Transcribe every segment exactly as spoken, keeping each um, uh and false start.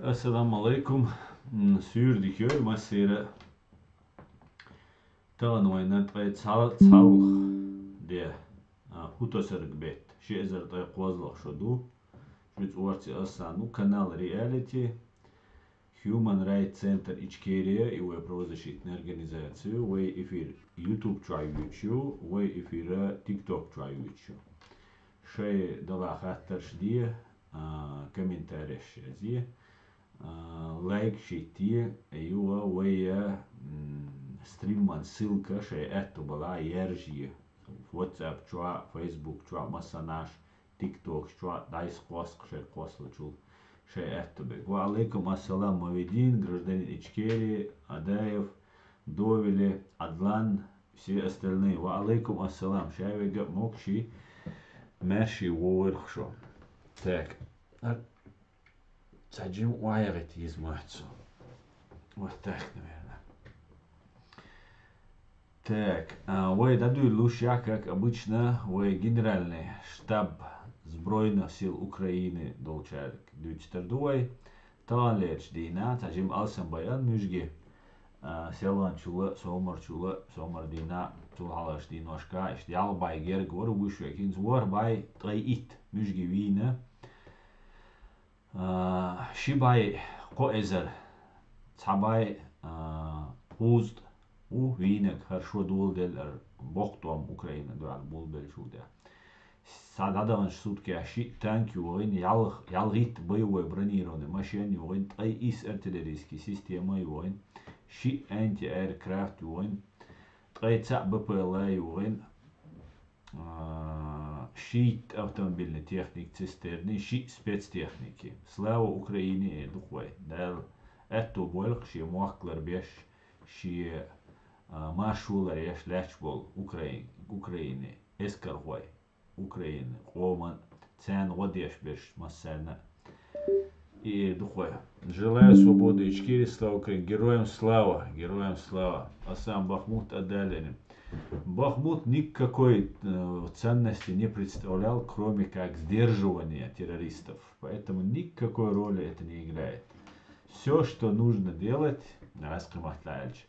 Ассаламу алейкум. М, суьйре дика йойла массеран. Тахан вайна ткъе цхьа-, цхьалха де, а, хӀутосарг бетта, ши эзар ткъе кхозлагӀа шо ду. Шуьца орци ас санна ву канал Reality, Human Rights Center Ичкерия, и вай правозащитная организация, вай эфир YouTube чохь йоьдуш ю, вай эфир TikTok чохь йоьдуш ю. Шайн дала хаттарш де, а, комментареш язъе, а, лайк шийтте, юха вай, м, стриман ссылка шайн аьтту балахь яьржае. WhatsApp чохь, Facebook чохь, массанхьа, TikTok чохь, дӀасакхосса шайн кхоссалучул шайн аьтту берг. Ва алейкум ассалам, Мавидин, гражданин Ичкерии, Адаев, Довели, Адлан, все остальные. Ва алейкум ассалам. Ша вега а могуший, маьрший вогӀийла шо. Так. Ар-, цхьа жим охьайогӀийта йиза моьтту суна. Вот так, наверное. Так, а, вай дӀадуьйлалуш яхь, как обычно, вай генеральный штаб Збройных сил Украины долчаьрга дуьйцур ду вай. Таханлерчу дийнахь, цхьа жима алсам байина муьжги, а, селханчул а, сомарчул а, сомар дийнахь, цул хьалхарчу дийношкахь, иштта ялх бӀе герга вара вуьш вега. ХӀинца ворхӀ бӀе ткъе итт муьжги вийна. А, ши бӀе кхо эзар, цхьа бӀе, а, кхузткъа ву вийнарг, хӀара шо доладелла, хӀара боккха тӀом Украина дуьхьал болабеллачул тӀехь. Схьа дӀадаханчу суткех шиъ танк йогӀийна, ялх-, ялхитта боевой бронированный машен йогӀийна, ткъе исс артиллерийский система йогӀийна, шиъ антиаэркрафт йогӀийна, ткъе цхьаъ БПЛА йогӀийна, а, шийтта автомобильный техника, цистерны, шиъ спецтехники. Слава Украине, эр ду-кх вай. Дала аьтто бойла-кх шен мохк ларбеш, шен, а, маршо ларъеш лаьтташ болу Украин-, Украины эскархой, Украины къоман, царна гӀо деш берш массарна а. И эр ду-кх вай. Желаю свободы Ичкерии, слава Украине! Героям слава! Героям слава! Асан Бахмут отдали. Бахмут никакой, э, ценности не представлял, кроме как сдерживания террористов. Поэтому никакой роли это не играет. Всё, что нужно делать, раскрывать дальше.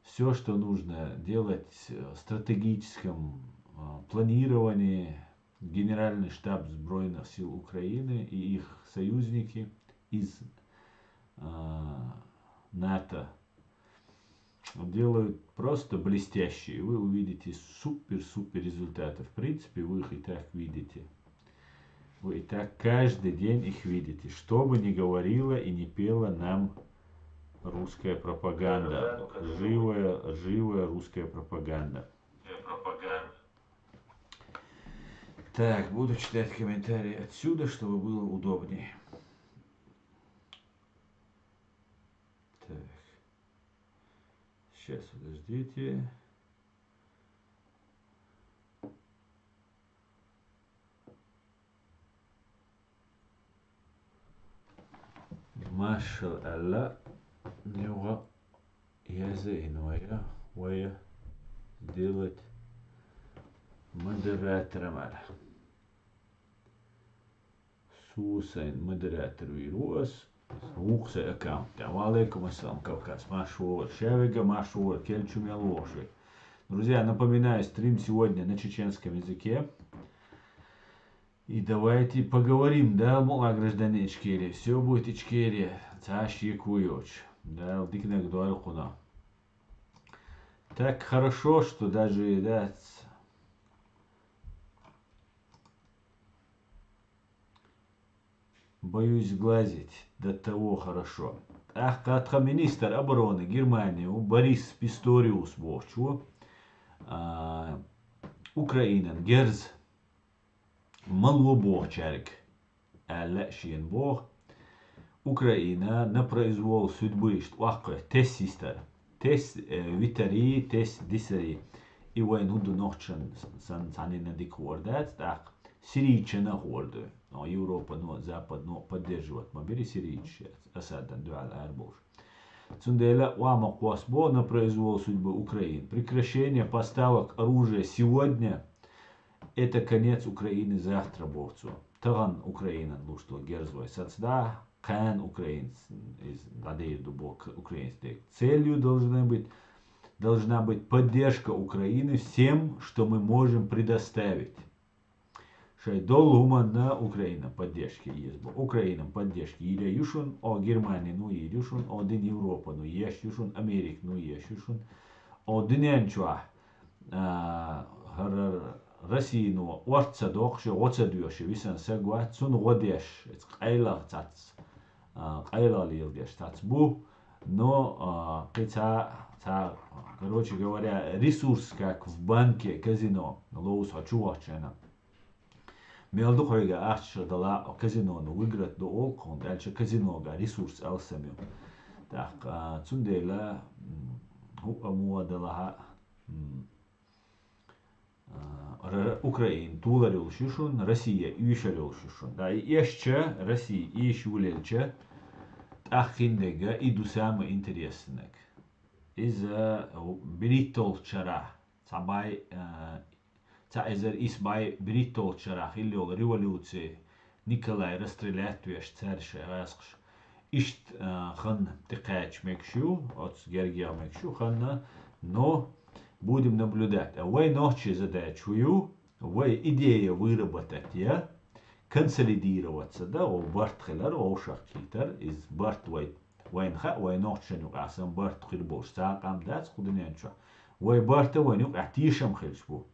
Всё, что нужно делать в стратегическом, э, планировании, Генеральный штаб Збройных сил Украины и их союзники из, э, НАТО делают просто блестящие. Вы увидите супер-супер результаты. В принципе, вы их и так видите. Вы и так каждый день их видите. Что бы ни говорила и не пела нам русская пропаганда. Лживая, лживая русская пропаганда. Так, буду читать комментарии отсюда, чтобы было удобнее. Так. Сейчас, подождите. Маршал аьлла, юха яза и вайна, вай сделать модератором аьлла. Сусан модератор вийр ву ас. Вукху сайн аккаунт тӀехь. Ва алейкум ассалам, Кавказ. Марш вогӀур. Ша вега марш вогӀур. Кел чу мел вогӀуш вега. Друзья, напоминаю, стрим сегодня на чеченском языке. И давайте поговорим, да, мукъа граждане Ичкерии. Всё будет Ичкерия. Цхьа шеко йоцуш. Да, диканаг дойла кхунах. Так хорошо, что даже, да, ц- Боюсь сглазить, до того хорошо. ТӀаккха тхан министр обороны Германии ву Борис Писториус бохучо, а, Украинан герз ма ло бохучаьрга аьлла шена боху. Украина на произвол судьбы иштта охьакхуьйту тесс йистар. Тесс, э, витарий, тесс дисарий. И вайна хӀун ду нохчан санна цхьаннена дика хуур дац, тӀаккха сирийчана а хуур ду. Но Европано, Западно поддерживать ма бира сирийчаш, Асадан дуьхьал арабовлуш. Цундела охьа ма кхосса бо на произвол судьбы Украины. Прекращение поставок оружия сегодня — это конец Украины завтра, боху цо. Тахана Украинан луш долу герз вай сацадахь, Кхаьн украинец из дӀадийр ду бо к-, украинец дег. Целью должна быть, должна быть поддержка Украины всем, что мы можем предоставить. Шай долу хӀуманна Украина поддержка еза бо. Украина поддержка йийр ю шун, о Германину йийр ю шун, о дин Европану еш ю шун, Американу еш ю шун, о динен чохь, а, хӀара Российно орц ца доккхуш, гӀо ца доьшуш, висан саг вац, цунна гӀо деш, эца къайлах цац, а, къайлах леладеш цац бу, но, а, кхин цхьа, цхьа, короче говоря, ресурс, как в банке, казино, ловза хьо чу вахчана. Мел ду хьоьга ахча дала, казинона выиграть ду олу, хӀунда аьлча казинога ресурс алсам ю. ТӀаккха, а, цундела, м, хӀуъа муха далахьа, м, а, р-, Украина толар йолуш ю шун, Россия уьйшар йолуш ю шун. Да, и эшча, Россия ийша йолаелча, тӀаккха хиндерг и ду самое интересное. Иза, а, берхӀитталгӀачу шарахь, цхьа бай, а, цхьа эзар исс бай берхӀитталгӀачу шарахь хилла йолу революци, Николай расстрелять веш цаьрша гӀаскхаш. Иштта, а, ханна тӀекхача мегаш ю, оцу гергех мегаш ю ханна, но будем наблюдать. А вай нохчий задача хӀун ю? Вай идея выработать я, консолидироваться, да, вов барт хилар, вовшах кхийтар, иза барт вай, вайна хаьа, вай нохчашна юкъахь сан барт хир болуш цхьа а къам дац кху дуьнен чохь. Вай барта вайна юкъахь тешам хилча бу.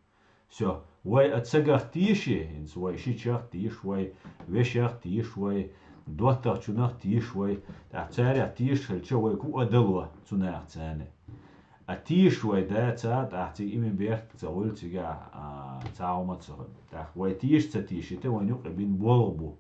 Всё, вай а цагах теший, хӀинца вай шичах теш, вай вешах теш, вай доттагӀчунах теш, вай, тӀаккха царех тешаш хилча, вай ку а дало цу наха царна. А тешаш вай даца, тӀаккха цига имин берт ца хуьлу цигахь, а, цхьа хӀума ца хуьлу. ТӀаккха вай теша ца тешийта, вайна юкъе бина болх бу.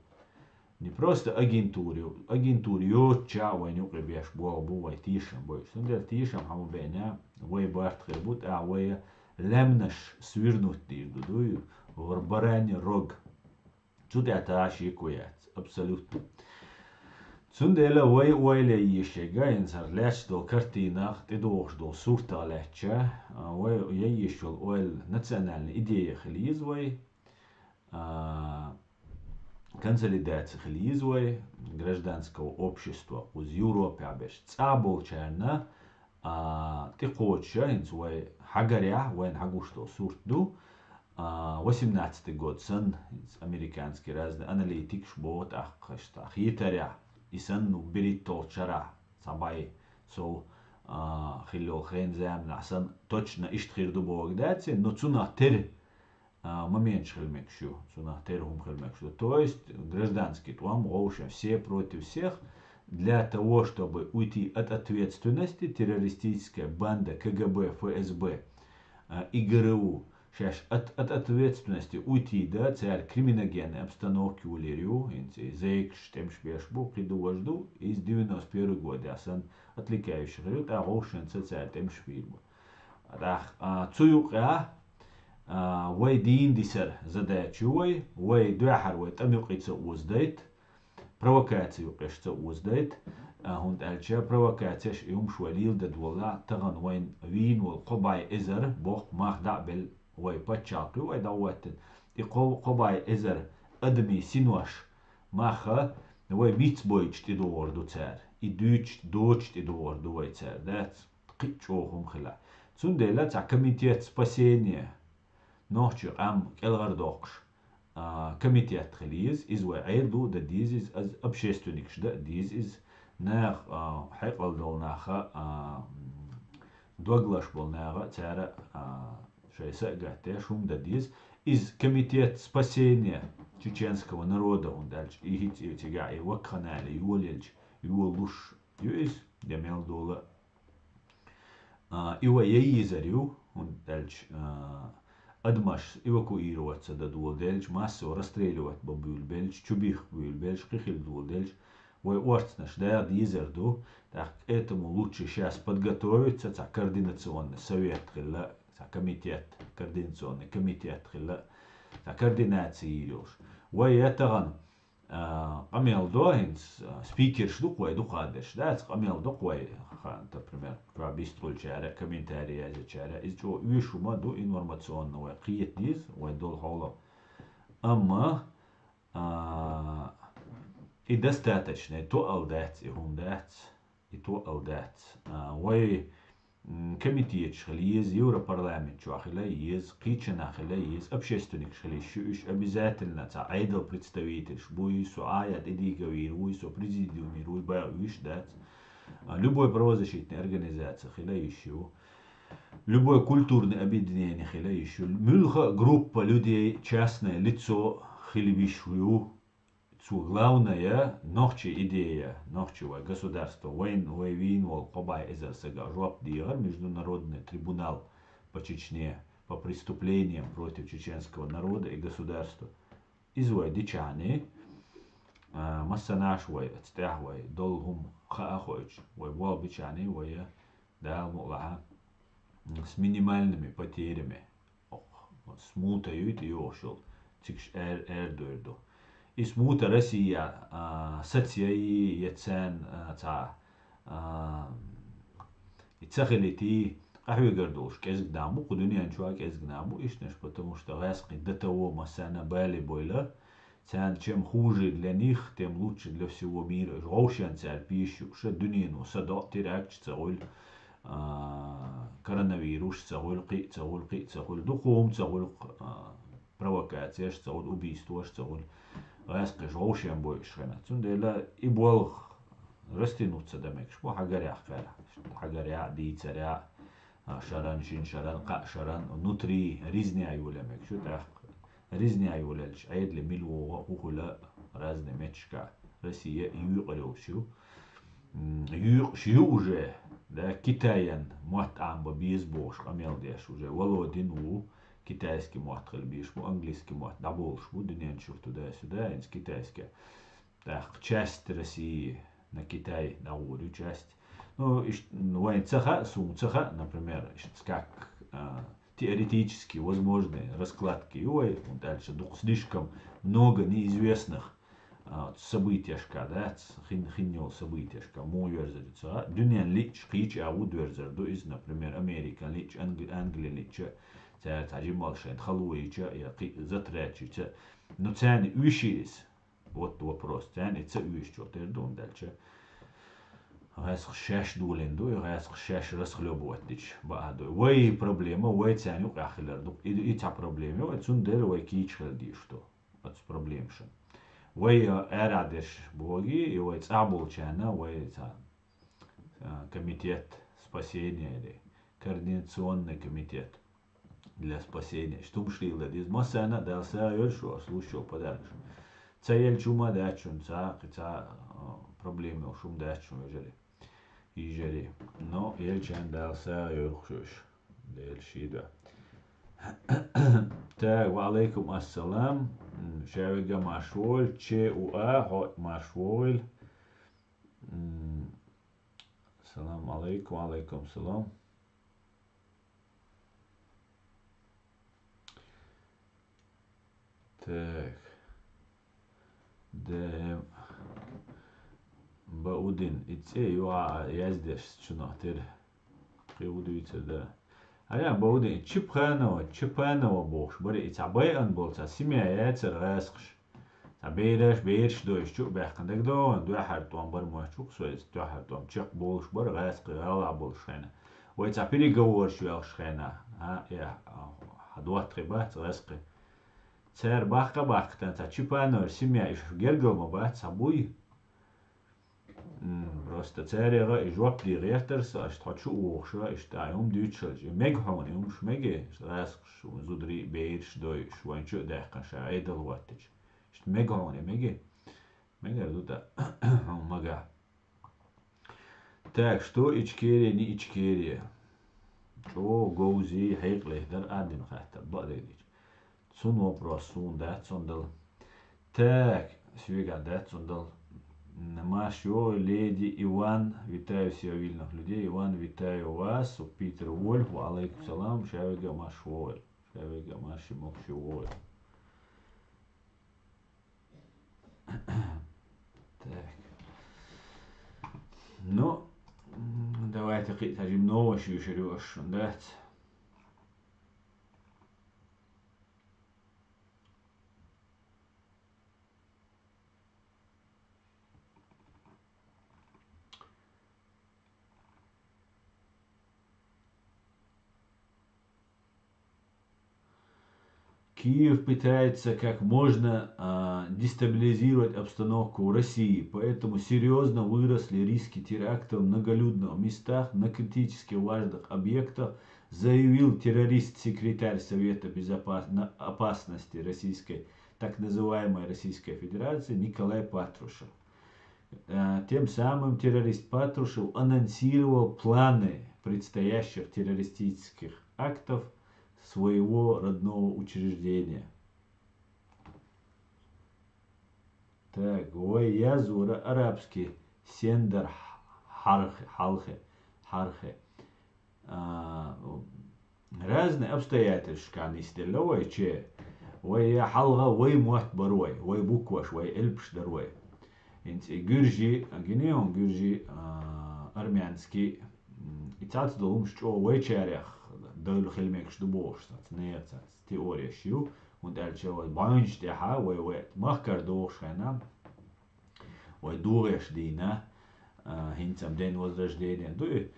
Не просто агентура ю-, агентура йоцуча вайна юкъе беш болх бу вай тешам бойуш. Цундела тешам хьан ма беъна, вай барт хир бу, тӀаккха вай лаьмнаш свернуть дийр ду, дуй, вара баранний рог. Цу тӀе тӀаьхьа шеко яц, абсолютно. Цундела вай ойла йийшега, хӀинца хӀара лаьтташ долу картинах, тӀедогӀуш долу суртах лаьттача, а, вай яйиш йолу ойла национальная идея хила еза вай, а, консолидация хила еза вай, гражданского общества, кхуза Европехь берш цӀа болчарна, а, тӀекхочуша, хӀинца вай хьагарехь, вайна хьагуш долу сурт ду, а, восемнадцатый год санна, хӀинца американский разный аналитикаш боху тӀаккха, аша тӀаккха хетарехь, и санна, ну, берхӀитталгӀачу шарахь цхьа бай сов, а, хилла йолу хенан заманахь санна, точно иштта хир ду бохург дац, но цунах тера а, моменташ хила мегаш ю, цунах тера хӀума хила мегаш ду. То есть гражданский тӀом, гӀовшан, все против всех, для того, чтобы уйти от ответственности, террористическая банда К Г Б, Ф С Б, а, и Г Р У, шаьш от, от ответственности уйти да, цара криминогенная обстановка йолийр ю, хӀинца и зекаш тӀемаш беш бу, кхин ду важа ду, из девяносто первый годехь санна отвлекающий хир ю, тӀаккха гӀовшанца цара тӀемаш бийр бу. ТӀаккха, а, цу юкъа, а, вай дийна дисар задача ю вай, вай дуьххьара вай тӀам юкъе ца озадайта, провокаци юкъеш ца озадайта, а, хӀунда аьлча провокацеш и хӀумаш вай лелададолла, тахана вайна вийна волу кхо бӀе эзар боккха мах дӀа а белла вай пачхьалкх ю вай дӀахӀоттина. И кхо, кхо бӀе эзар адамийн синош, мах а вай миц бойчу тӀедогӀур ду цара, и дуьйцуш доцуш тӀедогӀур ду вай цара, дац? Кхин а чӀогӀа хӀума хилахь. Цундела цхьа комитет спасения, нохчийн къам кӀелхьардоккхуш, а, комитет хила еза, иза вай Ӏер ду а дан деза, иза аз общественникаш дан а деза, иза наха, а, хьекъал долу наха, а, м, доглаш болу наха, цара, а, шайн са а гатдеш, хӀума дан деза. Иза комитет спасения чеченского народа, хӀунда аьлча и хӀинца и цигахь и вакханале йолаелча, йолалуш ю иза, я мел дола. А, и вай яйизар ю, хӀунда аьлча, а, адамаш эвакуировать ца дан доладелча, массово расстреливать бан буьйлабелча, чубихка буьйлабелча, кхин хила доладелча, вай орцанаш даха дезар ду, тӀаккха этому лучше щас подготовиться, цхьа координационный совет хилла, цхьа комитет, координационный комитет хилла, цхьа координация йийр йолуш. Вай я тахана а, къамел до хӀинца, а, спикерш ду-кх вай дукхадерш, дац, къамел до-кх вай, ха, например, чохь бистхуьлучара, комментарий язйечара, иза чӀогӀа оьшуш хӀума ду, информационно вай кхета деза, вай долу хьолах. Амма, а, И достаточно, и тоъал дац, и хӀума дац, и тоъал дац. А, вай, м, комитеташ хила еза, Европарламент чохь хила еза, кхечанхьа хила еза, общественникаш хила еза, уьш обязательно цхьа Ӏедал представительш буй, со Ӏа я тӀедига вийр вуй, со президиумера вуй, баьа уьш дац. А, любой правозащитный организация хила йиш ю. Любой культурный объединение хила йиш ю. Муьлха а группа людей, частное лицо хила йиш ю. Цо главное, нохчий идея, нохчий вай государство, вайн, вай вийна волу кхо бӀе эзар сага жоп дехар Международный трибунал по Чечне, по преступлениям против чеченского народа и государства. Иза вай дичахьний, а, массанаш вай, аца тӀехь вай, долу хӀума хаа а хоуьйтуш, вай болх бичахьний, вай Дала мукъалахь, с минимальными потерями. Ох, смута юй тӀе йогӀуш йолу, цигаш эр-, эр дойр ду. И смута Россия, а, сацъяй, я царна, а, цхьа, а, и ца хилийта, къахьоьгур долуш кӀезиг нах бу, кху дуьнен чохь кӀезиг нах бу, ишттанаш, потому что гӀаьскхий до того массарна бале бойла, царна чем хуже для них, тем лучше для всего мира. Уьш вовшен цара пийш ю, ша дуьнено садоӀу, терактш ца гӀуьлу, а, коронавирус ца гӀуьлу, кхин а ца гӀуьлу, кхин а ца гӀуьлу, дукха хӀума ца гӀуьлу, а, провокацеш ца гӀуьлу, убийствош ца гӀуьлу. ГӀаьскхиш вовшен бойуш хенахь. Цундела и болх растянуться дан мегаш бу хьагарехь кхаьра. Хьагарехь, дийцарехь, а, шаран, шин шаран, кхаа шаран, внутри ризня йолаьа мегаш ю тӀаккха. Ризня йолаелча, Ӏедале мила вогӀу, хӀун хуьлу разный метташкахь. Россия юкъара йолуш ю. М, юкъаш ю уже, да, Китайан мотт Ӏамабан беза бохуш къамел деш уже. Володин ву, китайский мотт хила безаш бу, английский мотт дӀаболуш бу, дуьнен чуьра туда-сюда, хӀинца китайский. ТӀаккха часть России на Китай дӀагӀур ю, часть. Ну, иш-, вайн ца хаьа, суна ца хаьа, например, иш-, как, а, теоретически возможные раскладки ю вай, хӀунда аьлча дукха слишком много неизвестных, а, событияшка, да, ц-, хин-, хин йолу событияшка, муха верзар ю ца хаьа. Дуьнен лиъча, кхечу а ву доьрзар ду иза, например, Американ лиъча, Англи-, Англин лиъча, цара цхьа жималла шайна хало йича, я кхин затрачича. Ну, царна уьш иза. Вот вопрос. Царна и ца оьшучух тера ду, хӀунда аьлча гӀаьскхаш шаьш долийна ду, и гӀаьскхаш шаьш расхлебывать дича баа ду. Вай проблема, вай царна юкъахь хилар ду. И, и цхьа проблема ю, цундела вай кийча хила дезаш ду оцу проблемашна. Вай, а, арахь дерш богий, и вай цӀахь болчарна, вай цхьа, а, комитет спасения или координационный комитет для спасения. Иштта хӀумаш леладан деза. Массарна а Дала сагӀа йойла шу, ас луш йолу подаркаш. Ца елча хӀума дац шуна, цхьа а, кхин цхьа а, а, проблема йолуш хӀума дац шуна, вежарий. Йижарий. Но елчарна Дала сагӀа йойла шу уьш. Дела шийда. Так, ва алейкум ассалам. М, ша вегга марш вогӀийла, Ч У А, хьо марш вогӀийла. М, салам алейкум, алейкум салам. Так. Д М Баудин, и цӀе юха а яздеш чунах тера. Кхин хӀун дуьйцур дара. Аря Баудин, Чипханова, Чипанова бохуш бара, и цхьа байъан болу цхьа семья яцара гӀаскхаш. Цхьа бераш, бераш дойуш чу а баьккхина дагадогӀу, дуьххьара тӀом бара моьттуш ву-кх со иза, дуьххьара тӀом чекх болуш бара, гӀаскхий гӀалахь болуш хенахь. Вай цхьа переговораш йоьлхуш хенахь, а, я, а, хьан доттагӀий бац гӀаскхий. Цара баккха а баккхийтина, цхьа Чипанова семья, иштта гергал ма бац, цхьа буй. М, просто царех а и жоп де гӀертара со, аша тхо чу а вогӀуш, иштта а хӀума дуьйцуш хилча, и мега хьуна, и хӀумаш мега, гӀаскхаш, зударий, бераш дойуш, вайн чу а даьккхина ша Ӏедал хӀоттича. Иштта мега хьуна, и мега? Мегар ду тӀаккха, хьуна магахь. Так, что Ичкерия, не Ичкерия? ЧӀогӀа говзий, хьекъале дара а дина хаттар, бакъдерг дийцича. Цунна вопрос суна дац, цунна дала. Так, соьгахь дац, цунна дала. М, марш вогӀийла, леди Иван, витаю всех вильных людей. Иван, витаю вас, Питер Вольф, ва алейкум салам, ша вегга марш вогӀийла. Ша вегга марш и могуш вогӀийла. Так. Ну, м, давайте кхин а цхьа жимма новаш юьйшур ю аша шуна, дац? Киев пытается как можно а, дестабилизировать обстановку в России, поэтому серьезно выросли риски терактов в многолюдных местах, на критически важных объектах, заявил террорист-секретарь Совета безопасности Российской, так называемой Российской Федерации, Николай Патрушев. Э, Тем самым террорист Патрушев анонсировал планы предстоящих террористических актов своего родного учреждения. Так, вай язура арабский сендар хархе, халхе, хархе. А, Разные обстоятельства нисделла вай че. Вай я халга вай муат бар вай, вай букваш, вай эльпш дар вай. Инц и гюржи, гинеон гюржи, а, армянский, м, и цац долумш чо вай чарях, дойл хилмекш ду бохш, цац, не цац, теория шиу, und эльча вай банч деха, вай вай, махкар дохш хайна, вай дугеш дина, а, хинцам день возрождения дуй,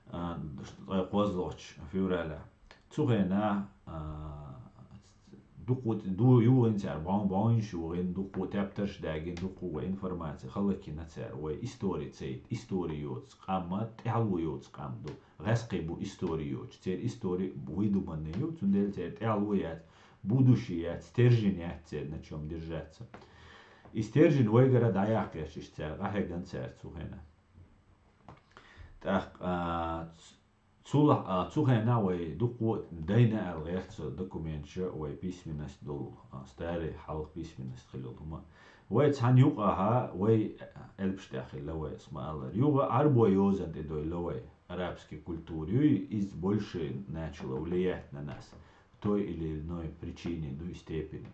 а, ш-, а, козлоч февраля. Цухена, а, дукут, ду югин цар, бан, бан шугин, дукут, тептер шдагин, дукут информация, халаки на цар, вай история цейт, история йоц, кама, тялу йоц, кам ду, гаске бу история йоц, цер история выдуманный йоц, цундел цер тялу яц, будущее яц, стержень яц цер, на чем держаться. И стержень вайгара даяхкеш иш цар, гахеган цар цухена. Так, а, ц-, цула, а, цухена вай дукку дайна ал герца документша вай письменность дол, а, старый халх письменность хилил тума. Вай цан юкъаха, вай эльпштя хилла вай, сма алар. Юга арбо йозан те дойла вай, арабский культура, из больше начало влиять на нас. Той или иной причине, ну и степени.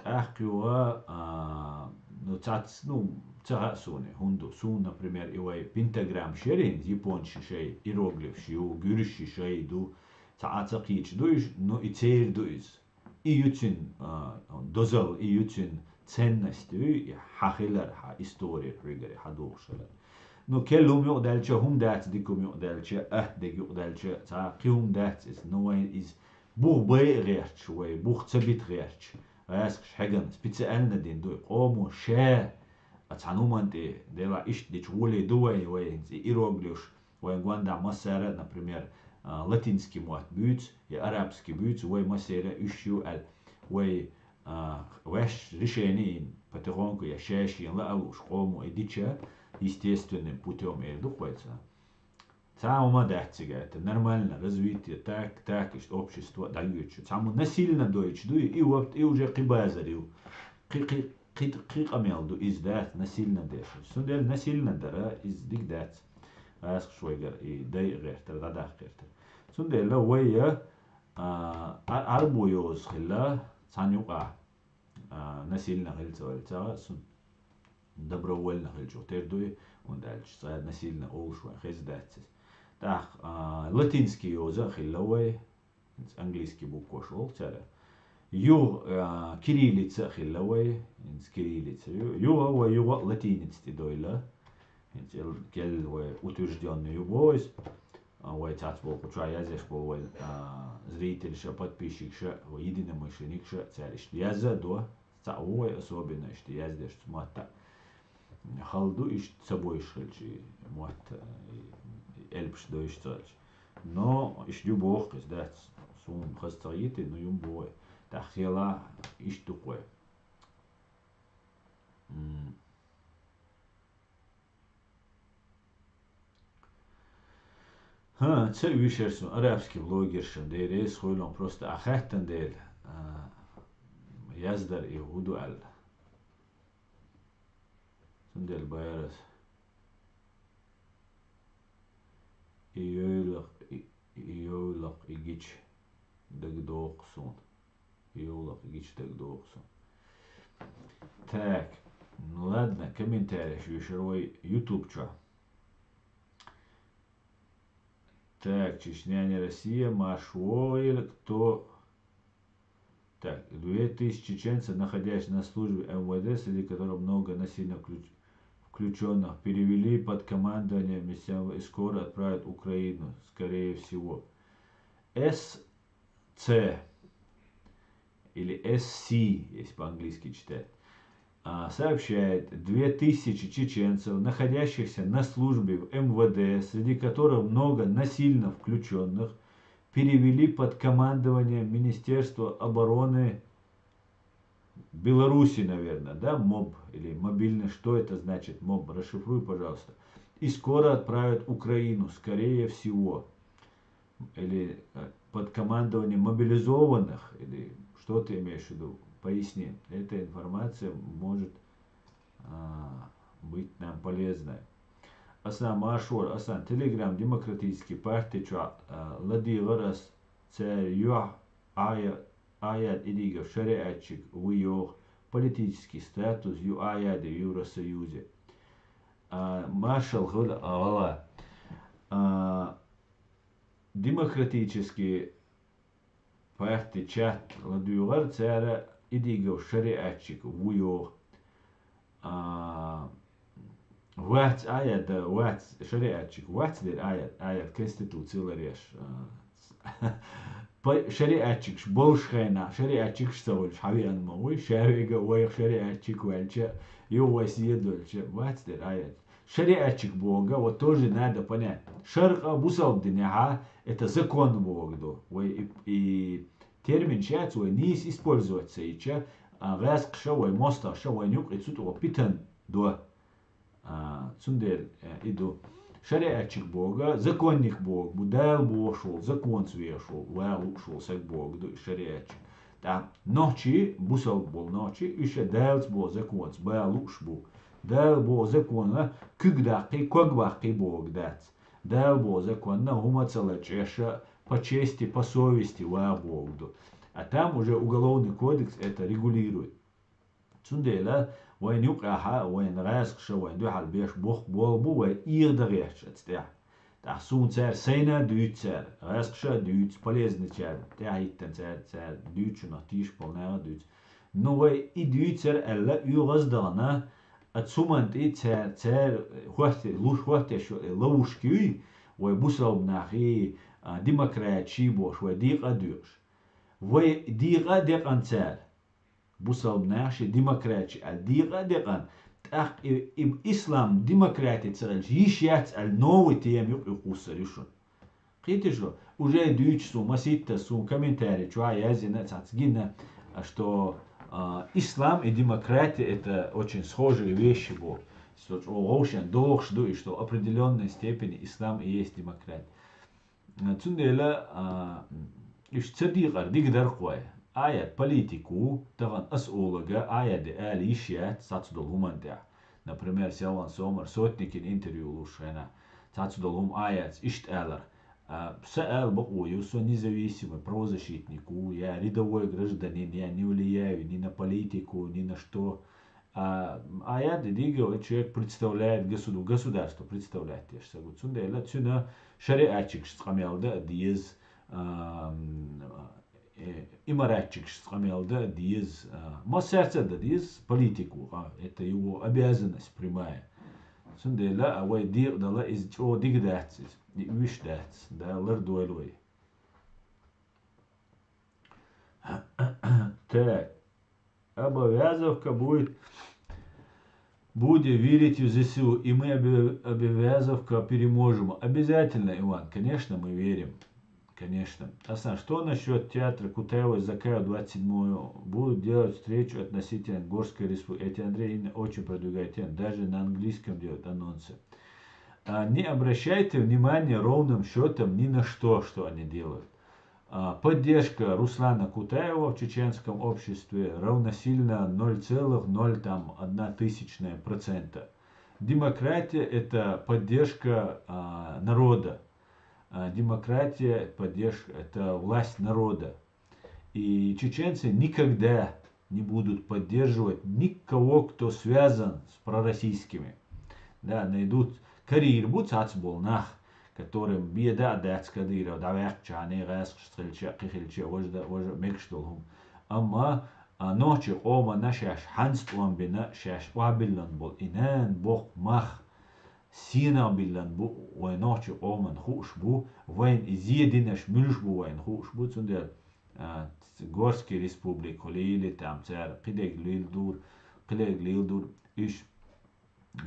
Так юга, а, ну, цац, ну, цаха суни, хунду, сун, например, и вай пентаграмм шерин, япончи шей, иероглиф шиу, гюрши шей ду, цаца кич дуиш, ну и цер дуис. И юцин, а, дозал, и юцин ценность, и хахилар, ха история, хригари, ха духшалар. Ну, келлум юк дальча, хум дац, дикум юк дальча, ах, дек юк дальча, ца, киум дац, из, ну, вай из, бух бай герч, вай, бух цабит герч. Гаск шхаган, специально дин дуй, кому ше, а цануманти, дела ишт дич вули дуай, вай, инци иероглифш, вай гуанда массара, например, а, латинский муат бюц, и арабский бюц, вай массара ишью ал, вай, а, ваш решение ин, потихоньку я шеш ин ла алуш, кому и дича, естественным путем и духвайца. Цаума датцига, это нормально, развитие, так, так, ишт общество, дальгючу. Цаму насильно дойч дуй, и вот, и уже кибазарил. Кы, кы, кы, кы камел ду из дат, насильно деш. Сундел насильно дара, из дик дат. Аск швайгар, и дай гертер, дадах гертер. Сундел ла вайя, а, а, арбу йоз хилла, цан юка, а, насильно хилца валца, сун добровольно хилчу. Тер дуй, он дальше, ца насильно олш вай, хез датсис. Так, а, латинский йоза хилла вай, Инц английский букваш ол цара. Юг, а, кириллица хилла вай, инц кириллица. Ю-, юга вай юга латиница ти дойла. Инц ил-, кел вай утверждённый ю бойс. А, вай цац бол куча язеш бол вай, а, зритель ша, подписчик ша, вай единомышленник ша, цариш яза до. Ца вай особенно ишти яздеш цумата. Халду ишт собой шхелчи, муат, э, эльпш дойш цалч. Но ишт дю бох из дац, сум хас цагити, но юм бой. Тахела ишт дуквай. М. Ха, ца вишерсун арабский блогершин дерес хуйлон просто ахаттан дел, а, яздар и худу ал. Сундел байрас. И ёйлах, и, и ёйлах, и гич дагдохсун. И ёйлах, и гич дагдохсун. Так, ну ладно, комментарий швишерой YouTube чё. Так, Чечня не Россия, марш войль, кто... Так, две тысячи чеченцев, находящихся на службе МВД, среди которых много насильно включ-, включённых, перевели под командование местного и скоро отправят в Украину, скорее всего. С Ц. или S C, если по-английски читать, а, сообщает: две тысячи чеченцев, находящихся на службе в M V D, среди которых много насильно включённых, перевели под командование Министерства обороны Беларуси, наверное, да, моб или мобильный, что это значит, моб, расшифруй, пожалуйста. И скоро отправят Украину, скорее всего. Или э, под командованием мобилизованных, или что ты имеешь в виду? Поясни. Эта информация может а, быть нам полезной. Асан маршор, асан Telegram демократический партия чу а, ладийгӀар ас, цар юхь Ӏая Ӏаяд идигов шариатчик ву йоах, политический статус ю Ӏаяде Евросоюзе. А, маршал хила гӀала. А, демократический парти чат ладуьйгӀар цара идигов шариатчик ву йоах. А, вац Ӏаяда, вац шариатчик, вац дер Ӏаяд, Ӏаяд конституци лареш. А, Па шариатчикаш болуш хенахь, шариатчикаш ца волуш хьан веана ма вуй, шавега вайх шариатчик ваьлча, ю вай седолча, вац дер Ӏаяд. Шариатчик бога, вот тоже надо понять. Шаркъа бусалба динехьа, это закон бога ду. Вай и, и термин шац вай нийса использовать ца йича, а, гӀаьскхаша вай, мостагӀаша вайна юкъе цу тӀо питан до. А, цундела, э, и ду. Шариатчик бога, законник бога бу, Дала бохуш волу, законца вехаш волу, ван лууш волу саг бога ду и шариатчик. ТӀаккха нохчий, бусалба болу нохчий, уьш а Далаца боху законца бан лууш бу. Дала боху законна куьг даккхий, ког баккхий бога дац. Дала боху законна хӀума ца лачкъеша, по чести, по совести ван бога ду. А там уже Уголовный кодекс это регулирует. Цундела вайна юкъахьа, вайна гӀаьскхаша, вайна дуьхьал беш боху болу бу вай эгӀа дан гӀерташ аца тӀехь. ТӀаккха суна цара сайна а дуьйцу цара, гӀаьскхаша а дуьйцу, полезначара тӀаьхьа хӀиттана цара, цара дуьйцучунах тийша болу наха а дуьйцу. Ну, вай и дуьйцура аьлла, оьгӀаз а дахана, а цу ман тӀе цара, цара хӀотте, луш хӀоттеш йолу ловушка юй, вай бусалба нахий, а, демократий бохуш, вай декъа а доькъуш. Вай декъа а декъана цара. Бусалба нах ши демократий аьлла декъа а декъана, тӀаккха и, и ислам демократий ца хилча, йиш яц аьлла новый тема юкъа юккъуссур ю шуна. Кхетий шу, уже дуьйцу суна, масийтта суна комментарий чохь а яздина, цхьацца гина, а, что, а, ислам и демократия это очень схожие вещи бу. Что чӀогӀа вовшен дохуш ду, и что в определённой степени ислам и есть демократия. Цундела, а, уьш ца дийкъар дика дара кхой. Ӏаяд политик ву, тахана ас олага Ӏаяде ала йиш яц цхьацца долу хӀуманна тӀехь. Например, Селван Сомар Сотникин интервью луш хенахь, цхьацца долу хӀума Ӏаяц иштта алар. А, са ала бакъо ю, со независимый правозащитник ву, я рядовой гражданин, я не влияю ни на политику, ни на что. А, а я дидига человек представляет госуд-, государство представлять деш сагу. Цундела цуьнан шариатчикаш къамел дан а деза, ам, э, имаратчикаш къамел дан а деза, а, массаьрца а дан деза политику, а, это его обязанность прямая. Цундела, а, вай декъадала иза чӀогӀа дика дац иза, и уьш дац, да, лардойла вай. Так. Обовязовка будет, будем верить в З С У, и мы обе-, обовязовка переможем. Обязательно, Иван, конечно, мы верим. Конечно. Асан, что насчет театра Кутаева и Закаева двадцать седьмого? Будут делать встречу относительно Горской республики. Эти Андрей очень продвигает тему. Даже на английском делают анонсы. А, не обращайте внимания ровным счётом ни на что, что они делают. А, поддержка Руслана Кутаева в чеченском обществе равносильна ноль целых ноль там одна тысячная процента. Демократия — это поддержка, а, народа. А, демократия, поддержка — это власть народа. И чеченцы никогда не будут поддерживать никого, кто связан с пророссийскими. Да, найдут, карийра бу цац болу нах, которым беда а дац Кадыров, дӀаваьккхача, гӀаскхаш хилча, кхин хилча, важа, важа мегаш долу хӀума. Амма, а, нохчи къомана шаьш хьанца тӀом бина, шаьш охьабиллан болу и нана боху мах, сенах биллан бу вайн нохчи къоман хууш бу, вайн и зен динаш муьлш бу вайн хууш бу, цундела а, Горский республика хулийли, там цара кхидег лийла дур, кхидег лийла дур, уьш,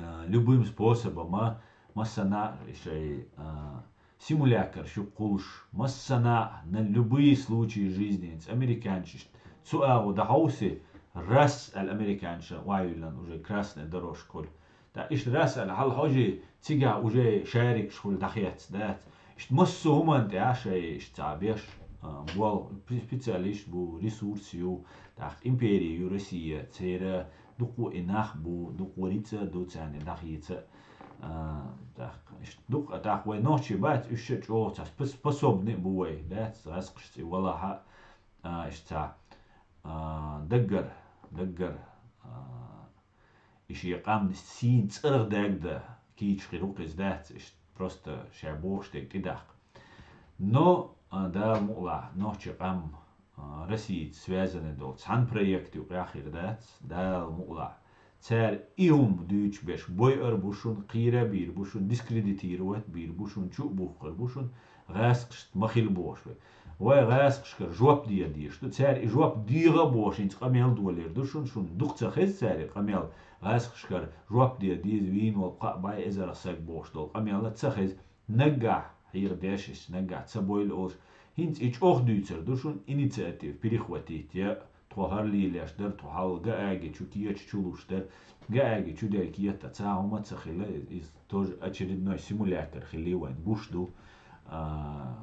а, любым способом, а, массана а шай, а, симулякр шу кхулш, массана а на любые случаи жизни, цу американчишта, цу агӀо дӀахьовсе, раз аьлла американча вайвиллан уже красная дорожка хуьлу. ТӀаккха иштта раз аьлла хьалхьожий, цигахь уже шарикаш хуьлу дӀахецна, дац. Иштта массо а хӀуманна тӀехь шай иштта цхьа беш, а, бол, специалист бу, ресурс ю, тӀаккха импери ю Россия, церан дукха и нах бу, дукха рицкъа ду царна дӀахеца. А, тӀаккха иштта дукха, тӀаккха вай нохчий бац, уьш ша чӀогӀа цхьа спос-, способны бу вай, дац, гӀаскхаш цӀе валахьа, а, иштта цхьа, а, даггара, даггара, а, и шен къам сийна цӀарах дагда кийча хир ву-кх иза, дац, иштта просто ша бохуш дерг тӀедаккха. Но, а, Дала мукъалахь, нохчи къам, а, Россица связанный долу цхьана проект юкъахь хир дац, Дала мукъалахь. Цара и хӀума дуьйцуш берш бойъур бу шуна, кхийра а бийр бу шуна, дискредитировать бийр бу шуна, чу а бухкур бу шуна, гӀаскхашна ма хила бохуш вай. Вай гӀаскхашкара жоп дийр дезаш ду. Цара и жоп дийгӀа а бохуш, хӀинца къамел долийр ду шуна, шуна дукха ца хеза цара и къамел, гӀаскхашкара жоп дийр деза вийна волу кхаа бӀе эзарах саг бохуш долу къамел ца хеза. Наггахь хьехадеш, иштта наггахь ца бойла олуш, хӀинца и чӀогӀа дуьйцур ду шуна, инициатива перехватить я, тхо хӀара лелош дара, тхо хьал Гааге чу кеча чу луш дара, Гааге чу дерг кета, цхьа хӀума ца хила, иза тоже очередной симулякр хили вайн, гуш ду, а,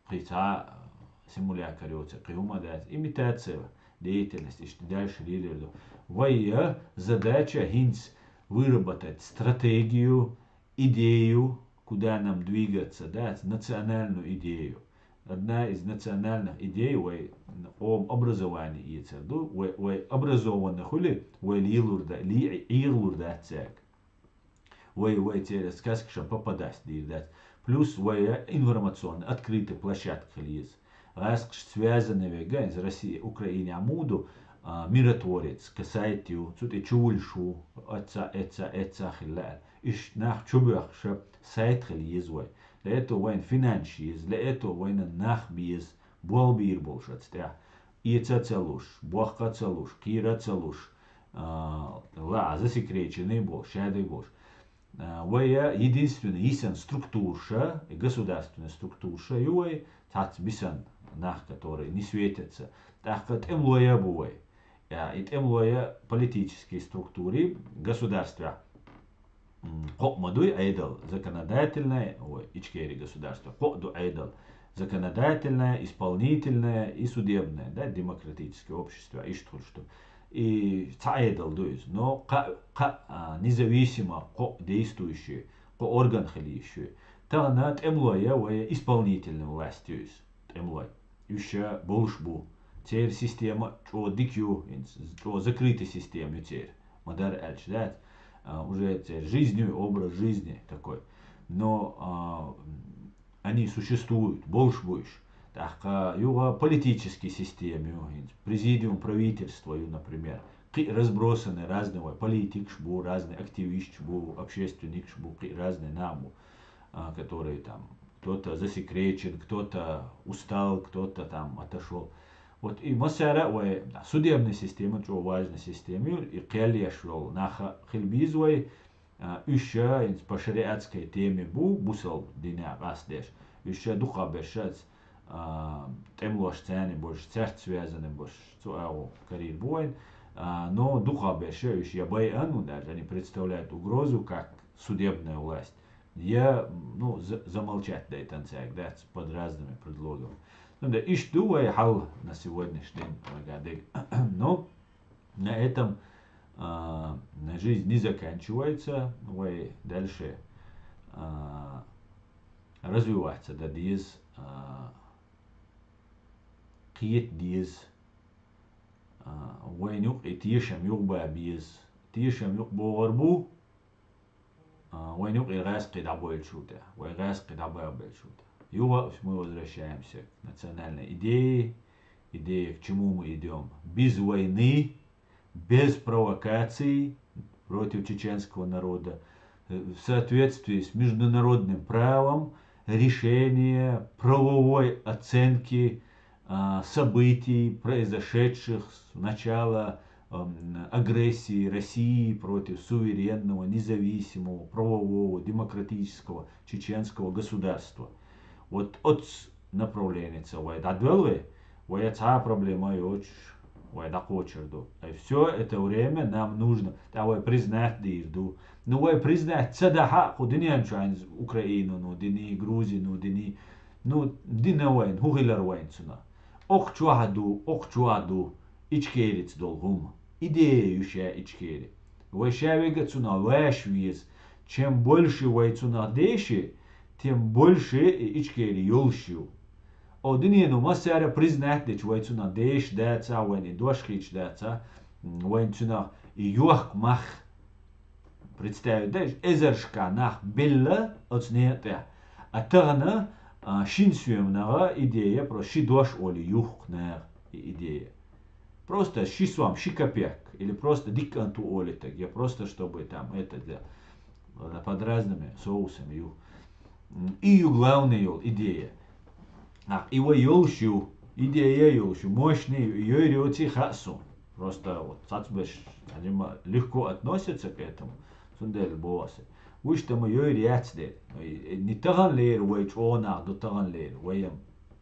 кхин цхьа симулякр йоцу, кхин хӀума дац, имитация деятельность, иштта дальше лелийр ду. Вай я задача хӀинца выработать стратегию, идею, куда нам двигаться, да, национальную идею. Одна из национальных идей вай къоман образование эцар ду, вай, вай образованный хуьлий, вай лелур да, ли-, Ӏехалур дац цаьрга. Вай, вай церан сказкашна попадасть дийр дац. Плюс вай информационно открытый площадка хила еза. ГӀаскхаш связаны вега, из Россия, Украина муду, а, миротворец, ка сайт ю, цу тӀе чу вуьлуш ву, эцца, эцца, эцца хила лаьа. Иштта нах чу боьхкуша сайт хила еза вай. Для этого вайна финанс еза, для этого вайна нах беза, болбийр болуш аца тӀехь. Эца ца луш, бохка ца луш, кхийра ца луш, а, ла, засекреченный болуш, шадерг болуш. А, вай единственный йисана структураша, и государственная структураша ю вай, цхьацца бисана нах, которые не светятся. ТӀаккха тӀемлоя бу вай. А, и тӀемлоя политические структуры государстве. М, кхоъ ма дуй Ӏедал, законодательное, ой, Ичкери государство, кхоъ ду Ӏедал, законодательное, исполнительное и судебное, да, демократическое общество, иштта хуьлуш ду. И цхьа Ӏедал ду иза, но кхаъ, кхаъ, а, независимо кхоъ действующие, кхоъ орган хила йиш ю. Тахана тӀемлоя вай исполнительная власть ю иза, тӀемлой. Уьш ша болуш бу. Церан система чӀогӀа дика ю, хӀинца чӀогӀа закрытая система ю церан. Ма-дарра аьлча дац, а, уже церан жизнь ю, образ жизни такой. Но, а, они существуют, болуш бу уьш. ТӀаккха юха политическая система ю, хӀинца президиум, правительство ю, например. Кхин разбросаны разные вай политикаш бу, разные активисташ бу, общественникаш бу, кхин разные нах бу, а, которые там кто-то засекречен, кто-то устал, кто-то там отошёл. Вот и массара а вай, да, судебная система чӀогӀа важная система ю, и кхел еш йолу нах а хила беза вай, а, уьш ша, хӀинца по шариатской теме бу, бусалба динехь къастадеш. Уьш ша дукхахберш ша, а, тӀемлош царна болуш, цаьрца связаны болуш, цу агӀо карийр бу вайн. А, но дукхахберш ша уьш я байъан, ну, даже они представляют угрозу как судебная власть. Я, ну, за-, замолчать дайтан цаьрга дац под разными предлогами. Ну да, иштта ду вай хьал на сегодняшний день, вай гадег. Но на этом, а, жизнь не заканчивается, вай дальше, а, развиваться дан деза, а, кхета деза, а, вайна юкъа и тешам юхабан беза. Тешам юкъа богӀур бу, а, вайна юкъа и гӀаьскхий дӀабойлучул тӀехь, вай гӀаьскхий дӀабабелчул тӀехь. Юха а мы возвращаемся к национальной идее, идее, к чему мы идём. Без войны, без провокаций против чеченского народа, э, в соответствии с международным правом, решение правовой оценки, а, событий, произошедших с начала, ам, агрессии России против суверенного, независимого, правового, демократического чеченского государства. Вот оцу направленеца вай дӀадоьлла вай, вай цхьа а проблема йоцуш вай дӀакхочур ду. И всё это время нам нужно, тӀаккха вай признать дийр ду. Ну, вай признать ца дахь а, кху дуьнен чу хӀинца Украину, ну, дини, Грузину, дини, ну, дина вайна, хӀун хилар вайна цунах? Окху чохь а ду, окху чохь а ду Ичкерица долу хӀума. Идея ю ша Ичкери. Вай ша вега цунах ваьш веза. Чем больше вай цунах деши, тем больше и Ичкери йолуш ю. О, дуьнено массара признать дечу вай цунах дешаш дацахь, вайна и дош хийцаш дацахь, м, вайна цунах и йохк мах представить деш, эзаршка нах белла оцу некъа тӀехь. А тахана, а, шина соьманагӀа идея, просто ши дош олий юхку наха и идея. Просто ши сом, ши копейк, или просто дика кӀант ву олийтаг, я просто чтобы там это, да, под разными соусами ю. М, и ю главный йолу идея. Нах, и вай йолуш ю, идея йолуш ю, мощный ю, и йойр йоций хаьа суна. Просто вот цхьацберш, они ма-, легко относятся к этому, цундела боху аса. Вуьш тама йойр яц дела. И, и не таханлера вай чӀогӀа нах ду таханлера, вай ам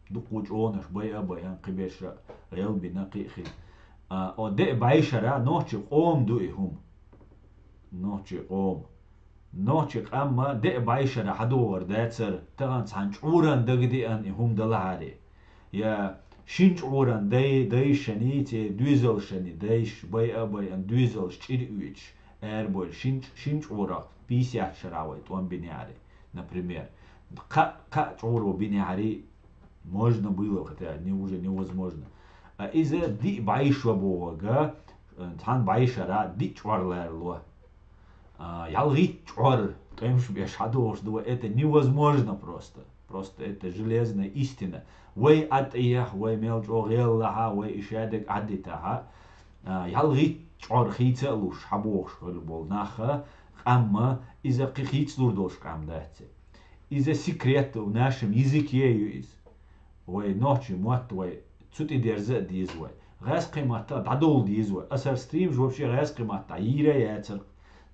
дуккха чӀогӀанаш байа а байан, кхиберш а гӀел бина, кхиъ хила. А, о, деа бӀешара нохчи къома ду и хӀума. Нохчи къома. Нохчи къамма деа бӀешара хьадогӀур дацара, тахана цхьана чӀуран дагадеана и хӀума далахьаре. Я шин чӀуран дай, дайшани, церан доьзалшани, дайш байа а байан доьзалш чӀир оьцуш, арабойла шин, шин чӀурах пятьдесят шарахь вай тӀом бинехьаре, например. Кхаъ, кхаъ чӀуро бинехьаре, можно было, хотя не, уже невозможно. А иза диъ бӀешо бохург, э, цхьана бӀешара диъ чӀор ларло. А, ялхитта чӀор тӀемаш беш хьадогӀуш ду вай, это невозможно просто. Просто это железная истина. Вай а тӀех, вай мел чӀогӀа гӀеллахьа, вай и шадерг Ӏадитахьа. А, ялхитта чӀор хийца а луш, хьабохуш хила болу наха, къамма, иза кхин хийцалур долуш къам дац. Иза секрет в нашем языке ю иза. Вай нохчий мотт вай цу тӀе дерза а деза вай. ГӀаьскхи маттахь дӀадовла деза вай. Аса хӀара стримаш вообще гӀаьскхи маттахь йийр а яцара,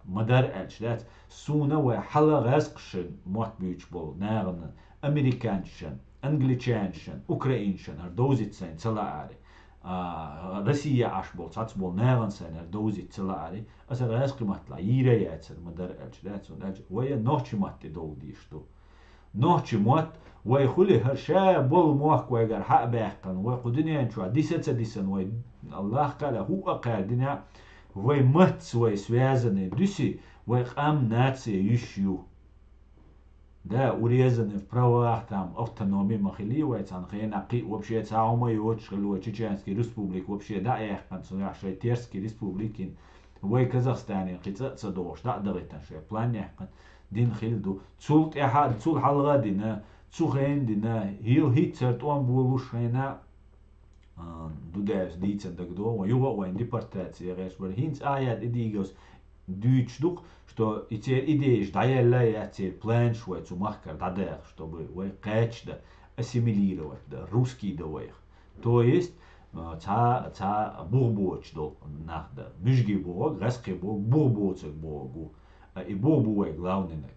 ма-дарра аьлча дац. Суна вай хьала гӀаьскхашан мотт буьйцуш болу нахана, американцашан, англичанашан, украинцашан хӀара довзийта сайна ца лаара. А, Россия Ӏаш болу, цхьацца болу нахана сайна хӀара довзийта ца лаара. Аса хӀара гӀаьскхи маттахь йийр а яцара, ма-дарра аьлча дац, хӀунда аьлча вай нохчий мотт тӀе довла дезаш ду. Нохчий мотт вай хуьлий хӀара ша болу мохк вайгара хьа а баьккхина, вай кху дуьнен чохь диса а ца дисина, вай Аллах кхаьлла хӀуъа а кхаьрдина, вай маттаца вай связанный дуьсий, вай къам наци йиш ю. Да, урезанный в правах, там, автономия ма хилий вай цхьана хенахь, кхин а вообще цхьа хӀума йоцуш хилла вай Чеченский республика вообще дӀа а яьккхина, цунах шайн Терский республикин вай Казахстанин кхин цӀа а ца дохуш, дӀа а дахийтина шайн план яьккхина. Дина хилла ду. Цул тӀаьхьа а, цул хьалха а дина, цу хенахь дина, хӀил хӀиттсара тӀом болуш хенахь, а, Дудаевс дийцина дагадогӀу, вайн юха а вайн депортация гӀерташ бара. ХӀинца а яд и дийгавс дуьйцуш ду-кх, что и церан идеяш дӀаелла а яц, церан планаш вай цу махкара дӀадаха, чтобы вай кхаьчна дан, ассимилировать дан, русский дан вайх. То есть, а, цхьа, цхьа бух боцуш долу нах дан. Муьжгий бохург, гӀаьскхи бохург, бух боцург бохург ву. А и бух бу вай главнинарг.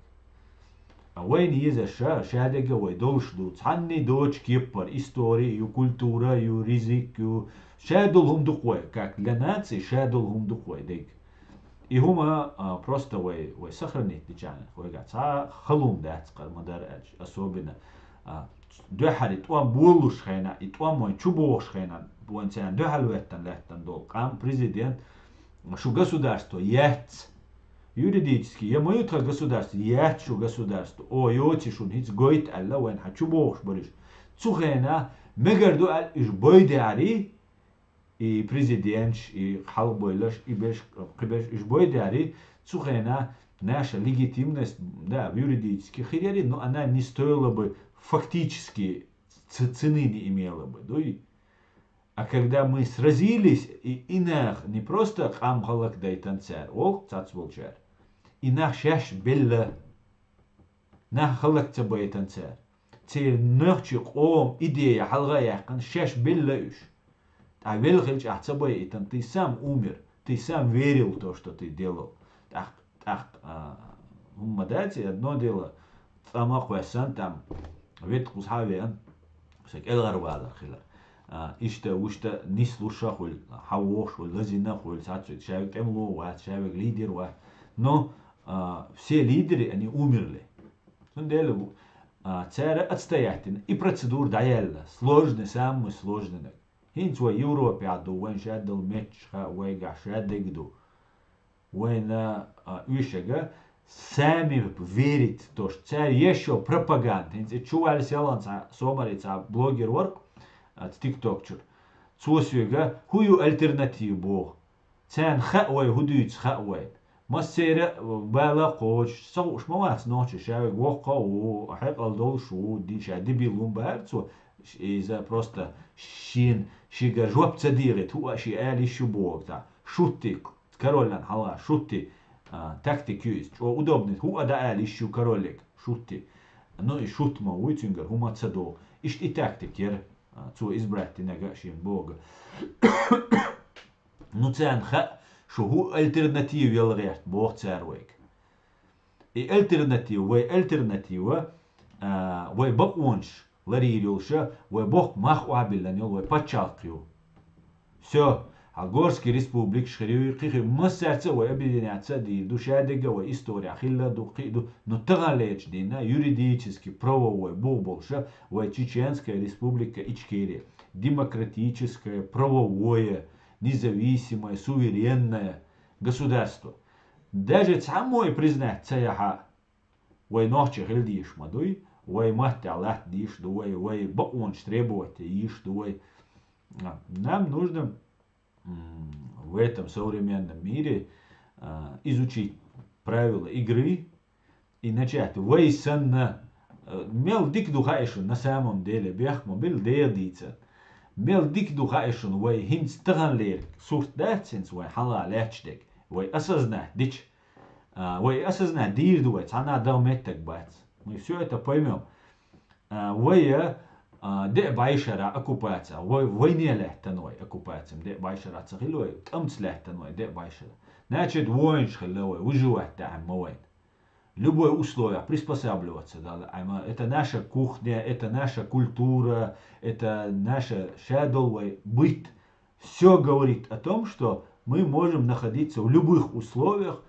А вайна езаш ша, шадерг а вай долуш ду. Цхьанний доцу кеппара истори ю, культура ю, ризик ю. Ша долу хӀума ду-кх вай, как для нации, ша долу хӀума ду-кх вай дерг. И хӀума, а, просто вай, вай сохранить дича, вайгахь цхьа хала хӀума дац кхара, ма-дарра аьлча, особенно, а, дуьххьара и тӀом болалуш хенахь, и тӀом вайн чу бохуш хенахь, вайн царна дуьхьал веттан лаьттан долу къам, президент, шу государство яц. Юридически, я ма ю тхан государство, яц шу государство. О, йоций шуна хӀинца гойту аьлла, вайн хьан чу бохуш бариш. Цу хенахь мегар ду аьлла, уьш бойдеарий, и президенташ, и хьалхабойлаш, и берш, кхиберш, уьш бойдеарий, цу хенахь наша легитимность, да, юридически хир яри, но она не стоила бы фактически ц-, цены не имела бы, дуй? А когда мы сразились, и, и нах не просто къам хӀаллакдайтан цара, олу цхьацца болчара, и нах шаьш белла, нах хӀаллак ца байтан цара. церан нохчийн къоман идея хьалха а яьккхина, шаьш белла уьш. ТӀаккха велла хилча ахь ца байийтина, ты сам умер, ты сам верил в то, что ты делал. ТӀаккха, тӀаккха, а, хӀумма дац, одно дело, цӀа ма кхоьссина, там, ветта кхуза хьа а веана, со кӀелгӀарвалар хилар. А, иштта, вуьшта нислуш а хуьлу, хьавогӀуш хуьлу, лазийна а хуьлу, цхьацца шаверг тӀемало вац, шаверг лидер вац. Но, а, все лидеры, они умерли. Цундела, а, цара отстоять дина, и процедура дӀаяьлла, сложный, самый сложный. ХӀинца вай Европехь ду, вайн шадолу меттигаш хаьа, вайгахь шадерг ду. Вайна, а, уьш а сами верить то, что цара еш йолу пропаганда. ХӀинца и чу ваьлла селхана цхьа, Сомали цхьа блогер вара, а, тикток чуьра. Цо соьга, хӀун ю альтернатива боху? Царна хаьа вай, хӀун дуьйцу хаьа вайна. Массеран а бала а кхочуш, ца хууш ма вац нохчо, ша вайга воккха а ву, хьекъал долуш ву, ди-, ша дебил ву бара цо, иза просто шена, шига жоп ца дийгӀийта, хӀуъа а шен ала йиш ю боху цхьа шутти, короллан хьалха шутти, а, тактика ю иза. ЧӀогӀа удобный, хӀуъа дӀаала йиш ю короллига, шутти. Ну, и шут ма вуй цуьнгара, хӀума ца догӀу. Иштта и тактика яра, а, цо избрать динарг а шена боху. Ну, царна хаьа, шу хӀун альтернатива яла гӀерта, боху цара вайга. И альтернатива, вай альтернатива, а, вай бакъонаш ларйийр йолуша, вай боккха мах охьабиллина йолу вай пачхьалкх ю. Всё, хьан Горский республикаш хир ю, кхин хир массаьрца а вай объединяться а дийр ду, шадерг а вай история хилла а ду, кхин а ду, но таханлерчу дийнахь юридически правовой бух болуша вай Чеченская республика Ичкерия, демократическое правовое независимое, суверенное государство. Даже цхьаммо и признать ца яхьа, вай нохчий хила дезаш ма дуй, вай маттехь латта дезаш ду вай, вай бакъонаш требовать йийш ду вай. А, нам нужно, м, в этом современном мире, а, изучить правила игры, и начать вай санна, э, мел дика ду хаьа шуна, на самом деле, бехк ма билла, Дела дийцан. Мел дика ду хаьа шуна вай хӀинца таханлерг сурт дац хӀинца вай хьалха лаьтташ дерг. Вай осознать дича, а, вай осознать дийр ду вай, цхьанна а даха меттаг бац. Мы всё это поймём. А, вай, а, деа бӀешара оккупация, вай, вайне лаьттана вай оккупация, деа бӀешара ца хилла вай, тӀамца лаьттана вай деа бӀешара. Значит, воинаш хилла вай, выживать даьӀна ма вайна. Любой условиях приспосабливаться дала. Ай ма, это наша кухня, это наша культура, это наша шадолу вай быт. Всё говорит о том, что мы можем находиться в любых условиях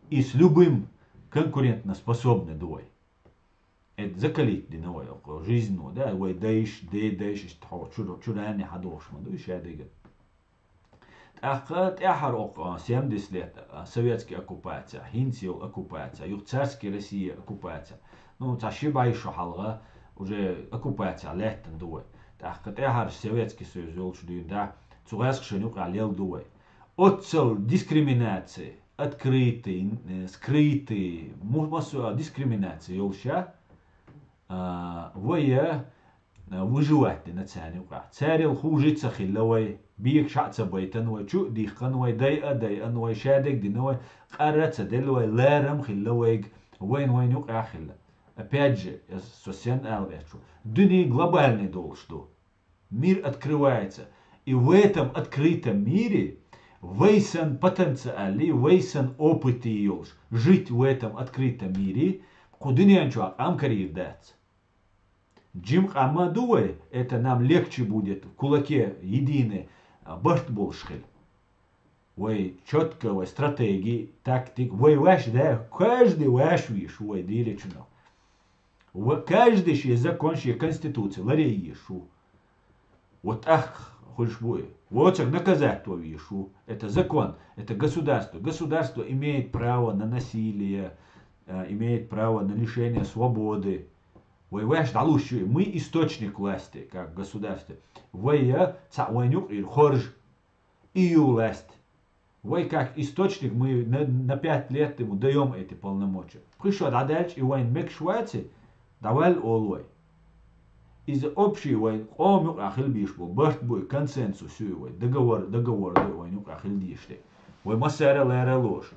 и с любым конкурентноспособны ду вай. Это закалить дина вай оккху жизнь, ну, да, вай дайш, дедайш, иштта хьо чур-, чуранне хьадохуш ма ду, шадерг а. ТӀаккха тӀаьхьара оккху, а, семьдесят лет, а, советский оккупация, хӀинца йолу оккупация, юха царский Россия оккупация. Ну, цхьа ши бӀе шо хьалха уже оккупация лаьттана ду вай. ТӀаккха тӀаьхьара Советский Союз йолчу дуьйна, да, цу гӀаскхашна юкъахь лелла ду вай. Оццал дискриминация, открытый, э, скрытый, му-, массо а дискриминация йолуш я, а, вай, а, выживать дина царна юкъахь. Царел хуже ца хилла вай, бегаш а ца байтана вай, чу а дихкана вай, дайа а дайана вай, шадерг а дина вай, къар а ца делла вай, ларам а хилла вайга, вайна вайна юкъахь а хилла. Опять же, я со сенна ала гӀерташ ву, дуьне глобальный долуш ду. Мир открывается. И в этом открытом мире вай сан потенциале, вай сан опыте йолуш, жить в этом открытом мире, кху дуьнен чохь къам карийр дац. Жима къам ма ду вай, это нам легче будет, в кулаке единый, а, барт болуш хила. Вай чётко, вай стратеги, тактик, вай ваьш да, каждый ваьш вийш ву вай дийрачунах. Ва каждый шен закон, шен конституция ларъе езаш ву. Вот тӀаккха хуьлуш бу и. Воцург наказать ван везаш ву. Это закон, это государство. Государство имеет право на насилие, э, имеет право на лишение свободы. Вай ваьш дӀалуш ю и. Мы источник власти, как государство. Вай, э, цхьаъ вайн юкъера хоржа и ю власть. Вай как источник, мы на, на пять лет ему даём эти полномочия. Пхи шо дӀадаьлча и вайн мегаш вац и, дӀаваьлла олу вай. Иза общий вай къоман юкъахь хила бийш бу, барт бу и, консенсус ю и вай, договор, договор ду и вайн юкъахь хила дийш де. Вай массара а лара а лоша.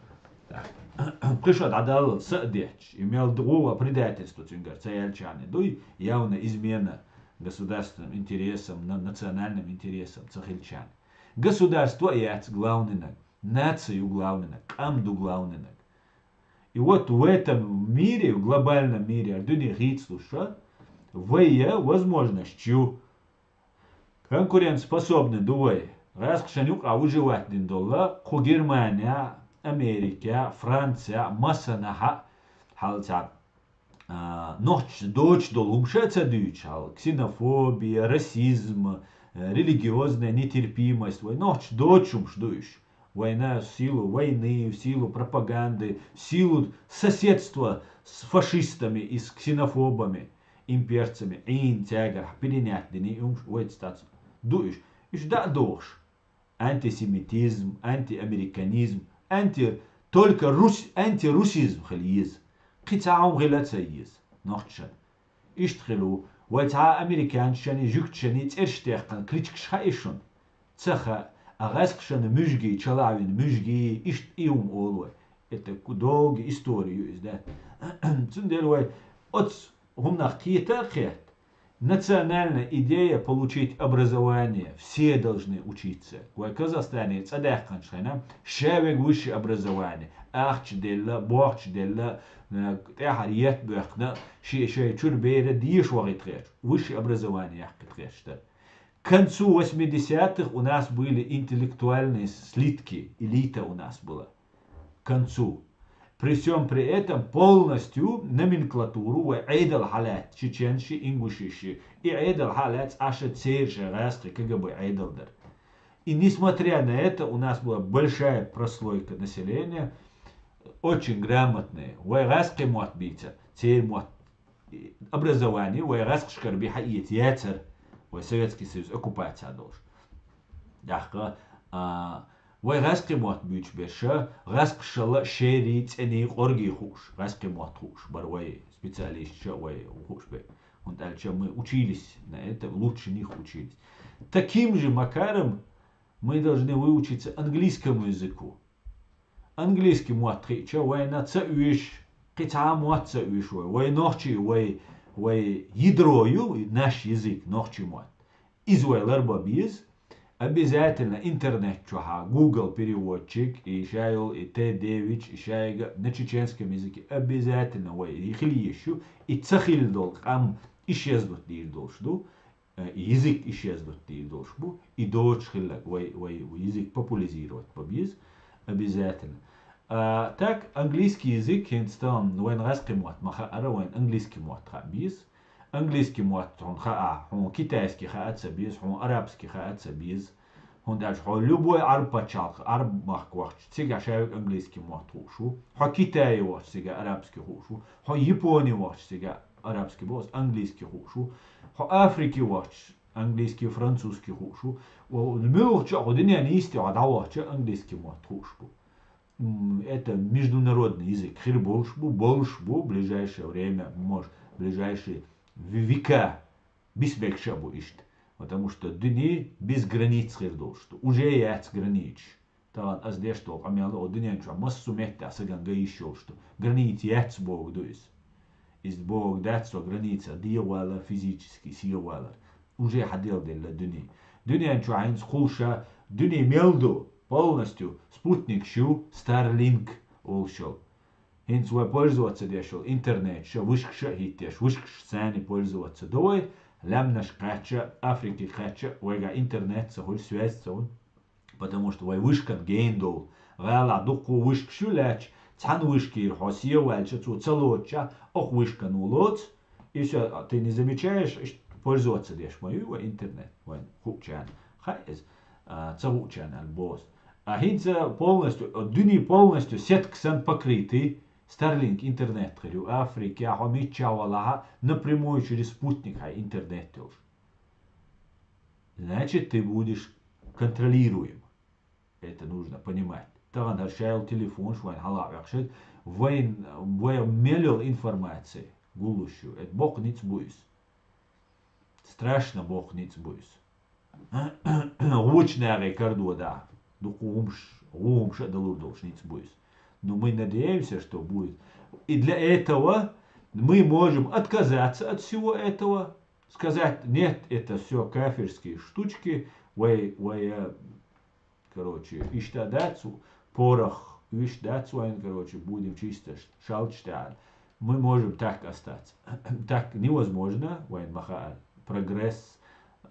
Кхы шо дӀадаллалц са а детташ, и мел гӀулла предательство цуьнгара ца яьлчарна дуй, явно измена государственным интересам, на-, национальным интересам ца хилчарна. Государство а яц главнинаг, наци ю главнинаг, къам ду главнинаг. И вот в этом мире, в глобальном мире, дуьне хийцалуш, вай я возможность ю. Конкурентоспособный ду вай. ГӀаьскхашна юкъа выживать дина долла, кху Германия, Америка, Франция, массанахьа хьалца, а, нохча доцуш долу хӀума ша ца дуьйцуш хьал, ксенофобия, расизм, э, религиозная нетерпимость, вай нохча доцуш хӀумаш ду уьш. Вайна в силу войны, в силу пропаганды, в силу соседства с фашистами и с ксенофобами, имперцами, Ӏийна цаьргара перенять дина и хӀумаш вайца дац ду уьш. Уьш даа дохуш. Антисемитизм, антиамериканизм, анти-, только рус-, антирусизм хила еза. Кхин цхьа хӀума хила а ца еза, нохчашна. Иштта хила ву, вай цхьа американцашний, жуьгташний цӀераш теккхина кличкаш хаьий шуна? Ца хаьа, а гӀаьскхашна муьжгий, чалавина муьжгий, иштта и хӀума олу вай. Это ку-, долгий история ю иза, да? Цундела вай оцу хӀуманах кхета а кхетта. Национальная идея получить образование. Все должны учиться. Вай Казахстане цӀа даьккхинчу хенахь, ша верг высшее образование, ахча делла, бохча делла, э, тӀаьхьара етт боьхкина, шен шайн чуьра бер деша вахийта хеташ, высшее образование яккхийта хеташ дара. К концу восьмидесятых у нас были интеллектуальные слитки, элита у нас была. К концу. При всём при этом полностью номенклатуру вай Ӏедал хьалаьцна, чеченцаши, ингушиши, и Ӏедал хьалаьцна Ӏаш церан шайн гӀаьскхи КГБ Ӏедал дара. И несмотря на это, у нас была большая прослойка населения, очень грамотные. Вай гӀаьскхи мотт бийца, церан мотт, образование вай гӀаьскхашкара бен хьаэца яцара, вай Советский Союз оккупаци долуш. ТӀаккха, а, вай гӀаьскхи мотт буьйцуш берш, гӀаьскхашалла шерий, цӀений, къоргий хууш, гӀаьскхи мотт хууш бара вай специалисташа а, вай хууш бе. ХӀунда аьлча мы учились на это, лучше них учились. Таким же макаром мы должны выучиться английскому языку. Английский мотт хиъча, вайна ца оьшу, кхин цхьа а мотт ца оьшу вай. Вай нохчий, вай, вай ядро ю, наш язык, нохчий мотт. Иза вай ларбан беза. Обязательно интернет чохьа Google переводчик, и ша йолу, и Т девять, и шайга на чеченском языке обязательно вай и хила езаш ю, и ца хилла долу къам исчезнуть дийр долуш ду. Э, и язык исчезнуть дийр долуш бу, и доцуш хилларг вай, вай язык популяризировать бан беза обязательно. А так, английский язык, хӀинца тахана вайна гӀаьскхи мотт ма хаьара, вайна английский мотт хаа беза. Английский мотт хьуна хаа, хьуна китайский хаа ца беза, хьуна арабский хаа ца беза. ХӀунда аьлча хьо любой Ӏарб пачхьалкх, Ӏарб махка вахча, цигахь шайга английский мотт хууш ву. Хьо Китае вахча, цигахь арабский хууш ву. Хьо Японе вахча, цигахь арабский боху, английский хууш ву. Хьо Африке вахча, английский, французский хууш ву. О, муьлхача а хьо дуьненан йисте хьо дӀавахча, английский мотт хууш бу. М, это международный язык хир болуш бу, болуш бу, ближайшее время, может, ближайшие в-, века бисбегаш а бу иштта. Потому что дуьне без границ хир долуш ду. Уже яц границаш. Тахана ас деш долу къамел, о, дуьнен чохь массо а меттехь сагана ган йиш йолуш ду. Граница яц бохург ду иза. Иза бохург дац, со граница дегӀавалар, физически сехавалар. Уже хьаделладелла дуьне. Дуьнен чохь хӀинца кхулша дуьне мел ду, полностью спутникаш ю, Starlink олуш йолу. ХӀинца вай пользоваться деш йолу интернеташа, вышкаша а хӀиттеш, вышкашца царна пользоваться до вай, лаьмнаш кхаьчча, Африке кхаьчча, вайгахь интернет ца хуьлу, связь ца хуьлу. Потому что вай вышкан гена долу. ГӀалахь дуккха вышкаш ю лаьтташ, цхьана вышкера хьо сехаваьлча, цо ца лоцучохь, окху вышкан ву лоцу, и всё, ты не замечаешь, иштта пользоваться деш ма ю вай интернет, вайн хуучарна. Хаьа иза, а, ца хуучарна аьлла боху ас. А хӀинца полностью, дуьне полностью сетка санна покрытый, Starlink интернет хир ю, Африкехь, хьо миччахь валахь а, напрямую через спутник хьайн интернет йолуш. Значит, ты будешь контролируем. Это нужно понимать. Тахана хӀара шайла телефонаш вайн хьала а вехшаш, вайн, вайн мел йолу информация гуллуш ю. Это боккха ницкъ бу иза. Страшно боккха ницкъ бу иза. Вочу нахе карадо дахь, дукха хӀумаш, гӀу хӀумаш а далур долуш ницкъ бу иза. Но мы надеемся, что будет. И для этого мы можем отказаться от всего этого, сказать: «Нет, это все кафирские штучки, вай, вай, э, короче, иштта дац, порох иштта дац вайн, короче, будем чисто ш-, шалчтан». Мы можем так остаться. Так невозможно, вайн ма хаъал. Прогресс,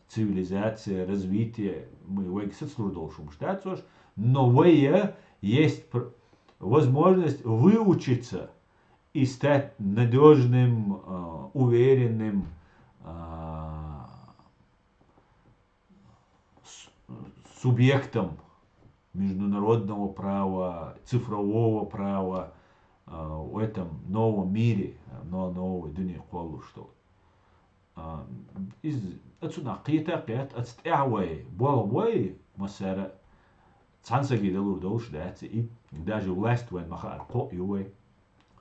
цивилизация, развитие, мы вайга сацлур долуш хӀумаш дац уж, но вай, э, есть пр-, возможность выучиться и стать надёжным, э, уверенным, э, с-, субъектом международного права, цифрового права, э, в этом новом мире, э, но новой дуне кхоллуш долу. А, из, оцунах кхета а кхетта, оцу тӀехь вай, болх бой, массара а цхьана саге далур долуш дац, и даже власть вайн ма хаъал кхоъ ю вай,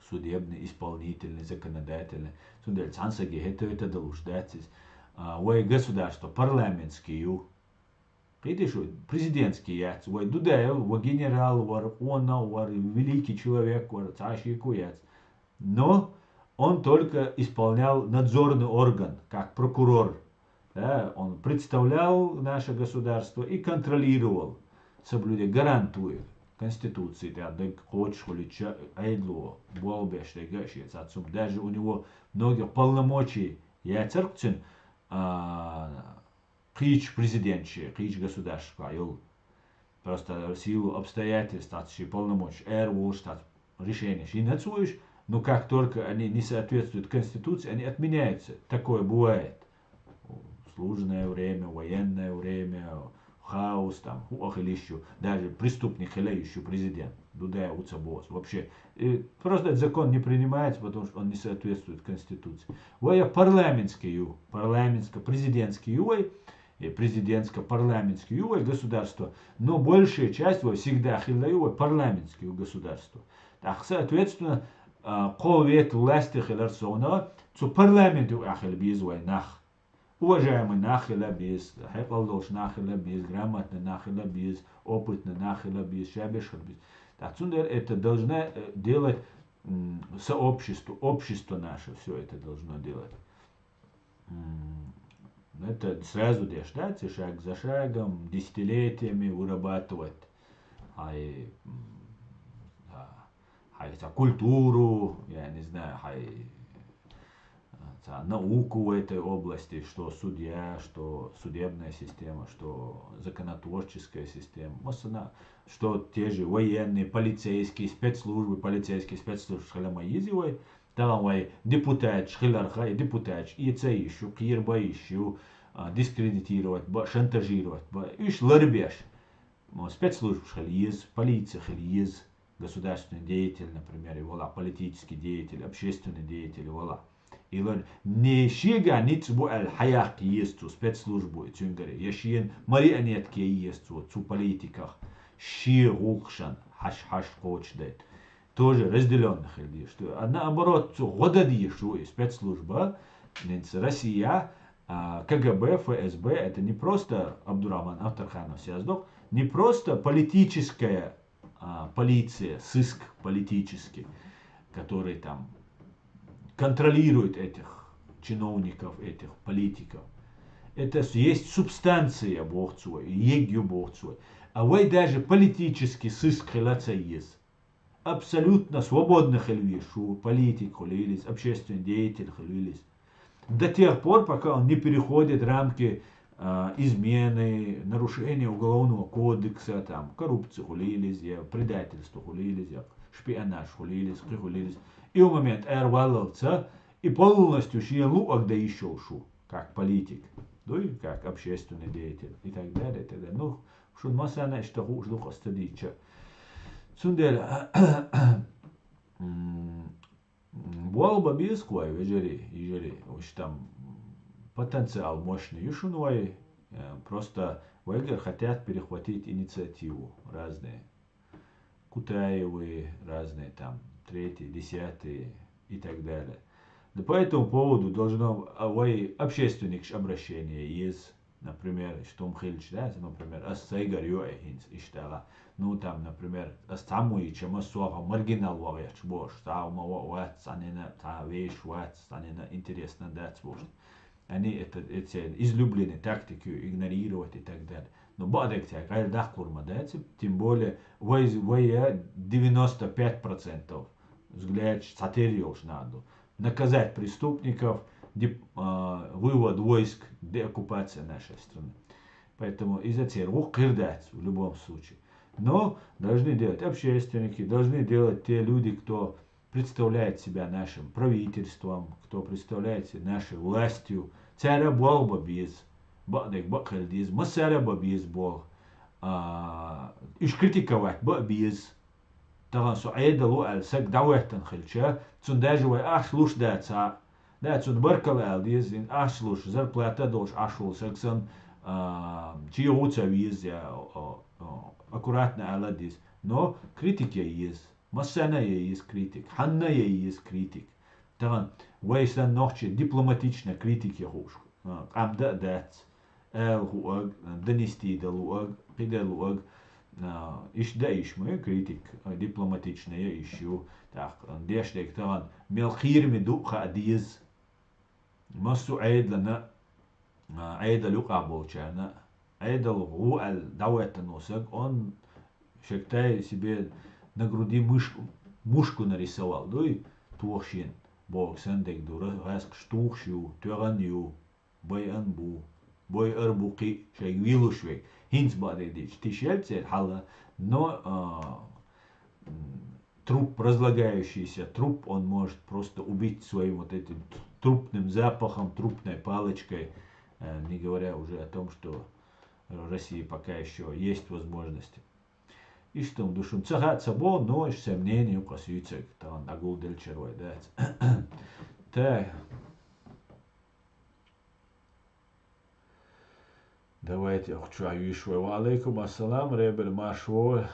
судебный, исполнительный, законодательный. Цундела цхьана саге хӀета-хӀета далуш дац иза. А, вай государство парламентский ю. Кхетий шу, президентский яц. Вай Дудаев, вай генерал вара, къонах вара, великий человек вара, цхьа а шеко яц. Но он только исполнял надзорный орган, как прокурор. Да, он представлял наше государство и контролировал, соблюдая, гарантуя Конституции, да, даг кхочуш хуьлучу Ӏедало болх беш дерг а шеца цум. Даже у него многих полномочий яцара цуьнан, а, кхечу президенташкахь, кхечу государствашкахь йолу. Просто в силу обстоятельств, цхьацца шен полномочий ара волуш, цхьацца решенеш йина ца вуьйш, но как только они не соответствуют Конституции, они отменяются. Такое бывает. Служное время, военное время, хаос, там, хӀуъа хила йиш ю, даже преступник хила йиш ю президент. Дудаев у ца боху вообще. И просто этот закон не принимается, потому что он не соответствует Конституции. Вай парламентский ю, парламентско-президентский ю вай, и президентско-парламентский ю вай государство, но большая часть вай всегда хилла ю вай парламентский ю государство. Так, соответственно, а, кхо ветви власти хилар совна, цу парламент юкъахь хила беза вай нах. Уважаемый нах хила беза, хьекъал долуш нах хила беза, грамотный нах хила беза, опытный нах хила беза, шабеш хила беза. Так, цундела это должна, э, делать, м, сообщество, общество наше все это должно делать. М, это сразу деш дац, и шаг за шагом, десятилетиями вырабатывать. Хьайн, м, да, хьайн цхьа культуру, я не знаю, хьайн, а, цхьа науку в этой области, что судья, что судебная система, что законотворческая система. Массана, что те же военные, полицейские, спецслужбы, полицейские спецслужбы хила ма еза вай. Тахана вай депутаташ хиларх, и депутаташ эца йиш ю, кхера бан йиш ю, а, дискредитировать бан, шантажировать бан. Уьш ларбеш. Мо спецслужбаш хила еза, полиция хила еза, государственный деятель, например, и вала, политический деятель, общественный деятель, и вала. И лар-, не шега ницкъ бу аьлла хьаяккха еза цу спецслужбо и цуьнгара, я шена марионетка еза цо цу политиках, шен гӀуллакхашна хьаш-хьаш кхочушдайта. Тоже разделённый хила дезаш ду. А наоборот, цу гӀо дан дезаш ву и спецслужба, ненца Россия, а, КГБ, ФСБ, это не просто Абдурахман Авторханов сяздокх, не просто политическая, а, полиция, сыск политический, который там контролирует этих чиновников, этих политиков. Это с-, есть субстанция, боху цо, ег ю, боху цо. А вай даже политический сыск хила ца еза. Абсолютно свободно хила везаш ву, политик хуьлийла иза, общественный деятель хуьлийла иза. До тех пор, пока он не переходит рамки, а, измены, нарушения Уголовного кодекса, там, коррупция хуьлийла иза, я предательство хуьлийла иза, я шпионаж хуьлийла иза, кхин хуьлийла иза. И у момент ара валлалца, и полностью шен луъург дан йиш йолуш ву, как политик, дуй, как общественный деятель и так далее, и так далее. Ну, шуна массарна иштта хууш ду-кх ас ца дийцча. Цундела, м, болх бан беза-кх вай, вежарий, йижарий, уьш там потенциал мощный ю шуна вай, э, просто вайгара хотят перехватить инициативу разные. Кутаевы, разные там, третьи, десятые и так далее. Да по этому поводу должно, а, вай общественникаш обращение еза. Например, иштта хӀума хилча, да, например, ас сайгара йоӀе хӀинца, иштта аьлча. Ну, там, например, ас цхьаммо йича, ма сохьа маргинал вагӀеча бохуш, цхьа хӀума вац, цхьаннена, цхьа вешаш вац, цхьаннена интересно дац бохуш. Они это, эти излюбленные тактики, игнорировать и так далее. Но бакъдерг цаьрга гӀайла даккхалур ма дац, тем более, вай, вай девяносто пять процентов взглядаш цхьатерра йолуш нах ду. Наказать преступников, деп-, а, вывод войск, деоккупация нашей страны. Поэтому иза церан гӀуллакх хир дац в любом случае. Но должны делать общественники, должны делать те люди, кто представляет себя нашим правительством, кто представляет себя нашей властью. Цара болх бан беза, бакъдерг бакъ хила деза, массара бан беза болх. А, уьш критиковать бан беза. Тахана со Ӏедал ву аьлла саг дӀахӀоьттина хилча, цунна даже вай ахча луш дац, а, да, цунна баркалла ала деза, ахча луш, зарплата а долуш Ӏаш волу саг санна, а, чегӀо ца веза, я, о, о, аккуратно ала деза. Но критика ян еза. Массарна а ян еза критика. Хьанна а ян еза критика. Тахана вай санна нохчий дипломатичная критика ян хууш, а, къам дан а дац. Ала хӀуъаг, донести дан луъаг, кхидӀа луъаг, а, иштта дан йиш ма ю критика, а, дипломатичная йиш ю. ТӀаккха деш дерг тахана мел кхераме ду а хаа деза. Массо а Ӏедална, а, Ӏедал юкъахь болчарна, Ӏедал ву аьлла дӀахӀоьттина волу саг, он считай себе на груди мышку, мушку нарисовал, дуй, тохаш йина, боху санна дерг ду, гӀаскхаш тухуш ю, тоьхна ю, байъина бу, байъар бу кхин а шайга вуьйлуш верг. ХӀинца бакъдерг дийцича, тиша яц церан хьал, но, а, м, труп, разлагающийся труп, он может просто убить своим вот этим т-, трупным запахом, трупной палочкой, э, не говоря уже о том, что в России пока ещё есть возможность. Иштта ду шуна, ца хаьа ца боху, но иштта сайн мнение ю-кх ас юьйцург, тахана дӀагулделлачара вай дац. Так. Давайте, охьа чохь юьйш вай. Ва алейкум ассалам, Ребель, марш вогӀий.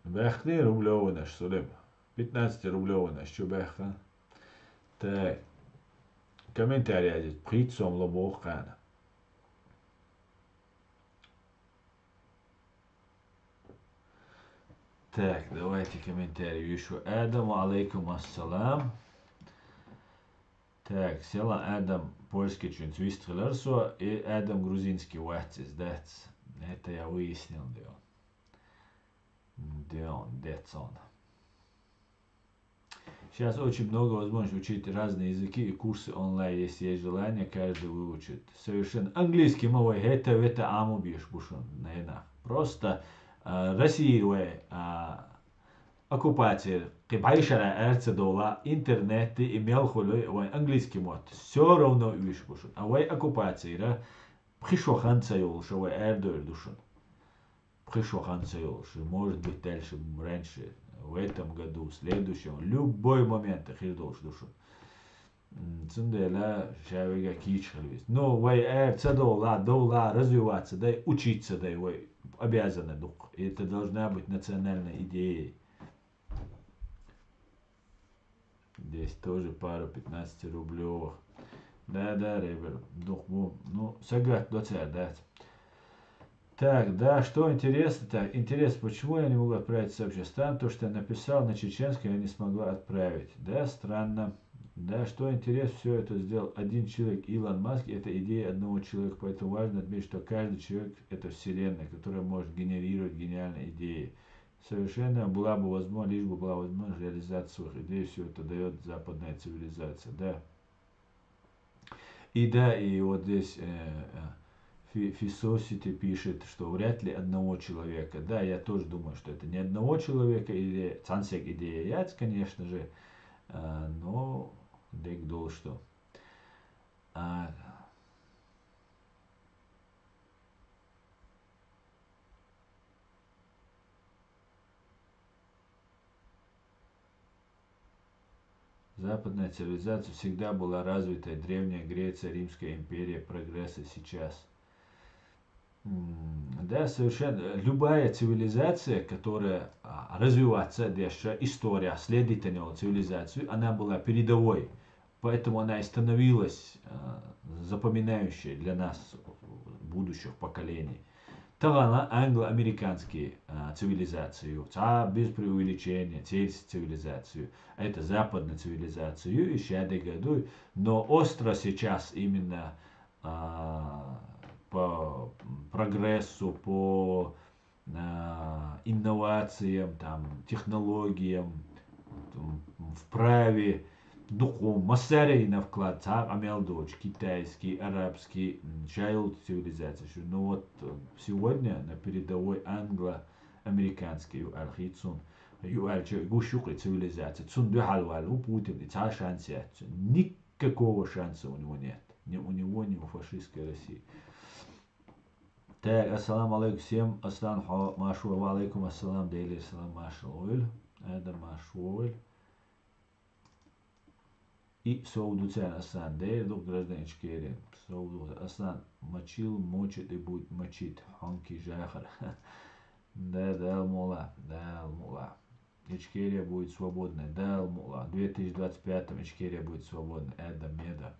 Баьхкина рублеванаш, Сулим. Пятнадцатирублеванаш чу баьхкина. Так. Комментарий язийта, пхийтта сом ло боху кхана. Так, давайте комментарий вуьйш ву. Адам, ва алейкум ассалам. Так, села Адам польскичуьнца вист хилар со, и Адам грузинский вац иза, дац. Это я выяснил, Дион. Дион, Децон. Сейчас очень много возможностей учить разные языки и курсы онлайн, если есть желание, каждый выучит. Совершенно. Английский ма вай хӀета-вета Ӏамо безаш бу шуна, наверное. Просто, а, Россия вай, а, оккупаци, кхин бӀешара аьрца довла, интернет и мел хуьлу, вайн английский мотт всё равно уьш бу шуна. А вай оккупацира пхи шо хан ца йолуша вай аьрдойр ду шуна. Пхи шо хан ца йолуш, может быть, дальше, раньше, в этом году, в следующем, любой момент хир долуш ду шуна. М, цундела ша веган кийча хила веза. Ну, вай эр ца довла, довла, развиваться дай, учиться дай, вай обязаны дукха. И это должна быть национальная идея. Здесь тоже пара пятнадцатирублевых. Да, да, Ребер, дух бу. Ну, сагат до царь, да. Так, да, что интересно? Так, интересно, почему я не могу отправить сообщение? Странно, то, что я написал на чеченском, я не смогла отправить. Да, странно. Да, что интересно, все это сделал один человек, Илон Маск, это идея одного человека, поэтому важно отметить, что каждый человек — это вселенная, которая может генерировать гениальные идеи. Совершенно была бы возможность, лишь бы была возможность реализации своих идей, все это дает западная цивилизация, да. И да, и вот здесь, э, э, Фи-, Фисосити пишет, что вряд ли одного человека. Да, я тоже думаю, что это не одного человека, или цхьана стеган идея яц, конечно же, э, но дерг долуш ду. А, Западная цивилизация всегда была развитой. Древняя Греция, Римская империя, прогресс и сейчас. М, Да, совершенно. Любая цивилизация, которая а, развиваться дальше, история, следит на цивилизацию, она была передовой. Поэтому она и становилась а, запоминающей для нас, будущих поколений. Тахан англо-американский а, цивилизацию, а, без преувеличения, цельс цивилизацию. Это западная цивилизацию, и щадя году. Но остро сейчас именно а, по прогрессу, по а, инновациям, там, технологиям, там, в праве, духу, массарина вклад, а, амел дочь, китайский, арабский, м, шайл цивилизация. Шу. Ну вот э, сегодня на передовой англо-американский ю архицун, ю альча гушук цивилизация. Цун духалвал, у Путин, и ца шанс яц. Никакого шанса у него нет. Ни у него, ни у фашистской России. Так, ассаламу алейкум всем. Аслан, хо, машур, ва алейкум ассалам, дейлер салам, машал ойл. Адам машур. И сов дуцян Аслан, дейр дух граждан Ичкерия. Сов дух Аслан, мочил, мочит и будет мочить. Хонки жахар. Да, да, мула, да, мула. Ичкерия будет свободной. Да, мула. В две тысячи двадцать пятом Ичкерия будет свободной. Эда, меда.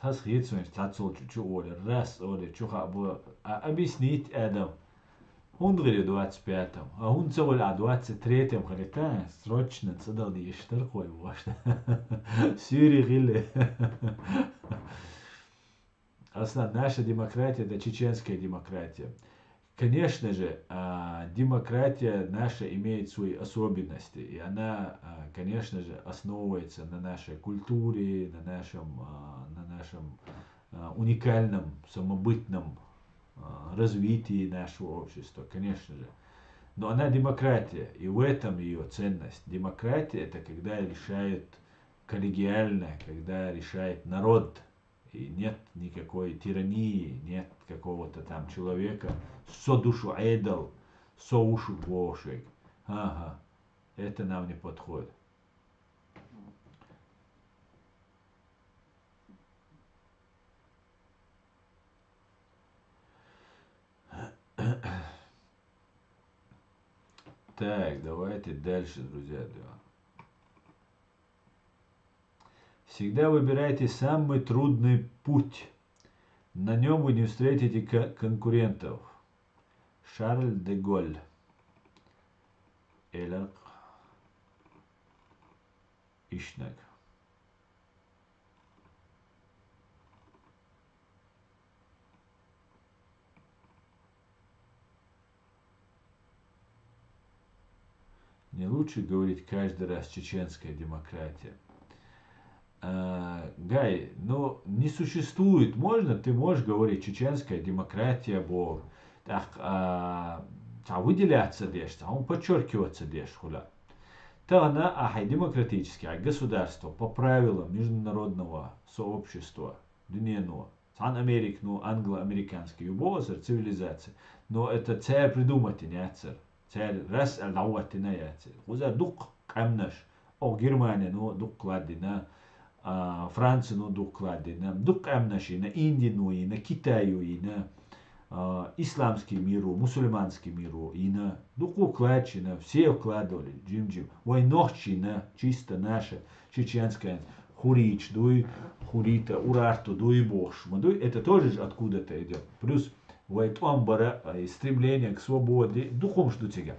Хас хитсун, тацул чу, чу оли, раз оли, чу ха бу. А объяснить, Адам. Хундгри двадцать пятом. А хун цавал а двадцать третьем халита. Срочно цадал ди иштар кой бошта. Сюри гили. Аслан, наша демократия — это чеченская демократия. Конечно же, а, демократия наша имеет свои особенности, и она, а, конечно же, основывается на нашей культуре, на нашем, а, на нашем а, уникальном, самобытном а, развитии нашего общества, конечно же. Но она демократия, и в этом ее ценность. Демократия — это когда решает коллегиально, когда решает народ, и нет никакой тирании, нет какого-то там человека, со душу айдал, со ушу гошек. Ага, это нам не подходит. Так, давайте дальше, друзья. Да. Всегда выбирайте самый трудный путь. На нем вы не встретите ко- конкурентов. Шарль де Голль. Элек Ишнек. Не лучше говорить каждый раз «чеченская демократия». А, Гай, ну, не существует, можно, ты можешь говорить «чеченская демократия», бо, так, а, ца выделяться деш, ца он подчеркиваться деш, хула. Тана ахай демократический, а государство по правилам международного сообщества, дунену, цан Америк, ну, англо-американский, любого цивилизации. Но это царь придумать не царь. Царь раз а давать не яцарь. Хуза дук камнаш. О, Германия, ну, дук кладина. А, Франция, ну, дук кладина. Дук камнашина, Индия, ну, ина, Китаю, ина. А, исламский миру, мусульманский миру, ина. Дуку кладчина, все вкладывали, джим-джим. Войнохчина, чисто наша, чеченская. Хурич дуй, хурита, урарту дуй, бохш. Ма дуй, это тоже же откуда-то идет. Плюс вайтуамбара, а, стремление к свободе, духом жду тебя.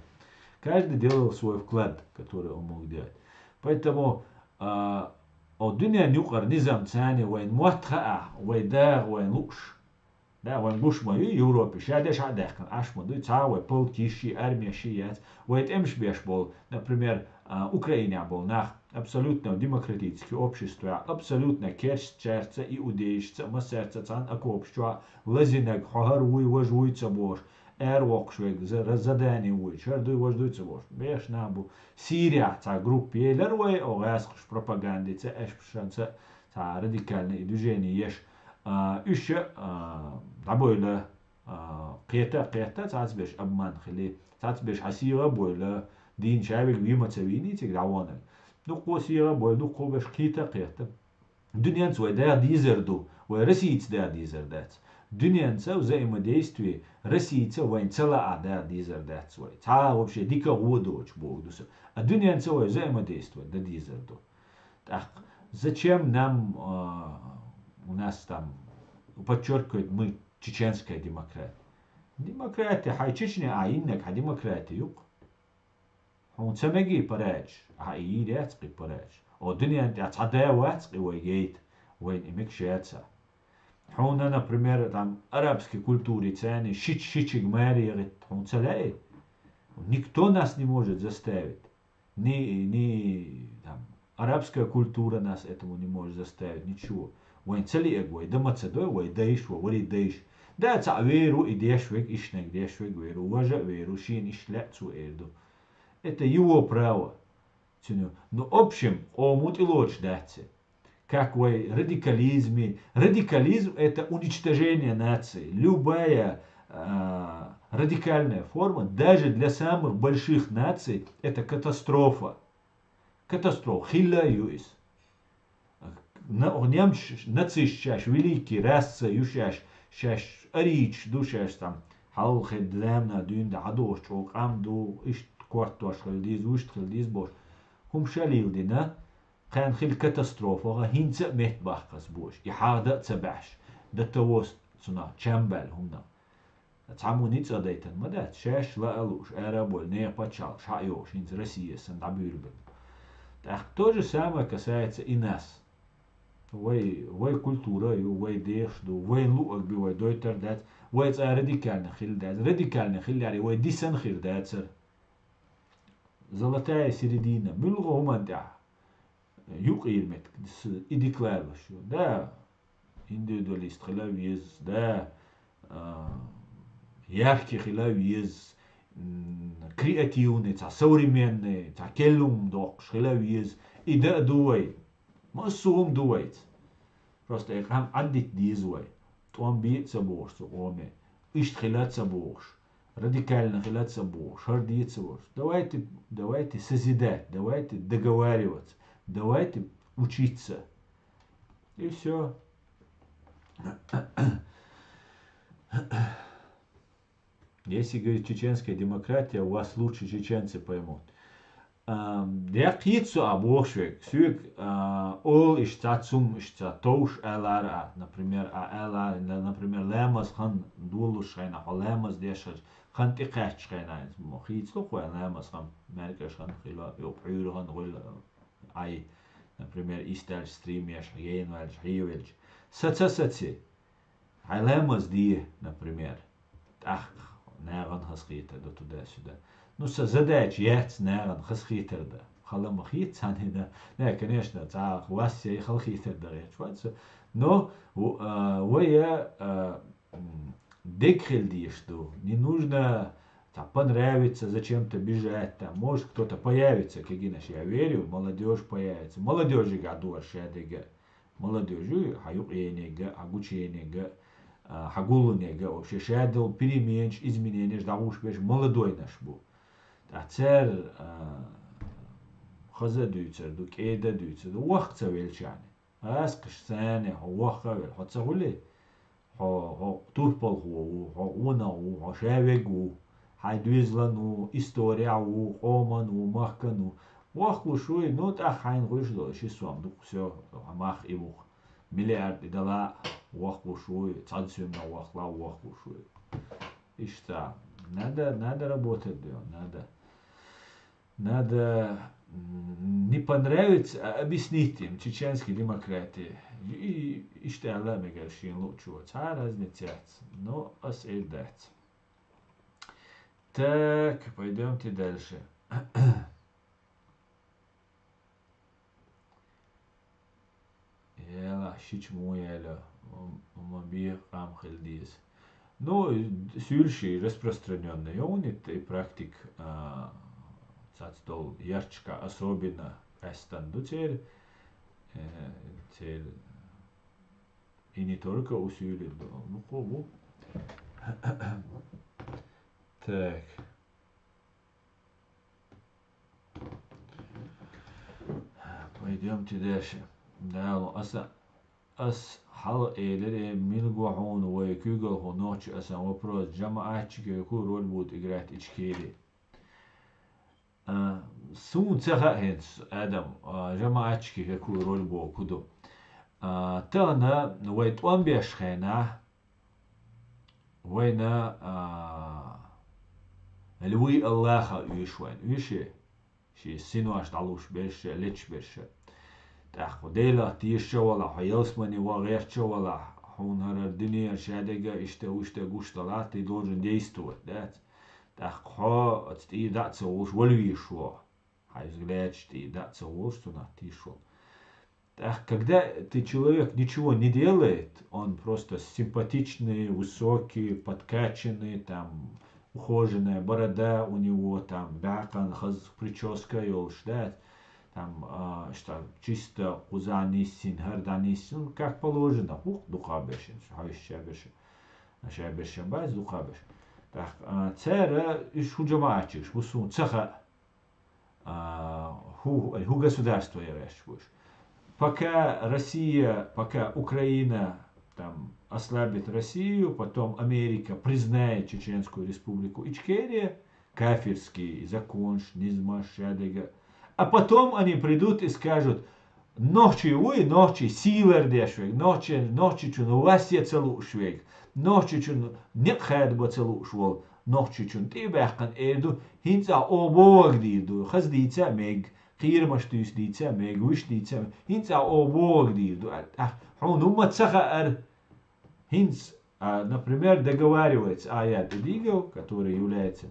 Каждый делал свой вклад, который он мог делать. Поэтому а, о дунен юкъар низам цани вайн муатха а, вай дагъ, вайн луш. Да, вайн луш ма ю Европе, ша деш а дехкан, аш ма дуй, ца вай полк иши, армия ши яц, вай темш беш бол, например, а, Украина бол, нах, абсолютно демократический общество, абсолютно керччарца, иудейшца, масарца, цан окопшчуа, лазинаг, хохар вуй, вож вуй ца бош, эр вокш вег, за-, задание вуй, шар дуй, вож дуй ца бош. Беш на бу, Сирия ца группа елер вай, о гасхш пропагандица, эшпшанца, ца радикальное движение еш. А, уьш, а, дабойла, а, кхета, кхета, цац беш обман хили, цац беш хасига бойла, дин шавиг вима ца вини, циг давонаг. Дуккхо сиха а бой, дуккхо беш кхета а кхетта. Дуьненца вай дагӀа дезар ду, вай Российца дагӀа дезар дац. Дуьненца взаимодействие Российца вайна ца лаахь дагӀа дезар дац вай. Цхьа а вообще дика а, вон а доцуш боху ду со. А дуьненца вай взаимодействовать дан дезар ду. ТӀаккха зачем нам, а, у нас там подчеркивать мы чеченская демократия? Демократия, хьайн Чечне а йиннарг хьан демократия ю-кх. Хьуна ца мегий парадаш? Ахьа и йийр яц-кх и парадаш. О, дуьнен тӀехь цхьа да вац-кх и вайга яйта, вайна и мегаш яц а. Хьуна, например, там арабский культури царни шича-шичиг маре гӀитта хьуна ца лаьий? Никто нас не может заставить. Ни, ни там арабская культура нас этому не может заставить, ничего. Вайн ца лиаг вай, да ма ца дой вай дайш, вай вари дайш. Да, цхьаъ вер ву и деш верг, ишнаг деш верг вер ву, важа а вер ву, шена иштта лаьа цо эр ду. Это его право. Цуьнан, ну, общем, къомо тӀелоцуш дац и. Как вай радикализме. Радикализм — это уничтожение нации. Любая, а, радикальная форма, даже для самых больших наций, это катастрофа. Катастрофа. Хилла а ю иза. На-, немцаш, нацисташ шаьш великий раса ю шаьш, шаьш арийцаш ду шаьш там. Хьалхе заманахь дуьйна дан хьадохуш чӀогӀа къам ду, иштта кортош хила деза, вуьшта хила деза бохуш. ХӀума ша леладина, кхаьнна хилла катастрофа, хӀинца а метта баккха аса бохуш. И хьагӀ дан а ца баьхьаш, до того цунах чам баьлла хӀуманах. Цхьаммо ницкъ а дайтина ма дац, шаьш лаа а лууш, ара а бовлу, нехан пачхьалкхаш хьа а йохуш, хӀинца Россия санна дӀабуьйлабелла. ТӀаккха то же самое касается и нас. Вай, вай культура а ю, вай дехаш ду, вайн луъург бу, вай дойтар дац, вай цкъа радикальный хила дац. Радикальный хиллехьара, вай дисина хир дацара. Золотая середина. Муьлхха хӀуманна тӀехь юкъера меттиг, с-, и дика лоруш ю. Да, индивидуалист хила веза, да, а, яркий хила веза, м, креативный, цхьа современный, цхьа керла хӀума доккхуш хила веза. И дан а ду вай. Массо а хӀума ду вайца. Просто и къам Ӏаддита деза вай. ТӀом бе а ца бохуш цу къоме. Иштта хила а ца бохуш. Радикально хила а ца бохуш. ХӀара де а ца бохуш. Давайте, давайте созидать, давайте договариваться, давайте учиться. И всё. Если говорить чеченская демократия, вас лучше чеченцы поймут. А, деккхийца со а бохуш верг, соьга, а, ола иштта цхьа цум, иштта цхьа товш аьллара а, например, а аьллара, на-, например, ламаз хан долуш хенахь, хьо ламаз деш хилча, хан тӀекхаьчча хенахь, мо хийцалуш вайн ламаз хан, маьркӀаж хан хила, йо, пхьуьйра хан хуьлу, Ай, например, истаьлча стрим еш, гена ваьлча, хьевелча. Саца, саци. Хьайн ламаз де, например. ТӀаккха нагӀан хазахетар ду туда-сюда. Ну, сан задача яц нагӀан хазахетар дан. Хала ма хета царна и дан. Не, конечно, цхьа вас яй халахетар дан гӀерташ вац со. Но, в-, а, вай, а, м, дегахь хила дезаш ду. Не нужно там понравиться, зачем-то бежать, там, может, кто-то появится, кегийнаш, я верю, молодёжь появится. Молодёжьига дора ша дерг а. Молодёжь, хьан юкъаениг а, хьан гучаениг а, а, хьан гуллуниг а, вообще ша долу переменаш, измененеш дӀагӀуш берш молодойнаш бу. Ткъа цара, а, хаза а дуьйцур ду, кӀеда а дуьйцур ду, вахка ца веллачарна. Аскхаш царна, хьо вахка а велла, хьо ца хуьлий? Хьо, хьо турпалхо ву, хьо къонах ву, хьо шаверг ву, хьайн доьзалан ву, исторехь ву, къоман ву, махкан ву. Вахка луш вуй, ну, тӀаккха хьайна гӀуьш долу ши сом ду-кх, всё, хьан мах и ву-кх. Миллиард и дала а, вахка луш вуй, цхьана соьмах вахка лахь а, вахка луш вуй. Иштта, надо, надо работать делать, надо. Надо, м, не понравится, а объяснить им, чеченские демократии. И, и иштта аьлла а мегар шена луучо. Цхьа а разница яц. Но ас эр дац. Так, пойдёмте дальше. Яла, шича муха яла, м-, ма бе къам хила деза. Ну, суьйлаш и распространённый йовнит и практик, а, цац долу ярчка особенно къаьстан ду церан, э, церан и не только у суьйлин ду, ну, кхо бу. Так. Идёмте дальше. Дала, аса, ас хьала элире, милго хьуна вай куьйгалхо нохчи асан вопрос, жамаатчикеку роль будет играть Ичкери. А, суна ца хаьа хӀинца, Адам, а, жамаатчикеку роль боку ду. А, тахана вай тӀом беш хенахь, вайна, а, львы Аллаха уьш вайн, уьше? Ши синош дӀалуш берш, лечу берш. ТӀаккха Делах тешача валахь, хьо ялсмани ван гӀертача валахь, хьуна хӀара дуьне шадерг иштта, уьшта гуш далахь, ты должен действовать, дац? ТӀаккха хьо оцу тӀе дӀа а ца волуш, валвийш ву. Хьайн взглядаш тӀе дӀа а ца волуш, цунах тийш волу. Так, когда ты человек ничего не делает, он просто симпатичный, высокий, подкачанный, там, ухоженная борода у него, там, баьккхина хаза прическа йолуш, да, там, а, что, чисто кхуза нисин, хӀара дӀа нисин, ну, как положено, хӀух дукха бешин, хьоьжуш ша бешин, ша бешин бац дукха беш. Так, а, цара уьш хӀу жамаатчикаш бу суна ца хаьа. А, хӀу, хӀу государство я ваьш будеш. Пока Россия, пока Украина там ослабит Россию, потом Америка признает Чеченскую Республику Ичкерия, кафирский законш, низмаш, шадерг. А потом они придут и скажут: «Нохчий вуй, нохчий сийлар деш верг, нохчий, нохчичун вас я ца лууш верг, нохчичун некъ хадабан ца лууш волу, нохчичун тӀе а баьккхина эр ду, хӀинца а оха бохург дийр ду, хаза дийца а мега, кхерамаш туьйсу дийца а мега, вуьш дийца а мега, хӀинца а оха бохург дийр ду», аьлла. ТӀаккха хьуна хӀумма ца хаьара, хӀинца, а, например, договаривается, а я тӀе дийгал, который является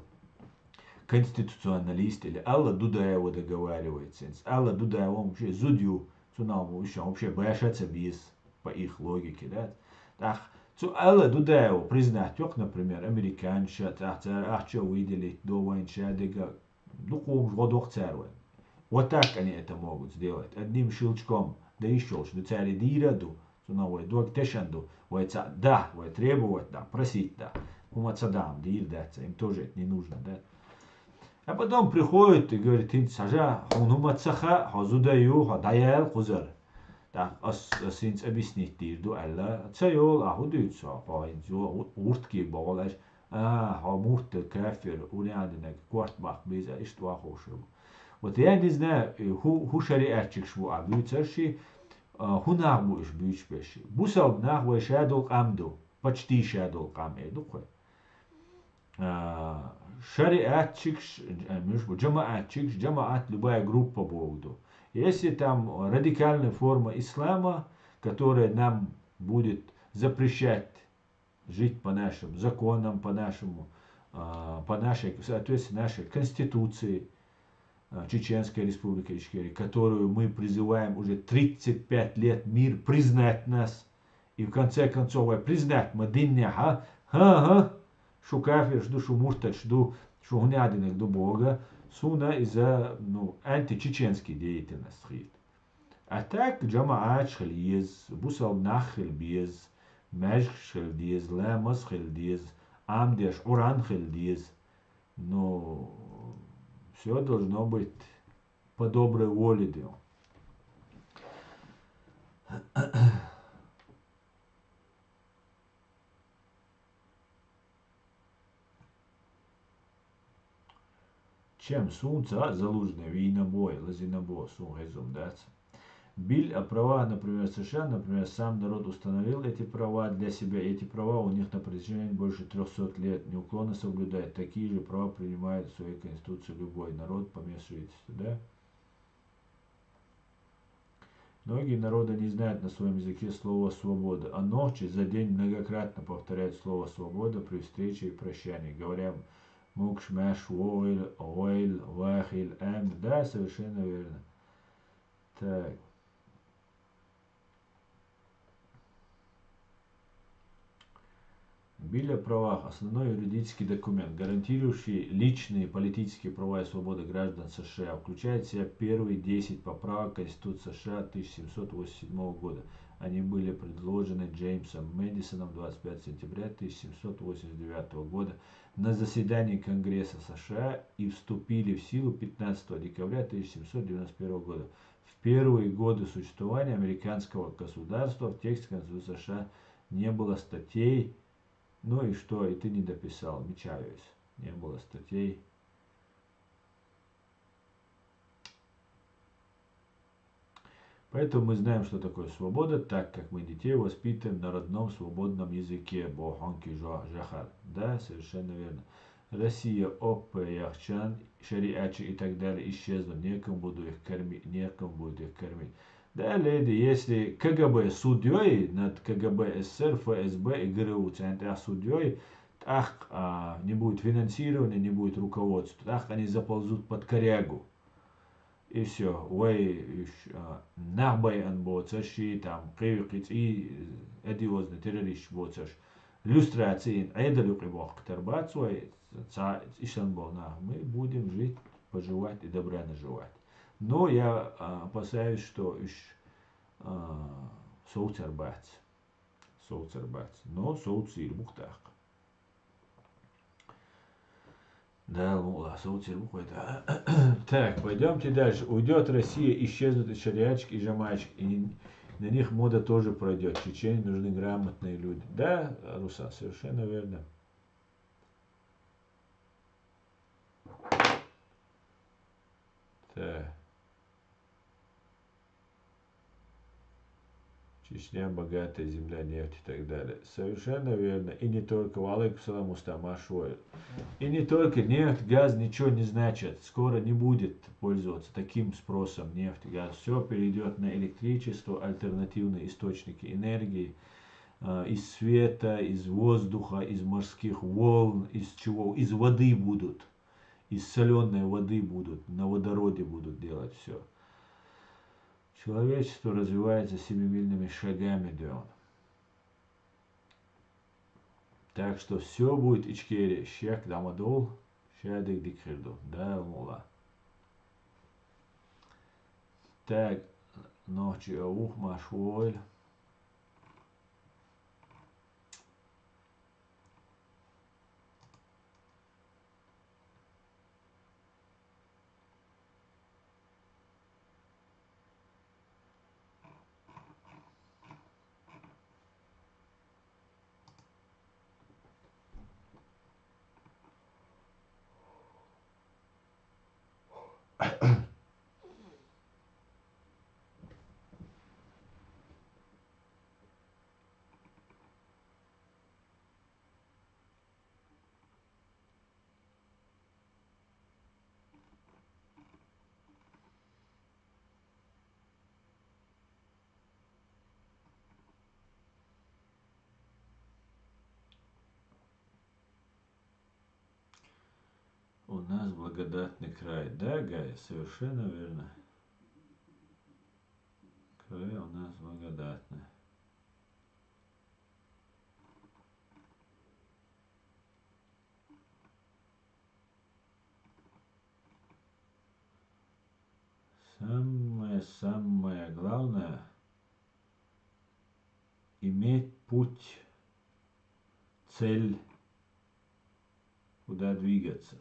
конституционалист, или Алла Дудаева договаривается. Алла Дудаева вообще зуда ю, цунах вообще баша ца беза, по их логике, да? ТӀаккха цу Алла Дудаева признать йоккху, например, американца, тӀаккха цара ахча выделить до вайн шадерг, дукха хӀумаш гӀо доккху цара вайн. Вот так они это могут сделать. Одним щелчком, да, йиш йолуш ду, цара дийр а ду, цунах вай дог тешан ду, вай ца да, вай требовать да, просить да. ХӀума ца даьхна дийр дац, им тоже это не нужно, да. А потом приходит и говорит: «ХӀинца хьажа, хьуна хӀума ца хаьа, хьо зуда ю, хьо дӀаяьлла кхузара. ТӀаккха ас, ас хӀинца объяснить дийр ду», аьлла, ца йолу, а хӀун дуьйцу хьо, хьо хӀинца йо-, гӀу-, гӀуртке бохула аьлча, а, хьо муртат, кафир, уьш а динарг, корта баккха беза, иштта вахош ву. Вот я не знаю, хӀу, хӀу шариатчикаш бу а буьйцурш, а, хӀу нах бу уьш буьйцуш берш. Бусалба нах вай шадолу къам ду, почти шадолу къам эр ду-кх вай. А, шариатчикаш, а, муьш бу, жамаатчикаш, жамаат любая группа бохург ду. Если там радикальная форма ислама, которая нам будет запрещать жить по нашим законам, по нашему, а, по нашей, в соответствии нашей Конституции, а, Чеченской Республики Ичкерия, которую мы призываем уже тридцать пять лет мир признать нас, и в конце концов, вай признать ма диннехь, а? ХӀан-хӀа, шу кафирш ду, шу муртаташ ду, шу хӀун а динарг ду бохург, суна иза, ну, античеченский деятельность хета. А так, жамааташ хила еза, бусалба нах хила беза, маьждигаш хила деза, ламаз хила деза, Ӏамадеш Къуръан хила деза. Ну, всё должно быть по доброй воле дела. Чем суна ца хаьа Залужный вийна бой, лазийна бо, суна хезна дац. Биль о правах, например, США, например, сам народ установил эти права для себя, и эти права у них на протяжении больше трёхсот лет неуклонно соблюдают. Такие же права принимает в своей конституции любой народ, помешивается, да? Многие народы не знают на своём языке слова «свобода», а нохчи за день многократно повторяют слово «свобода» при встрече и прощании, говоря: «Мукш, меш, войль, войль, вахиль, эм». Да, совершенно верно. Так. Биль о правах — основной юридический документ, гарантирующий личные политические права и свободы граждан США, включает в себя первые десять поправок Конституции США тысяча семьсот восемьдесят седьмого года. Они были предложены Джеймсом Мэдисоном двадцать пятого сентября тысяча семьсот восемьдесят девятого года на заседании Конгресса США и вступили в силу пятнадцатого декабря тысяча семьсот девяносто первого года. В первые годы существования американского государства в тексте Конституции США не было статей. Ну и что? И ты не дописал, мечаюсь. Не было статей. Поэтому мы знаем, что такое свобода, так как мы детей воспитываем на родном свободном языке. Бохонки жо-, жахар. Да, совершенно верно. Россия оппа яхчан, шариатчи и так далее исчезнут. Некому буду их кормить, некому будет их кормить. Да, леди, если КГБ судьей над КГБ СССР, ФСБ и ГРУ центра судьей, так, а, не будет финансирования, не будет руководства, так они заползут под корягу. И всё. Вай, иш, а, нах байан боцаши, там, кыви кыци, одиозный террорист боцаш. Люстрациян айдалю кыбок тарбацвай, ца, ишан болна. Мы будем жить, поживать и добра наживать. Но я, а, опасаюсь, что иш, а, соуцар бац. Соуцар бац. Но соуцир бухтак. Да, ну, ла, соуцир бухтак. Так, пойдемте дальше. Уйдет Россия, исчезнут и шариатчик, и жамайчик. И на них мода тоже пройдет. Чеченам нужны грамотные люди. Да, Руслан, совершенно верно. Так. Чечня богатая земля, нефть и так далее. Совершенно верно. И не только. Ва алейкум салам, Мустафа Машвоев. И не только нефть, газ ничего не значит. Скоро не будет пользоваться таким спросом нефть, газ. Все перейдет на электричество, альтернативные источники энергии. А, из света, из воздуха, из морских волн, из чего? Из воды будут. Из соленой воды будут, на водороде будут делать все. Человечество развивается семимильными шагами, Дион. Так что все будет Ичкерия, щек дамадол, щадик дикхирду, да, мула. Так, ночи аух машвойль. У нас благодатный край. Да, Гая, совершенно верно. Край у нас благодатный. Самое-самое главное — иметь путь, цель, куда двигаться.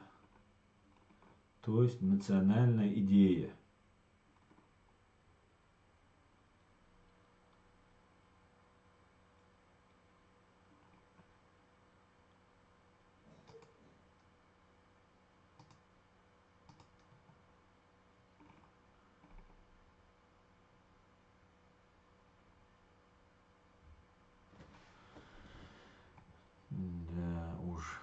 То есть национальная идея. Да уж.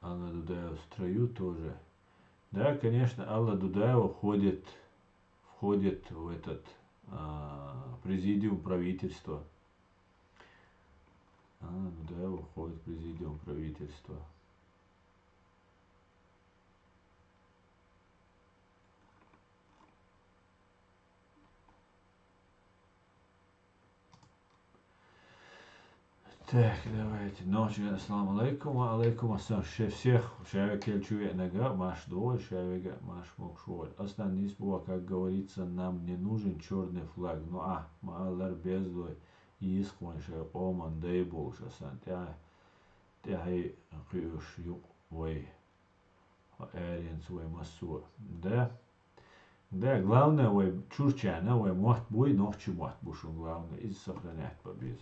Алла Дудаева в строю тоже. Да, конечно, Алла Дудаева входит, входит в этот, а, президиум правительства. Алла Дудаева входит в президиум правительства. Так, давайте. Ночи, ассаламу алейкум, ва алейкум ассалам. Ше всех, шаве келчуве нага, маш доволь, шавега, маш мокшволь. Аслан, не забывай, как говорится, нам не нужен черный флаг. Ну а, мааллар бездой, иск вон шаве, оман, дай болш, Аслан. Тя, тя хай, кюш, юк. Вай, хьо аренца вай массо а. Да? Да, главное, вай чурчана, вай мотт буй, нохчи мотт бу шун, главное, из сохранять по беза.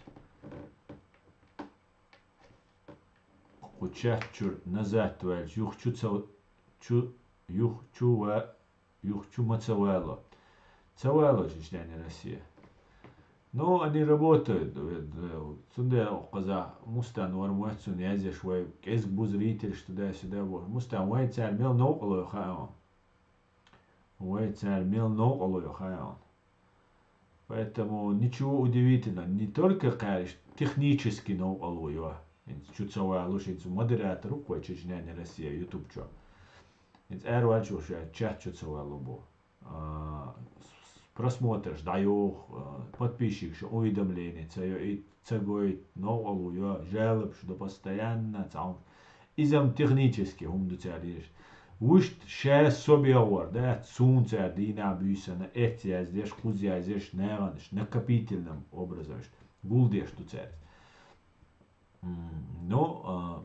Кху чат чур назад ваьлча, юх чу ца, чу, юх чу ва, юх чу ма ца вало. Ца вало Чечня, не Россия. Ну, они работают. Цунде кхаза Мустан вар муэцун язеш вай кӀезг бузритель, что туда-сюда бу. Мустан вай цар мел новкъалой хаон. Вай цар мел новкъалой хаон. Поэтому ничего удивительного. Не только, конечно, технически новкъалой ва. Инц чу ца валуш, инц модератор вай Чечня, не Россия, YouTube чу. Инц эр валчуш, чат чу ца валу бу. А, с-, с-, просмотрш дӀайох, а, подписчикш уведомление ца йо, и ца гойт, новкъалу йо, жалобш до постоянно, цаун. Изам технически хӀума ду цар деш. Вуьшт ша со бегӀор, да, цун цар дийнахь буьйсана, эц яздеш, кхуз яздеш, нагӀанаш, накопительным образом, гулдеш ду цар. М, ну, а,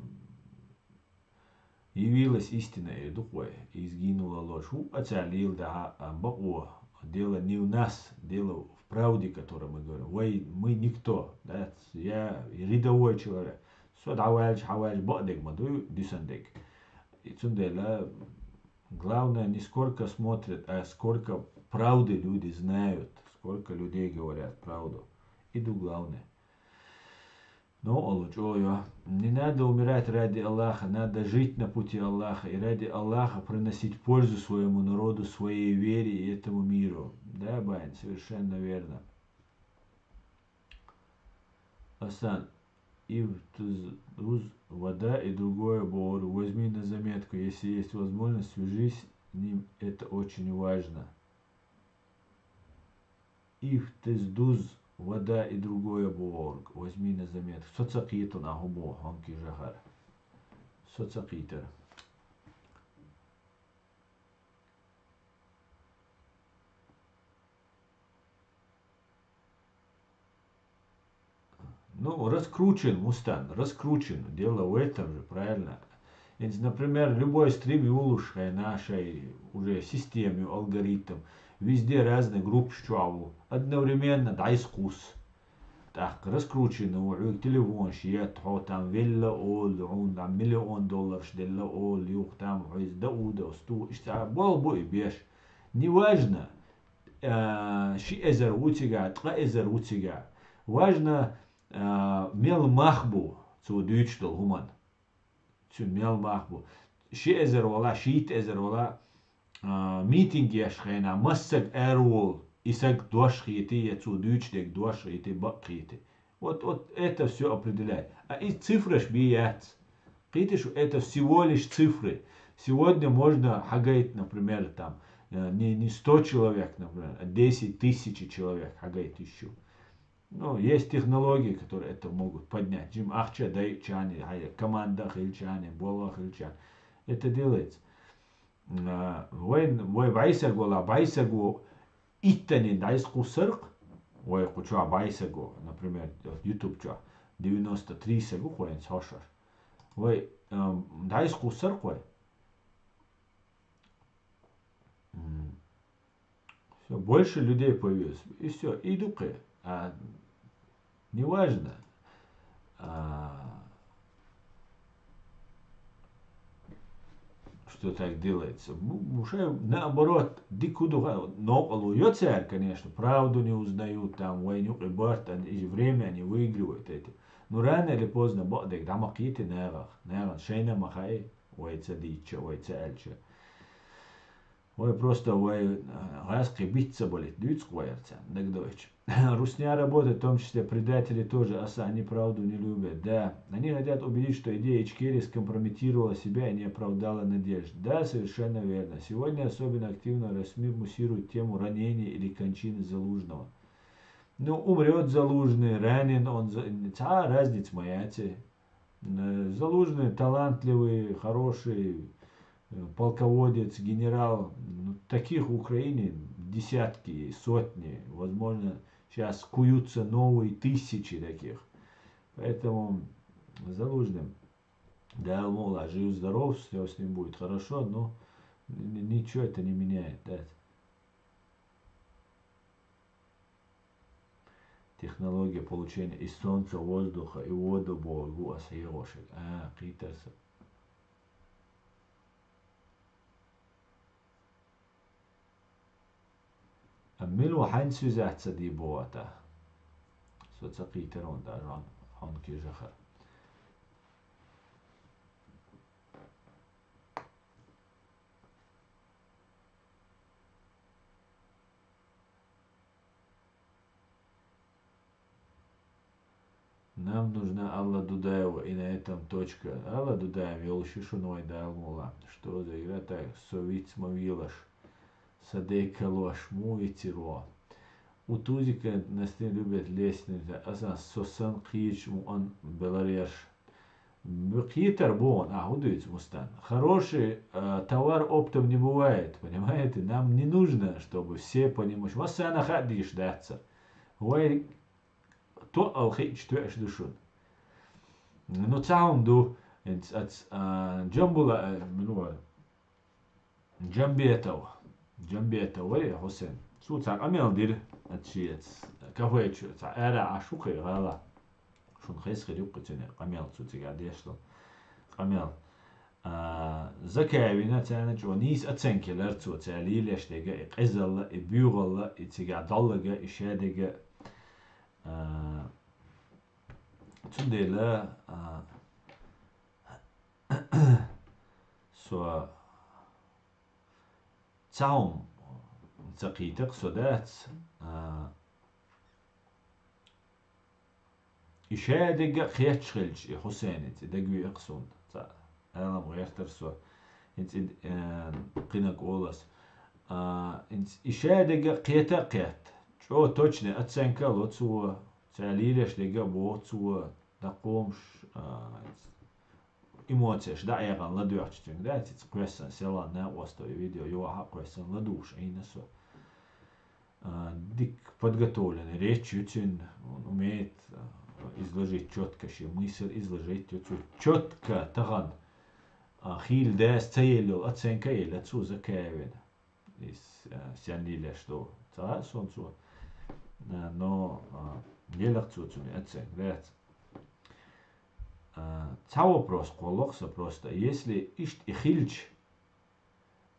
Явилась истина, эр ду-кх вай, и сгинула ложь. ХӀуъа цар лела дахьа, а, бакъо, дело не в нас, дело в правде, которую мы говорим. Вай, мы никто, да, я рядовой человек. Со дӀаваьлча, хьаваьлча, бакъдерг ма ду, дисандерг. И цундела, главное, не сколько смотрят, а сколько правды люди знают, сколько людей говорят правду. И ду главное. Ну, олу чӀогӀа йо. Не надо умирать ради Аллаха, надо жить на пути Аллаха и ради Аллаха приносить пользу своему народу, своей вере и этому миру. Да, Байн, совершенно верно. Асан, ив туз, туз вода и другое бор. Возьми на заметку, если есть возможность, свяжись с ним, это очень важно. Ив тез дуз, вода и другое бу гӀорг. Возьми на заметку. Со ца кхетар, нах, хӀун бу хьонки жахар. Со ца кхетар. Ну, раскручен, Мустан, раскручен. Дело в этом же, правильно? Инц, например, любой стрим юлуш хай нашей уже система, алгоритм. Везде разные группы чуаву. Одновременно дайс кус. Так, раскручен, у телефон шиет, хо там велла ол, он там миллион доллар делла ол, юх там хойз да уда, сту, ишта бол бу и беш. Неважно, а, ши эзар ву цига, ткъа эзар ву цига. Важно, а, мел мах бу цо дуьйцуш долу хӀуманна. Цуьнан мел мах бу. Ши эзар вала, шийтта эзар вала, а, митинг еш хенахь, массаг араволу, и саг дош хетий, я цо дуьйцуш дерг дош хетий, бакъ хетий. Вот, вот это всё определяет. А и цифраш бен яц. Кхетий шу, это всего лишь цифры. Сегодня можно хьагайта, например, там, э, не, не сто человек, например, а десять тысяч человек хьагайта шу. Ну, есть технологии, которые это могут поднять. Жим ахча дайчани, хьай команда хилчани, бола хилчани. Это делается. А, вайн, вай байсаг вала, байсаг ву иттанин дайс кусарк, вай куча байсаг ву, например, вот YouTube чу, девяносто три саг ву хойн сошар. Вай, ам, дайс кусарк вай. М. Всё, больше людей появилось. И всё, и дукхе. А, неважно, а, что так делается. М, уже наоборот, дика ду ха, новкъалу йо цара, конечно, правду не узнают, там, вай нюкъи барт, они, и время они выигрывают эти. Ну, рано или поздно, бакъдерг дӀа ма кхийти нагӀах. НагӀан шайна ма хаьа, вай ца дийча, вай ца аьлча. Вай просто вай, э, гӀаскхи бицца болит, дуьйцу вай арца, дагадойтуш. Русня работает, в том числе предатели тоже, аса они правду не любят. Да, они хотят убедить, что идея Ичкерии скомпрометировала себя и не оправдала надежд. Да, совершенно верно. Сегодня особенно активно РСМИ муссируют тему ранения или кончины Залужного. Ну, умрёт Залужный, ранен он, за-, ца разница моя, те. Э, Залужный талантливый, хороший, э, полководец, генерал. Ну, таких в Украине десятки, сотни. Возможно, сейчас куются новые тысячи таких. Поэтому Залужным Дала мукъ лахь, жив-здоров, всё с ним будет хорошо, но н-, н-, ничего это не меняет, да. Технология получения из солнца, воздуха и воды богу асхьегъошек. А, кхитар са. А мила ву хьайн связаться ди богӀата? Со ца кхитар вон даже хьон, хьон кижахар. Нам нужна Алла Дудаева, и на этом точка. Алла Дудаева йолуш ю шуна вай, Дала мукъ лахь. Что за игра так? Со виц ма велаш. Са декалош, муха вицир вон? У Тузика нас не любят лестница. Асан со сан кхечу мукъан белареш. Б-, кхетар бу вон, а, хӀун дуьйцу, Мустан? Хороший, э, товар оптом не бывает, понимаете? Нам не нужно, чтобы все понимали. Массана хаа дийш дац. Вай тоъал хиъча тоьаш ду шуна. Ну, цхьа хӀума ду, хӀинца ац, а, Джамбула, а, ну, Джамбетов. Джамбетов вай, Хьусен. Цо цхьа къамел дира, ац ши ац кафе чу, цхьа ара Ӏаш ву кхин гӀала. Шуна хеза хир ю кхин цуьнан къамел цо цигахь деш долу. Къамел. А, Закаевна царна чӀогӀа нийса оценка лар цо, цара лелош дерг, и къизалла, и буьйхалла, и цигахь долларг, и шадерг. А, цундела, а, со цхьа хӀума ца кхийта-кх со дац, а, и шадерг а кхеташ хилча, и Хьусеница, и дагавеа-кх суна, цхьа Ӏалам гӀертара со, хӀинца и, э, кхинаг олу ас. А, хӀинца и шадерг а кхета а кхетта, чӀогӀа точный оценка а ло цо, цара лелош дерг а боху цо, даккхомаш, а, эмоцеш дӀа а яхана ладоьгӀча цуьнга, да, цица кхоьссина, селан накъосто и видео юха а кхоьссина ладугӀуш Ӏийна со. А, дика подготовленный речь ю цуьнан, он умеет, а, изложить чётко шен мысль, изложить ю цо чётко тахана, а, хийла дас ца елла йолу оценка а елла цо Закаевна. Иза, а, стенна лелош ду, ца хаьа суна цо. А, но, а, елла-кх цо цуьнан оценка, дац. А, цхьа вопрос кхолло-кх сан просто. Если иштта и хилча,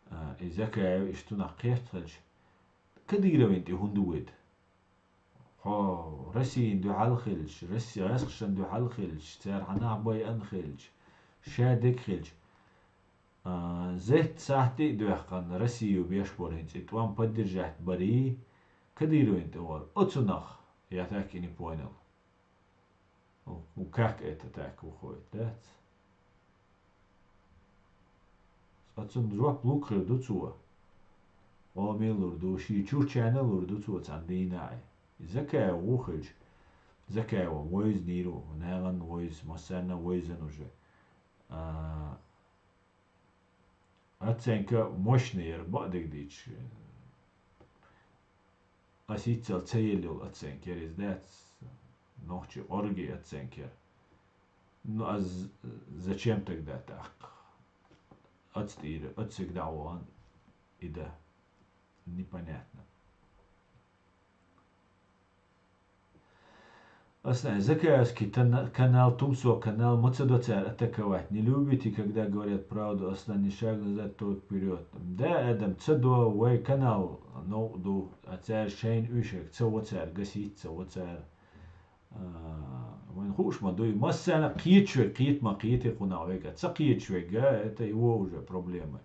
а, и Закаев иштта цунах кхетта хилча, Кадыровна тӀе хӀунда вуьду? Хьо Россина дуьхьал хилча, Росси-, гӀаскхашна дуьхьал хилча, цара хьан нах байъина хилча, шадерг а хилча, а, зетта сахьт а доьхкина, Россию беш болу хӀинца и тӀом поддержать барий, Кадыровна тӀе вара. Оцунах я так и не понял. Ну, как это так выходит, дац? Ткъа цунна жоп лур хир ду цо. Къоме лур ду, шен чурчарна лур ду цо цхьана дийнахь. Закаев ву хилча, Закаев вайза нийр ву, нахана вайза, массарна вайзана уже. А, оценка мощный яра, бакъдерг дийцча. Ас иццал ца елла йолу оценка яра иза, дац, нохчийн къоргий оценка яра. Ну, а з-, зачем тогда так? Оцу тӀера, оцу цига дӀа а вахана, и да. Непонятно. Аслан, Закаевский тана-, канал, Тумсо канал, ма ца до цара атаковать. Не любите, когда говорят правду, Аслан, ни шаг назад, только вперёд. Да, Адам, ца до, вай канал новкъа ду, а цара шайна уьйшург ца во цара, гасить ца во цара. А, вайн хууш ма дуй, массарна кхеташ верг кхета ма кхета кхунах вега. Ца кхеташ верг, это его уже проблемы.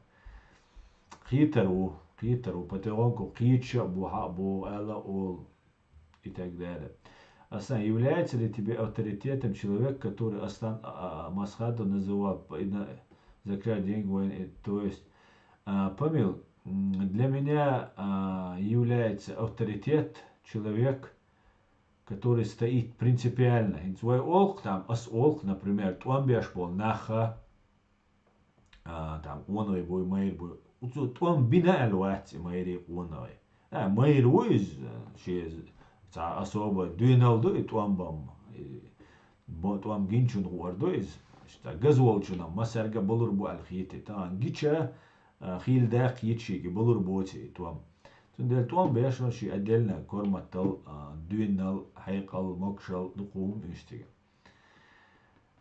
Кхетар ву, кхетар ву, потихоньку кхеташ а бу, хьа а бу, аьлла а олу. И так далее. Аслан, является ли тебе авторитетом человек, который Аслан, а, а, Масхадов называл, п-, и на-, за кражу денег войны, э, то есть, а, Памел, м, для меня, а, является авторитет человек, который стоит принципиально. ХӀинца вай олу-кх там, ас олу-кх, например, тӀом беш болу нах, а, там, къоной буй, майра буй. Оцо тӀом бина аьлла вац и майрий, къоной. А, майра ву иза, шен цхьа особо доьналла ду и тӀом бан. И бо-, тӀом гиначунна хуур ду иза. Иштта газволчунна массаьрга балур бу аьлла хетий. Тахана гича, а, хийла даккха йичиги балур боций и тӀом. Цундела тӀом беш ший отдельно корматал, а, дуьйнал, хьекъал, могушал, дукха хӀума уьш цига.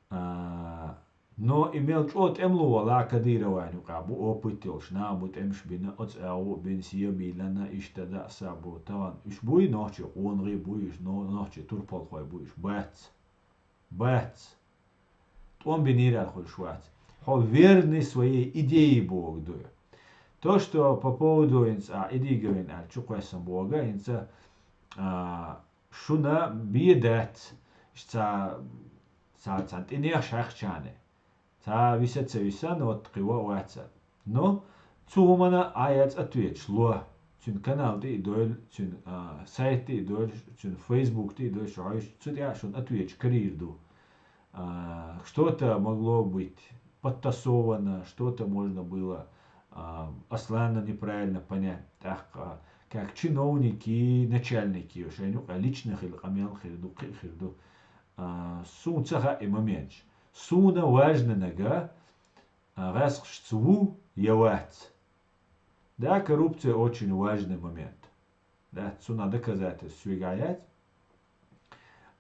А, но и мел чӀо тӀемло вала Кадырован юкъа бу опыт йолуш, наха бу тӀемаш бина, оцу агӀо а бина, сий а бийлина, иштта даа са бу. Тахана уьш буй нохчий къонахий буй уьш, но-, нохчий турпалхой буй уьш? Бац. Бац. ТӀом бинийра хуьлуш вац. Хьо верный своей идее боху дуй. То, что по поводу хӀинца а Идиговин аьлла чу кхоьссина боху, хӀинца, а, шуна бен дац, ца, ца, цхьана тӀе нехан шаьхчане. Ца виса ца виса, но вот кхин ван а вац. Но цу хӀумана а яц ответаш ло. Цуьнан канал тӀе а дойла, цуьнан, а, сайт тӀе а дойла, цуьнан Facebook тӀе а дойла, шу хьоьжуш, цу тӀехь а шуна ответаш карийр ду. А, что-то могло быть подтасовано, что-то можно было, а, Аслана неправильно понять. ТӀаккха, а, как чиновники, начальники, шайн юкъа личный хила къамел хир ду, кхин а хир ду. А, суна ца хаьа и моменташ. Суна важнанага, а, гӀаскхашца ву я вац. Да, коррупция очень важный момент. Да, цунах доказательств соьга яц.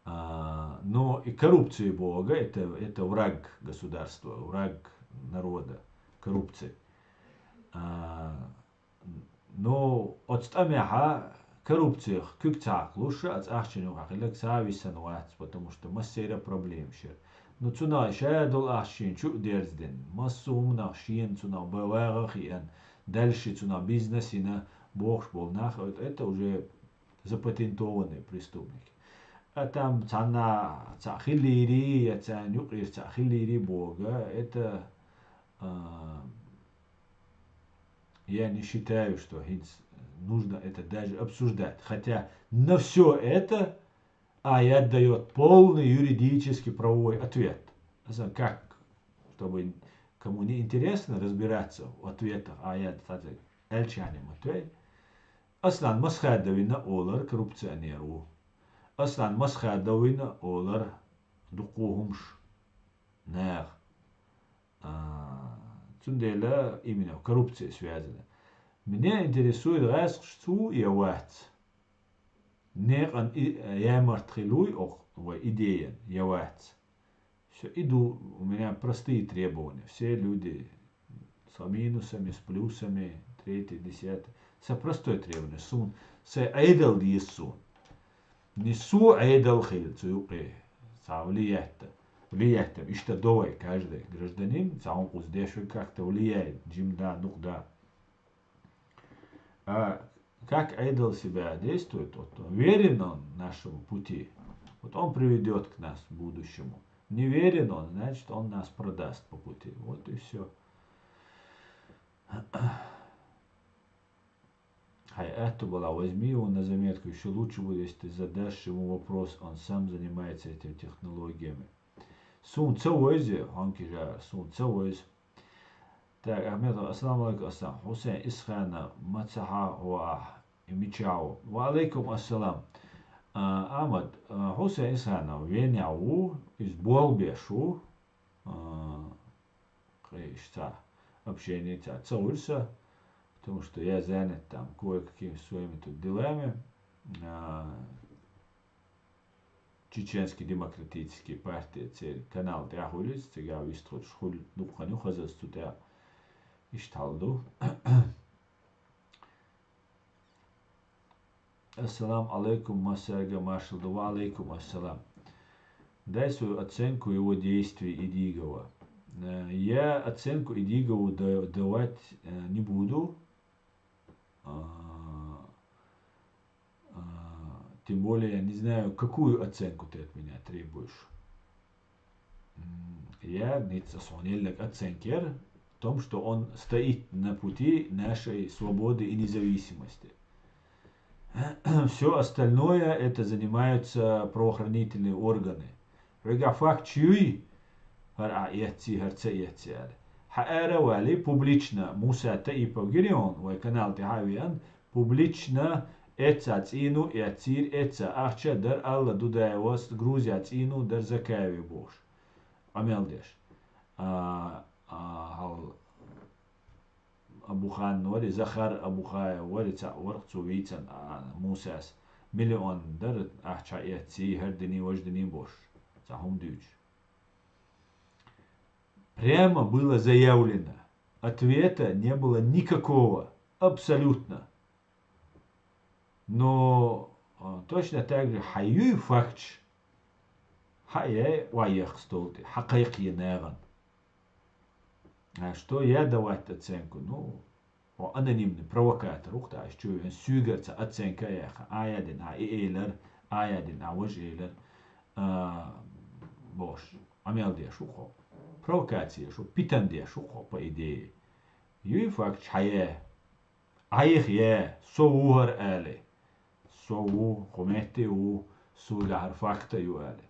А, но и коррупция боху, это, это враг государства, враг народа, коррупция. А, ну, оцу тӀамехьа коррупциях куьг ца хьакхалуш, а цӀахчана юкъахь хилларг ца висана вац, потому что массеран проблемаш яра. Ну, цунах ша долу ахча шена чу а дерзадина, массо а хӀуманах шена цунах бан вагӀа а хиъна, дальше цунах бизнес йина бохуш болу нах, это уже запатентованные преступники. А там цхьанна цхьаъ хиллийрий, я царна юкъера цхьаъ хиллийрий боху, это, а, я не считаю, что хӀинца нужно это даже обсуждать. Хотя на всё это аят даёт полный юридический правовой ответ. Аса как, чтобы кому не интересно разбираться в ответах аят, кстати, аьлча а ма той. Аслан Масхадов вина олар коррупционер ву. Аслан Масхадов вина олар дукха хӀумаш наха. А, цундела именно коррупция связана. Меня интересует, гӀаскхаш цу я вац. Некъан и-, ямарт хилуй окх вай идеян я вац. Всё, и ду, у меня простые требования. Все люди с минусами, с плюсами, третье, десятое. Са простое требование. Сун, са Ӏедал деза сун. Не со Ӏедал хила цу юкъе. Цхьа влиятта. Влиятта. Иштта до вай, каждый гражданин, цхьа хӀун кхуза деш вай как-то влияет. Жим да, дукха да. А как Ӏедал себя действует, вот верен он нашему пути, вот он приведёт к нас к будущему. Не верен он, значит, он нас продаст по пути. Вот и всё. Хьайн аьтту бала возьми его на заметку, ещё лучше будет, если ты задашь ему вопрос, он сам занимается этими технологиями. Суна ца войзи, хьонки жара, суна ца войзи. Так, Ахмедов, ассаламу алейкум, ассалам. Хьусен Исханов, маца хьо ахь, и мичахь ву? Ва алейкум ассалам. А, Ахмад, а, Хьусен Исханов Венехь ву, иза болх беш ву. А, кхин иштта общение ца, ца хуьлу сан, потому что я занят там кое-какими своими тут делами. А, Чеченский демократический партия церан канал тӀехь хуьлу иза, цигахь вистхуьлуш хуьлу дуккха хан ю хазаза цу тӀехь. Иштта хьал ду. Ассаламу алейкум, массаьрга маршалла ду. Ва алейкум ассалам. Дай свою оценку его действий Идигова. Э, я оценку Идигову да-, давать, э, не буду. А, а, тем более, я не знаю, какую оценку ты от меня требуешь. М, я, ницца сон еллаг оценка яр в том, что он стоит на пути нашей свободы и независимости. Всё остальное это занимаются правоохранительные органы. Хьоьгахь факт чуй, хӀара а эцци, хӀара ца эцци аьлла. Хьан ара а валий, публично Муса Таипов гирион, вай канал тӀехьа а веана, публично эцца цӀийну эццийра, эцца ахча дар Алла Дудаевас, Грузия цӀийну дар Закаеве бохуш. Къамел деш. А, а, хьал Абуханна вари, Захар Абухаев вари, цхьаъ варх цо вийцан, а, Мусас. Миллион дар, ахча эцци, хӀара дини, важа дини бош. Цхьа хӀума дуьйцуш. Прямо было заявлено. Ответа не было никакого. Абсолютно. Но, а, точно так же хьаюй фактш, хьа яй ва ех стол тӀе, хьа кхайкхе нагӀан. А что я давать оценку? Ну, о, анонимный провокатор, ух, да, аш чу, суьгар ца оценка яха, а я дин, а и эйлар, а я дин, а вож эйлар, а, бош, амел деш ухо. Провокация шу, питан деш ухо, по идее. Юй фактш хьая. Айх е, со ву хӀар али. Со ву, хӀу метте ву, суга хӀар факта ю али.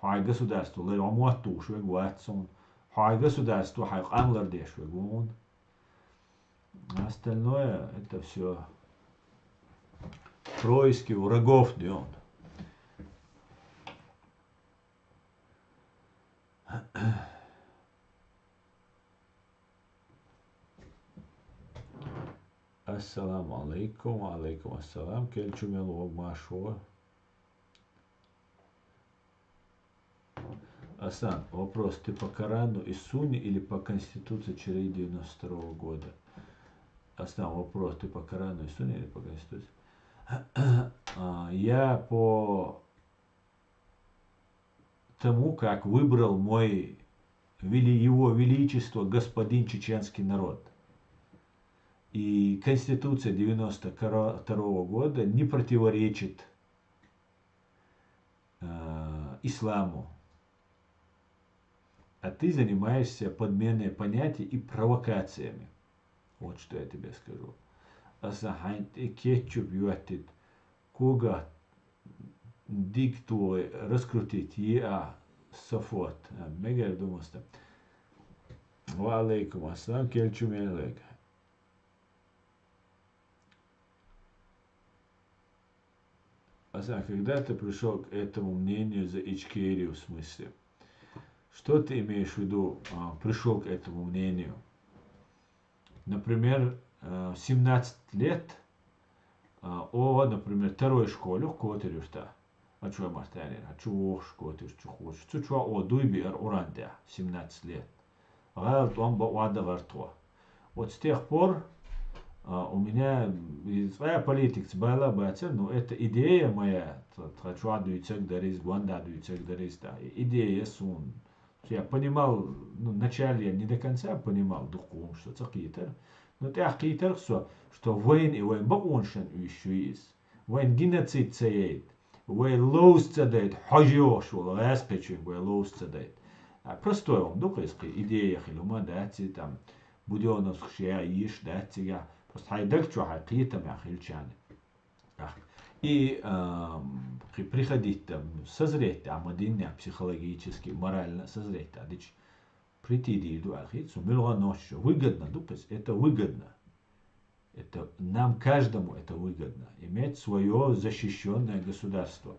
Хьай государство лай ва моттуш вег вац сун. Хьай государство хьай къамлар деш вег вун. Остальное это все происки врагов дён. Ассаламу алейкум, ва алейкум ассалам. Кел чу мел вог машо. Асан, вопрос, ты по Корану и Сунне или по Конституции Чирей девяносто второго года? Асан, вопрос, ты по Корану и Сунне или по Конституции? А, я по тому, как выбрал мой вели-, его величество господин чеченский народ. И Конституция девяносто второго года не противоречит, э, исламу. А ты занимаешься подменой понятий и провокациями. Вот что я тебе скажу. Аса хьайн тӀе кетчуп йоттит, кога диг тугъи раскрутить е а сафот. А, мегар думаста. Ва алейкум ассалам, кел чу мел вег. Аса, когда ты пришёл к этому мнению за Ичкерию, в смысле? Что ты имеешь в виду, а, пришёл к этому мнению? Например, э, в семнадцать лет, а, о, например, второй школе, котыр юрта. А чё мартянер, а чё вохш котыр, чё хочешь? Цу чё о дуй би ар уран дя, семнадцать лет. ГӀалат омба вада гӀартхо. Вот с тех пор, а, у меня и своя политика, цбала бацер, но эта идея моя, т-, тха чуа дуйцаг дариз, гуанда дуйцаг дариз, да, и идея сун. Я понимал, ну, вначале я не до конца понимал, духкум, что цакитер. Но тях китер, что, что войн и войн бакуншен уйшуиз. Вайн геноцид ца яйт, вай ловз ца дайт, хьожи йохуш волу гӀаьс кхечуьнга вай ловз ца дайт. А простой хӀума ду кхузахь, идея хила хӀума дац и, там, Будённовск ша йиш дац цига. Просто хьайн даг чу хьайн кхетамехь хилчарна. Ах. И, ам, кхи приходить там, созреть, а, ма диннехь психологически, морально созреть, а, дича прийти дийр ду аьлла хета, со муьлхха нохчо выгодно ду кхуза, это выгодно. Это нам каждому это выгодно. Иметь своё защищённое государство.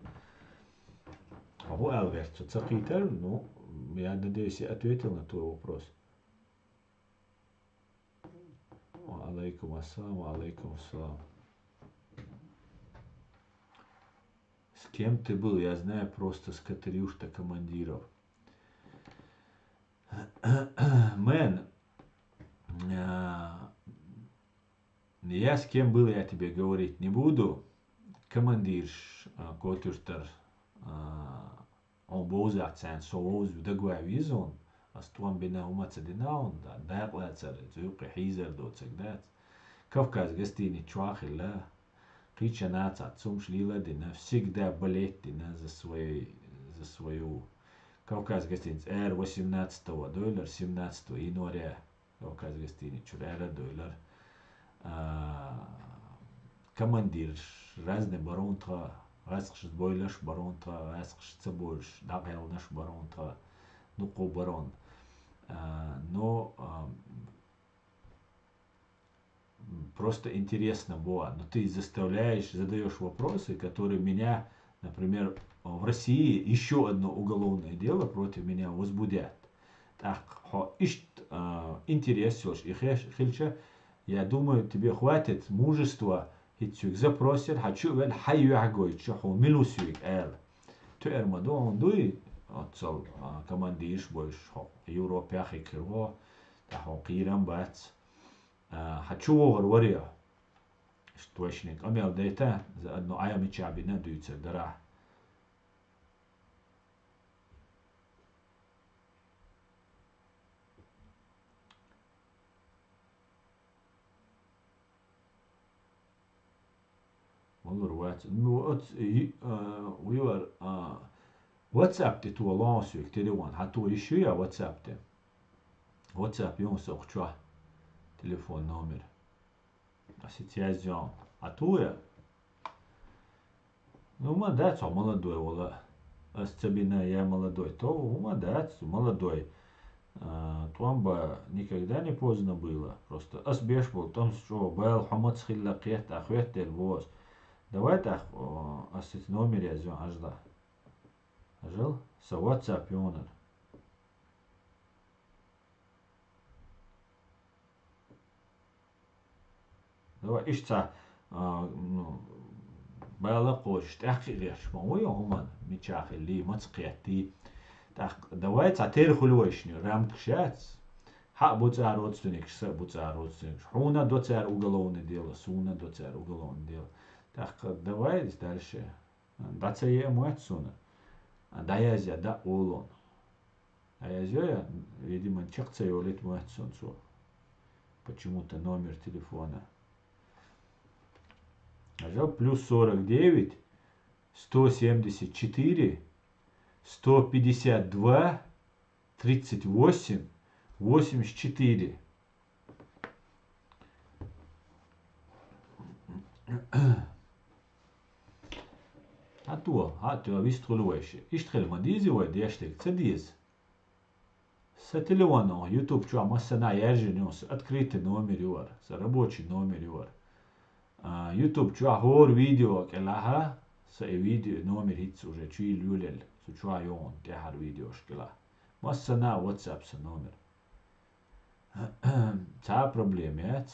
А хӀу аьлла гӀерта со ца кхийтар, ну, я надеюсь, я ответил на твой вопрос. Ва алейкум ассалам, ва алейкум ассалам. С кем ты был? Я знаю просто с Катриюшта командиров. Мэн, а, я с кем был, я тебе говорить не буду. Командирш, а, котуьртар, а, он бовзахь царна со вовза дагвай визун, ас тӀом бина хӀума ца дина он, да, дакъа лацар, зуькъе хьийзар доцаг дац. Кавказ гостиница чохь а хилла, кхечанхьа цхьацца хӀумаш лела а дина, всегда болеть дина за свои, за свою. Кавказ гостиница ара восемнадцатого дойлар, семнадцатого января. Кавказ гостиница чуьра ара а дойлар. А, командирш разный барон тха, гӀаскхаш бойлаш барон тха, гӀаскхаш ца бойлаш, дӀакъелнаш барон тха, дуккху барон. А, но, а, просто интересно было. Но ты заставляешь, задаёшь вопросы, которые меня, например, в России ещё одно уголовное дело против меня возбудят. ТӀаккха хьо иштта, а, интерес йолуш и хеш-, хилча, я думаю, тебе хватит мужества, хӀинца соьга запрос яр, хьан чу а велла, хьайн юьхь гойтуш, хьо мила ву соьга ала. Тоьар ма ду, хьуна дуй, оццул, а, командирш а бойуш, хьо Европехь хир ву, ткъа хьуна кхерам бац. А, хьан чу вогӀур вара хьо? Иштта вайшинниг къамел дайта, за одно Ӏа мичахь бина дуьйцур дара. Валур вац. Ну, оц, и, а, вуьвар, а, WhatsApp тӀе тхо лонгӀа соьга телефон. Хьан тхо йиш ю я WhatsApp тӀе? WhatsApp юн со кху чохь. Телефон номер. А сицязион. А тхо я? Ну, ма дац хьо молодой вала. Ас ца бина я молодой. То, хӀума дац, молодой. А, тӀом бан никогда не поздно было. Просто ас беш болу тӀамца чӀогӀа бала хьо маца хилла кхетта, а хӀоьттина боху ас. Давай тӀаккха, о, ас цица номер язйо, ажла. Ажал, сан WhatsApp йонар. Давай, иштта цхьа, а, ну, бала кхочуш, тӀаьххьа а гӀерташ ма ву йо хӀуманна, мичахь хилли, маца кхеттий. ТӀаккха давай цхьа тера хуьлу вайшиннан, рамкаш яц. Хьан а бу цара родственникаш, сан а бу цара родственникаш. Хьуна до цара уголовное дело, суна до цара уголовное дело. ТӀаккха давай дальше. ДӀа ца еа моьтту суна. ДӀаязъян даа олу. ДӀаязйо я, видимо, чекх ца йолуьйту моьтту суна цо. Почему-то номер телефона. Нажал плюс сорок девять, сто семьдесят четыре, сто пятьдесят два, тридцать восемь, восемьдесят четыре. Хьан тхо, хьан тхо вистхуьлу вайша. Иштта хила ма деза вай, деш дерг ца деза. Сан телефон оха YouTube чохь массанхьа яьржина ю, сан открытый номер ю хӀара, сан рабочий номер ю хӀара. А, YouTube чохь хӀора видео кӀелахьа, сан и видео номер хӀинца уже чуйла йолаелла, цу чохь йогӀун тӀаьхьара видеош кӀелахь. Массанхьа WhatsApp сан номер. Цхьа а проблема яц.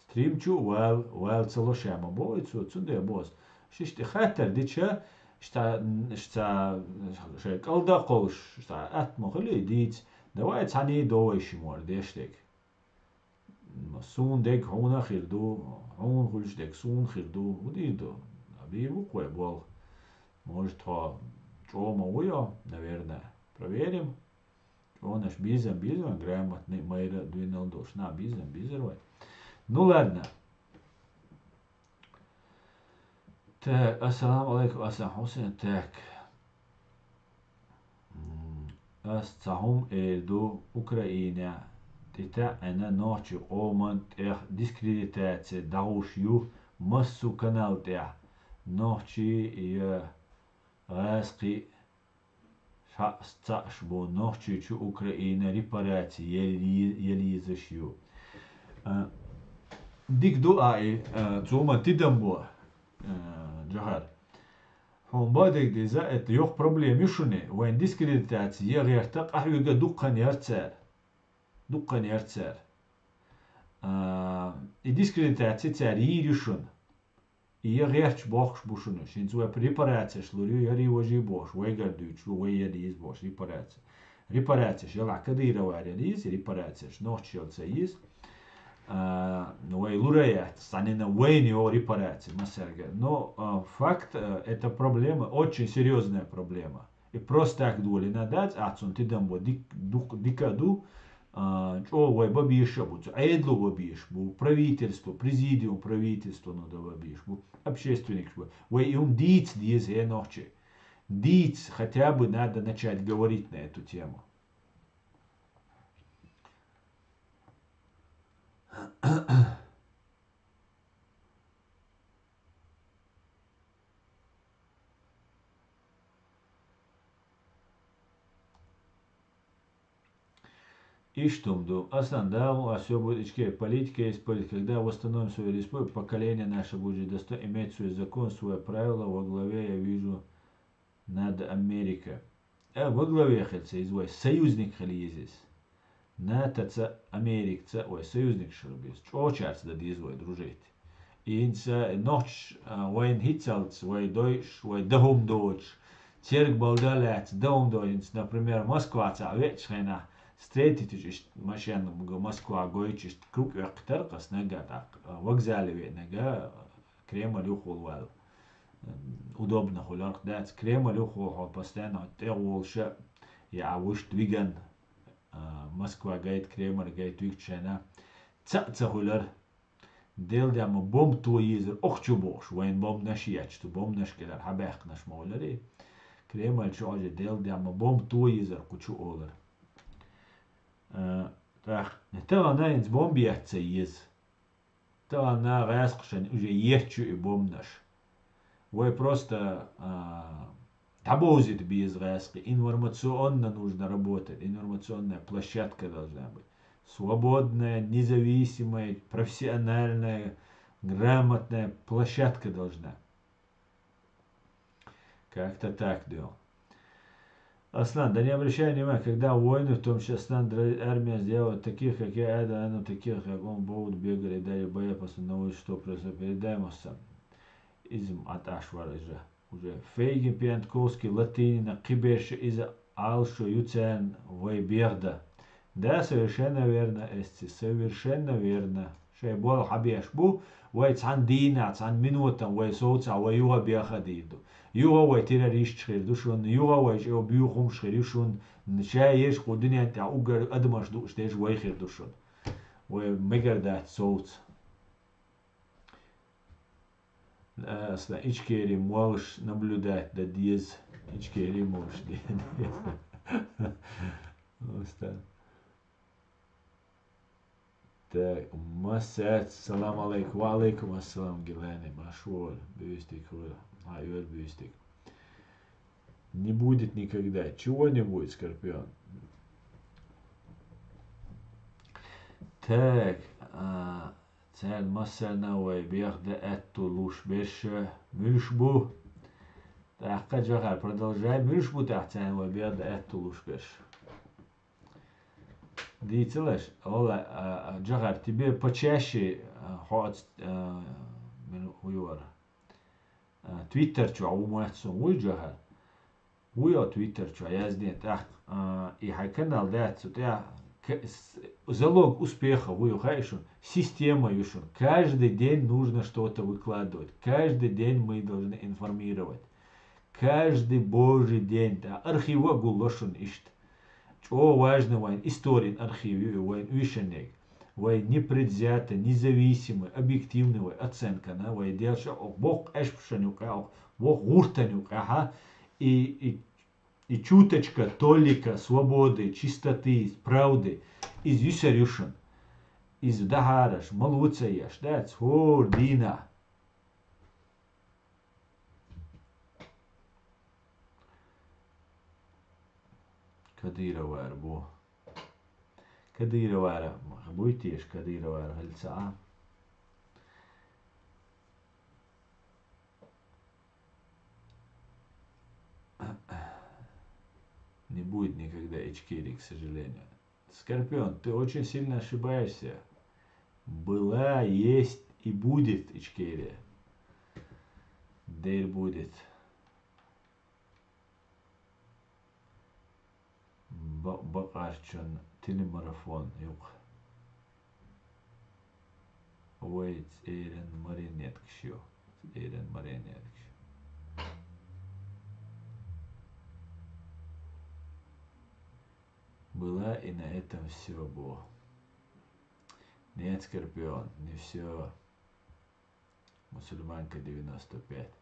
Стрим чу а вала, вала ца ло ша ма боху и цо, цундела боху ас. Шишта хаттар дича, шта, шта, шайн кӀалда а кхолуш, шта атта ма хуьлий дийца, давай цхьаьний до вай ши мор деш дерг. Суна дерг хьуна а хир ду, хьуна хуьлуш дерг суна хир ду, хӀун дийр ду? Бийр бу-кх вай болх. Может, хьо чӀогӀа ма ву йо, наверное. Проверим. ЧӀогӀанаш бийзам, бийзам, грамотный, майра дуьйнал долуш нах бийзам, бийзар вай. Ну ладно. Так, ассаламу алейкум, Асан Хьусен. Так. М, ас цхьа хӀума эр ду, Украинехь тӀетаьӀӀина нохчийн къоман тӀех дискредитаци дӀахьуш ю массо канал тӀехь. Нохчий я гӀазкхий шаьш цхьаъш бу, Нохчийчу Украина репараци ял-, ял езаш ю. А, дика ду а и, а, цу ма тидам бу, а, Джохар. Хьуна бадиг деза, это йоккха проблема ю шуна. Вайн дискредитаци я гӀерта къахьоьга дуккхан яр цара. Дуккхан яр цара. А, и дискредитаци цара йийр ю шуна. И я гӀерташ бохкуш бу шуна. Шинца вай репарацеш лур ю, ярий важий бохуш, вайгара дуьйцуш ду, вай яр еза бохуш, репараци. Репарацеш, ялахь Кадыровара яр еза, репарацеш, нохчашел ца еза. А, ну, вай лур а яц, санина вайна йо репараци, масарга. Но, а, факт, а, это проблема, очень серьёзная проблема. И просто так долийна дац, ахь цунна тидам бо дик-, дук-, дика а ду, а, чӀогӀа вай бан безаш а бу, цу Ӏедало бан безаш бу, правительство, президиум правительство, ну, да бан безаш бу, общественникаш бу. Вай и хӀума дийца деза, хӀе, нохчий. Дийца, хотя бы надо начать говорить на эту тему. Иштта хӀума ду. Асан, да, у, а всё будет ичке, политика есть политика. Когда восстановим свою республику, поколение наше будет жить достойно, иметь свой закон, свои правила, во главе я вижу надо Америка. э, во главе хилац, из вай союзник хила еза из. НАТО-ца, Америкаца вай союзникаш хила беза. ЧӀоагӀачарца дан деза вай дружить. И хӀинца нохчаша, а, вайна хӀинццалц, вай дойуш, вай дан хӀума доацаш, церг балда лаьцна дан хӀума доацаш, хӀинца, например, Москваца веача хенахь, встретиташ иштта машен Москва гойташ, иштта круг оьккхийтар-кх ас наггахь тӀаккха, а, вокзале веанарг, а, Кремль юхавала ваьлла. М, удобно хуьлура-кх, дац, Кремль юхавала хьо постоянно тӀе а волуш, я а вуьшта вигна, а, Москва гайта, Кремль гайта вигча шайна, цхьаъ ца хуьлура. Дел дема бомба то езара охьа чу бохуш, вайна бомбанаш етташ, цу бомбанаш кӀелара хьабаьккхинарш ма хуьлура. Кремль чу Ӏожий, дел дема бомба то езара кху чу олура. Э, тӀаккха, тахана хӀинца бомба етта ца еза. Тахана гӀаскхашна уже етташ ю и бомбанаш. Вай просто, а, дӀабовзийта беза гӀаскхий. Информационно нужно работать. Информационная площадка должна быть. Свободная, независимая, профессиональная, грамотная площадка должна. Как-то так, да. Аслан, да не обращай внимания, когда войны, в том числе Аслан, дра-, армия сделала таких, как я, Эда, ну, таких, как он, будут бегали, дали боеприпасы на улице, что происходит, передай ему сам. Изм аташ вар уже. Уже Фейгин, Пиантковский, Латынина, кхиберш иза Ӏалашо ю царна вай бегӀда. Да, совершенно верно, эсци, совершенно верно. Шайн болх хьабеш бу, вай цхьана дийнахь, цхьана минотан, вай совцахь, вай юха беха а дийр ду. Юха вай террористаш хир ду шуна, юха вай чӀогӀа буьйхамаш хир ю шуна, ша еш кху дуьнен тӀехь уггар адамаш дууш дерш вай хир ду шуна. Вай мегар дац совца. Аса Ичкери молуш наблюдать дан деза. Ичкери молуш де-, деза. Устан. Так, массаьц, салам алейкум. Ва алейкум ассалам, Гилани. Машвор, бюстик хула. А, юр бюстик. Не будет никогда. Чего не будет, Скорпион? Так, а, царна массарна вай бегӀда аьтту луш берш муьлш бу? ТӀаккха, Джохар, продолжай. Муьлш бу тӀаккха царна вай бегӀда аьтту луш берш? Дийцалаш, ола, а, а, Джохар, тебе почаще, а, хьо ац-, а, мин-, хӀу юара? А, Twitter чохь ву моьтту суна, вуй, Джохар? Вуй, о, Twitter чохь яздина тӀаккха, а, и хьайн канал дац цу тӀехь, к-, с-, залог успеха вуй, хаьий шуна? Система ю шуна. Каждый день нужно что-то выкладывать. Каждый день мы должны информировать. Каждый божий день, да, архив а гулло шуна иштта. ЧӀогӀа важный вайн историн архив ю и вайн уьйшаннег. Вай непредвзятый, независимый, объективный вай оценкана, вай делша ох боккха аьшпашан юкъа, ох боккха гӀуртан юкъа, и, и, и чуточка, толика свободы, чистоты, правды, из юьсар ю шуна. Из дахьараш, мала ву ца еш, дац, хӀора дийнахь. Кадыровара бу. Кадыровара, буй теша Кадыровара хилла ца Ӏа? Не будет никогда Ичкерии, к сожалению. Скорпион, ты очень сильно ошибаешься. Была, есть и будет Ичкерия. Дер будет. Ба-, бакъарчун телемарафон юкъа. Вай цӀеран марионеткаш ю. ЦӀеран марионеткаш. Была и на этом всё бу. Нет, Скорпион, не всё. Мусульманка девяносто пять.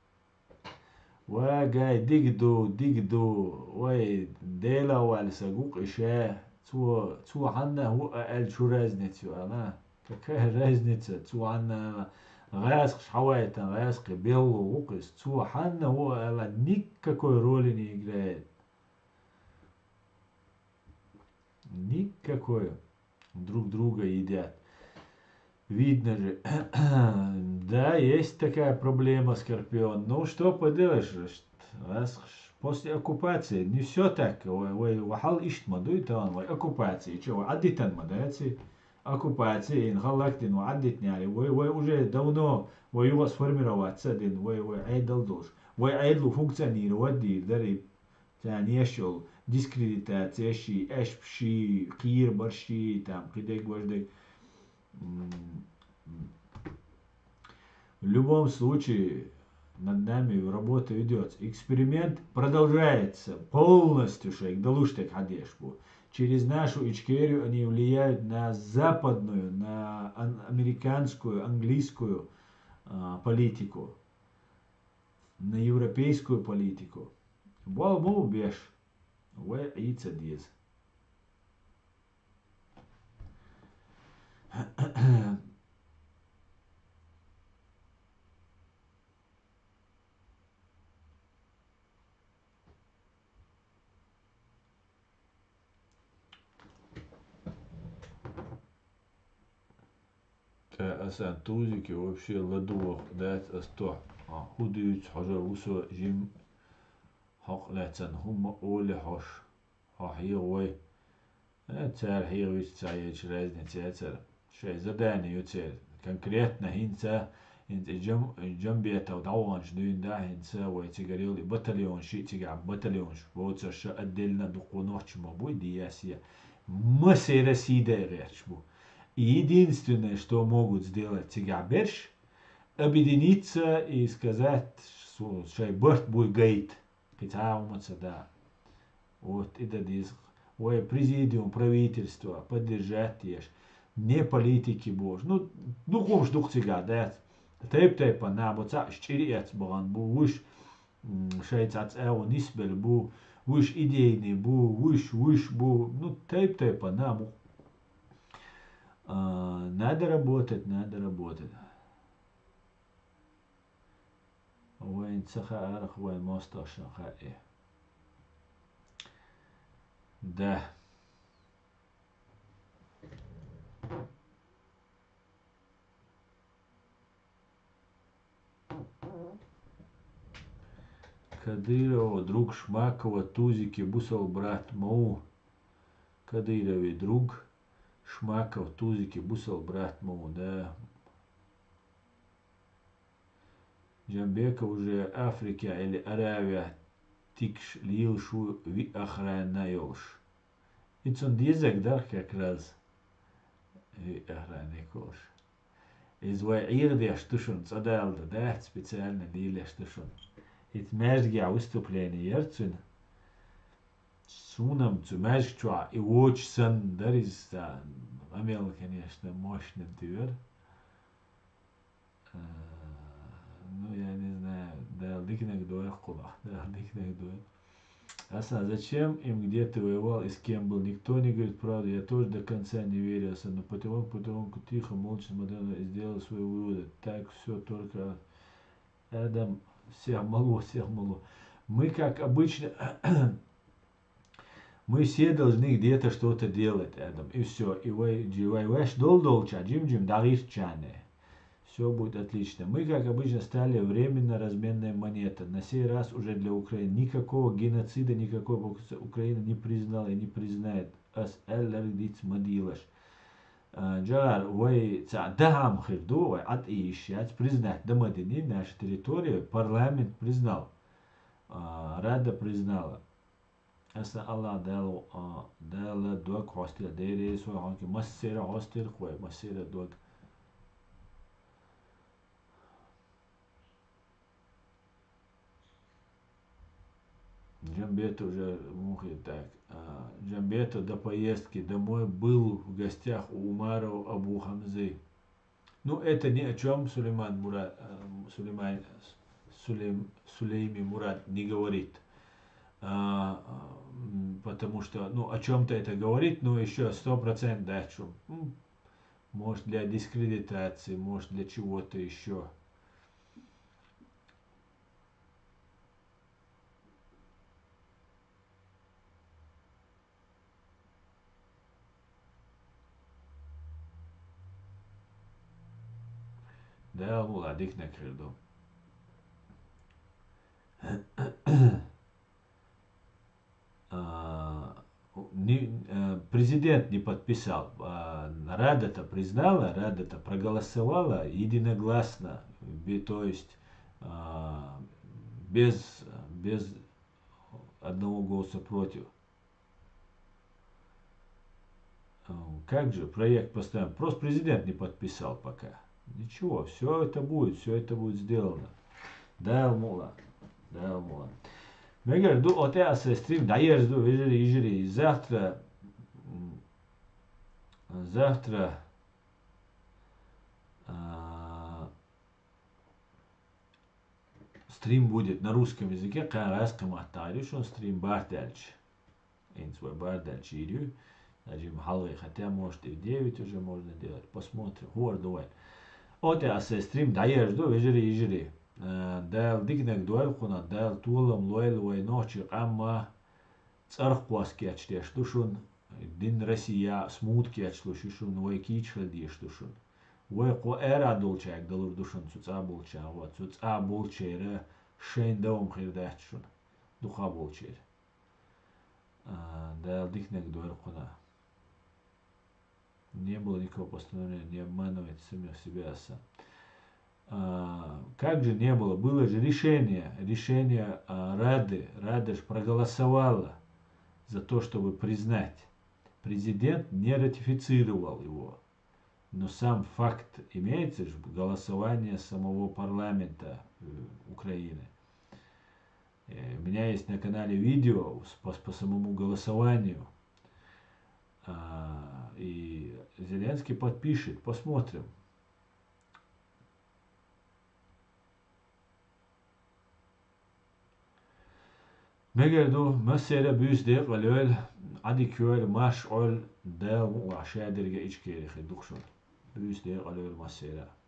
Ва гай, дика ду, дика ду. Вай, Дела ваьлла са гукъ иша. Цо, цо хьанна хӀу а аьлла, чу разница ю ала? Какая разница? Цо хьанна ала? ГӀаскхаш хьавайтан, гӀаскхи белгӀу гукъ иза. Цо хьанна хӀу а ала? Никакой роли не играет. Никакой. Друг друга едят. Видно же. Да, есть такая проблема, Скорпион. Ну, что поделаешь, значит, раз ш-, после оккупации не всё так, вай, вай, вай хьал иштта ма дуй тахана, вай оккупаци чу вай Ӏадитан ма дац и, оккупаци ин хӀаллакдина вай Ӏадитнехь, вай, вай уже давно, вай юха сформироваться а дина, вай, вай Ӏедал долуш, вай Ӏедало функционировать дийр дара и, царна еш йолу дискредитацияш и, аьшпаш и, кхерабарш и, там, кхидерг важдерг. М, В любом случае, над нами работа ведётся. Эксперимент продолжается. Полностью шайга далуш дерг хьадеш бу. Через нашу Ичкерию они влияют на западную, на ан-, американскую, английскую, а, политику, на европейскую политику. Болу ма бу беш. Вай Ӏийца деза. ТӀе асан тузике вообще ладугӀу дац ас тохь. А, хӀун дуьйцу хьожа вусо жим хьокъ лаьцна, хӀумма оле хьош, хьо хьегӀа вай. Э, цара хьегӀа вист ца хьегӀачу разница яцара. Шайн задание ю церан. Конкретно хӀинца, хӀинца и Джам-, Джамбетов дӀаваханчу дуьйна да, хӀинца вай цигара йолу и батальон шиъ цигахь батальонаш боцурш отдельно дуккха нохча ма бу, и дияс я. Масера сийдай гӀерташ бу. И единственное, что могут сделать цигахь берш, объединиться и сказать, су-, шайн барт буй гайта. Кхин цхьа а хӀума ца да. Вот, и дан деза. Вай президиум, правительство поддержать деш. Не политики бохуш. Ну, дукха хӀумаш ду-кх цигахь, дац. Тайп-тайпана нах бу, цхьаъ чӀир эцна бахана бу, вуьш, м, шайн цхьа цӀа ву нисбелла бу, вуьш идейный бу, вуьш, вуьш бу. Ну, тайп-тайпана нах бу. А, надо работать, надо работать. Вайн ца хаьара, вайн мостагӀашна хаьа. Да. Кадырова друг Шмакова тузики бусал брат ма ву. Кадыровый друг Шмаков тузики бусал брат ма ву, да. Джамбека уже Африка или Аравия тикаш лелаш ву виъ охрана йолуш. И цунна дезаг дара как раз виъ охранник волуш. Иза вай Ӏехадеш ду шуна, цӀа далла дац, специально лелеш ду шуна. Ица маьждигехь выступление яра цуьнан. Суна-м цу маьждиг чохь и вочу санна дара иза, сан къамел, конечно, мощный дара. А, ну, я не знаю, Дала диканиг дойла кхунах, Дала диканиг дойла. Аса, зачем им, где ты воевал и с кем был? Никто не говорит правду. Я тоже до конца не верю, Аса, но потихоньку, потихоньку, тихо, молча смотрел и сделал свои выводы. Так всё только Адам, всех мало, всех мало. Мы, как обычно, мы все должны где-то что-то делать, Адам, и всё. И вай, джи-, вай ваьш дол-долча, джим-джим дагӀирччане. Всё будет отлично. Мы, как обычно, стали временно разменной монетой. На сей раз уже для Украины. Никакого геноцида, никакой, Украина не признала и не признает. Ас аьлларг диц ма дийлаш. А, Джар, вай цхьа дахьам хир ду, вай Ӏад ийш яц, признать дан ма дини, наша территория, парламент признал. А, Рада признала. Аса Аллах Дала, а, Дала дог хьостира, Дела со хьонки массера хьостира вай, массера дог. Джамбета уже мухи так. А, Джамбета до поездки домой был в гостях у Умарова Абу Хамзы. Ну, это ни о чём Сулейман Мурат, э, Сулейман, Сулейм-, Сулейми Мурат не говорит. А, м, потому что, ну, о чём-то это говорит, но ещё сто процент да, что, м, может, для дискредитации, может, для чего-то ещё. Да, ну ладно, диканиг хир ду. президент не подписал. А, Рада-то признала, Рада-то проголосовала единогласно, бе- то есть а, без, без одного голоса против. А, Как же проект постановления? Просто президент не подписал пока. Ничего, все это будет, все это будет сделано. Даьла мукъ лой, Даьла мукъ лой. Мегар ду, оцу тӀе аса стрим дӀаерза ду, вежарий, йижарий. Завтра, м, завтра а, стрим будет на русском языке, кхин гӀазкхи маттахь ю шуна стрим барт даьлча. ХӀинца вай барт даьлча йийр ю. Даже хьалхе, хотя, может, и в девять уже можно делать. Посмотрим. ХӀара ду вайн. Оцу тӀе аса стрим дӀаерза ду, вежарий, йижарий. А, Дала диканиг дойла кхунах, Дала толам лойла вай нохчийн къам а, цӀарах кхос кечдеш ду шуна, дин Россия смута кечлуш ю шуна, вай кийча хила дезаш ду шуна. Вай кхо ара долчаьрга далур ду шуна, цу цӀа болчарна, цу цӀа болчеран шайн дом хир дац шуна, дукха болчеран. А, Дала диканиг дойла кхунах. Не было никакого постановления, не обманывайте самих себя, аса. А, как же не было? Было же решение, решение а, Рады. Рада же проголосовала за то, чтобы признать. Президент не ратифицировал его. Но сам факт имеется же, голосование самого парламента э, Украины. Э, У меня есть на канале видео с- по, по самому голосованию. А, И Зеленский подпишет, посмотрим. Мегар ду, массеран а буьйса декъала йойла, Ӏадика йойла, марша Ӏойла, Дала мукъ лой, шадерг а Ичкери хир ду шуна. Буьйса декъала йойла массеран а.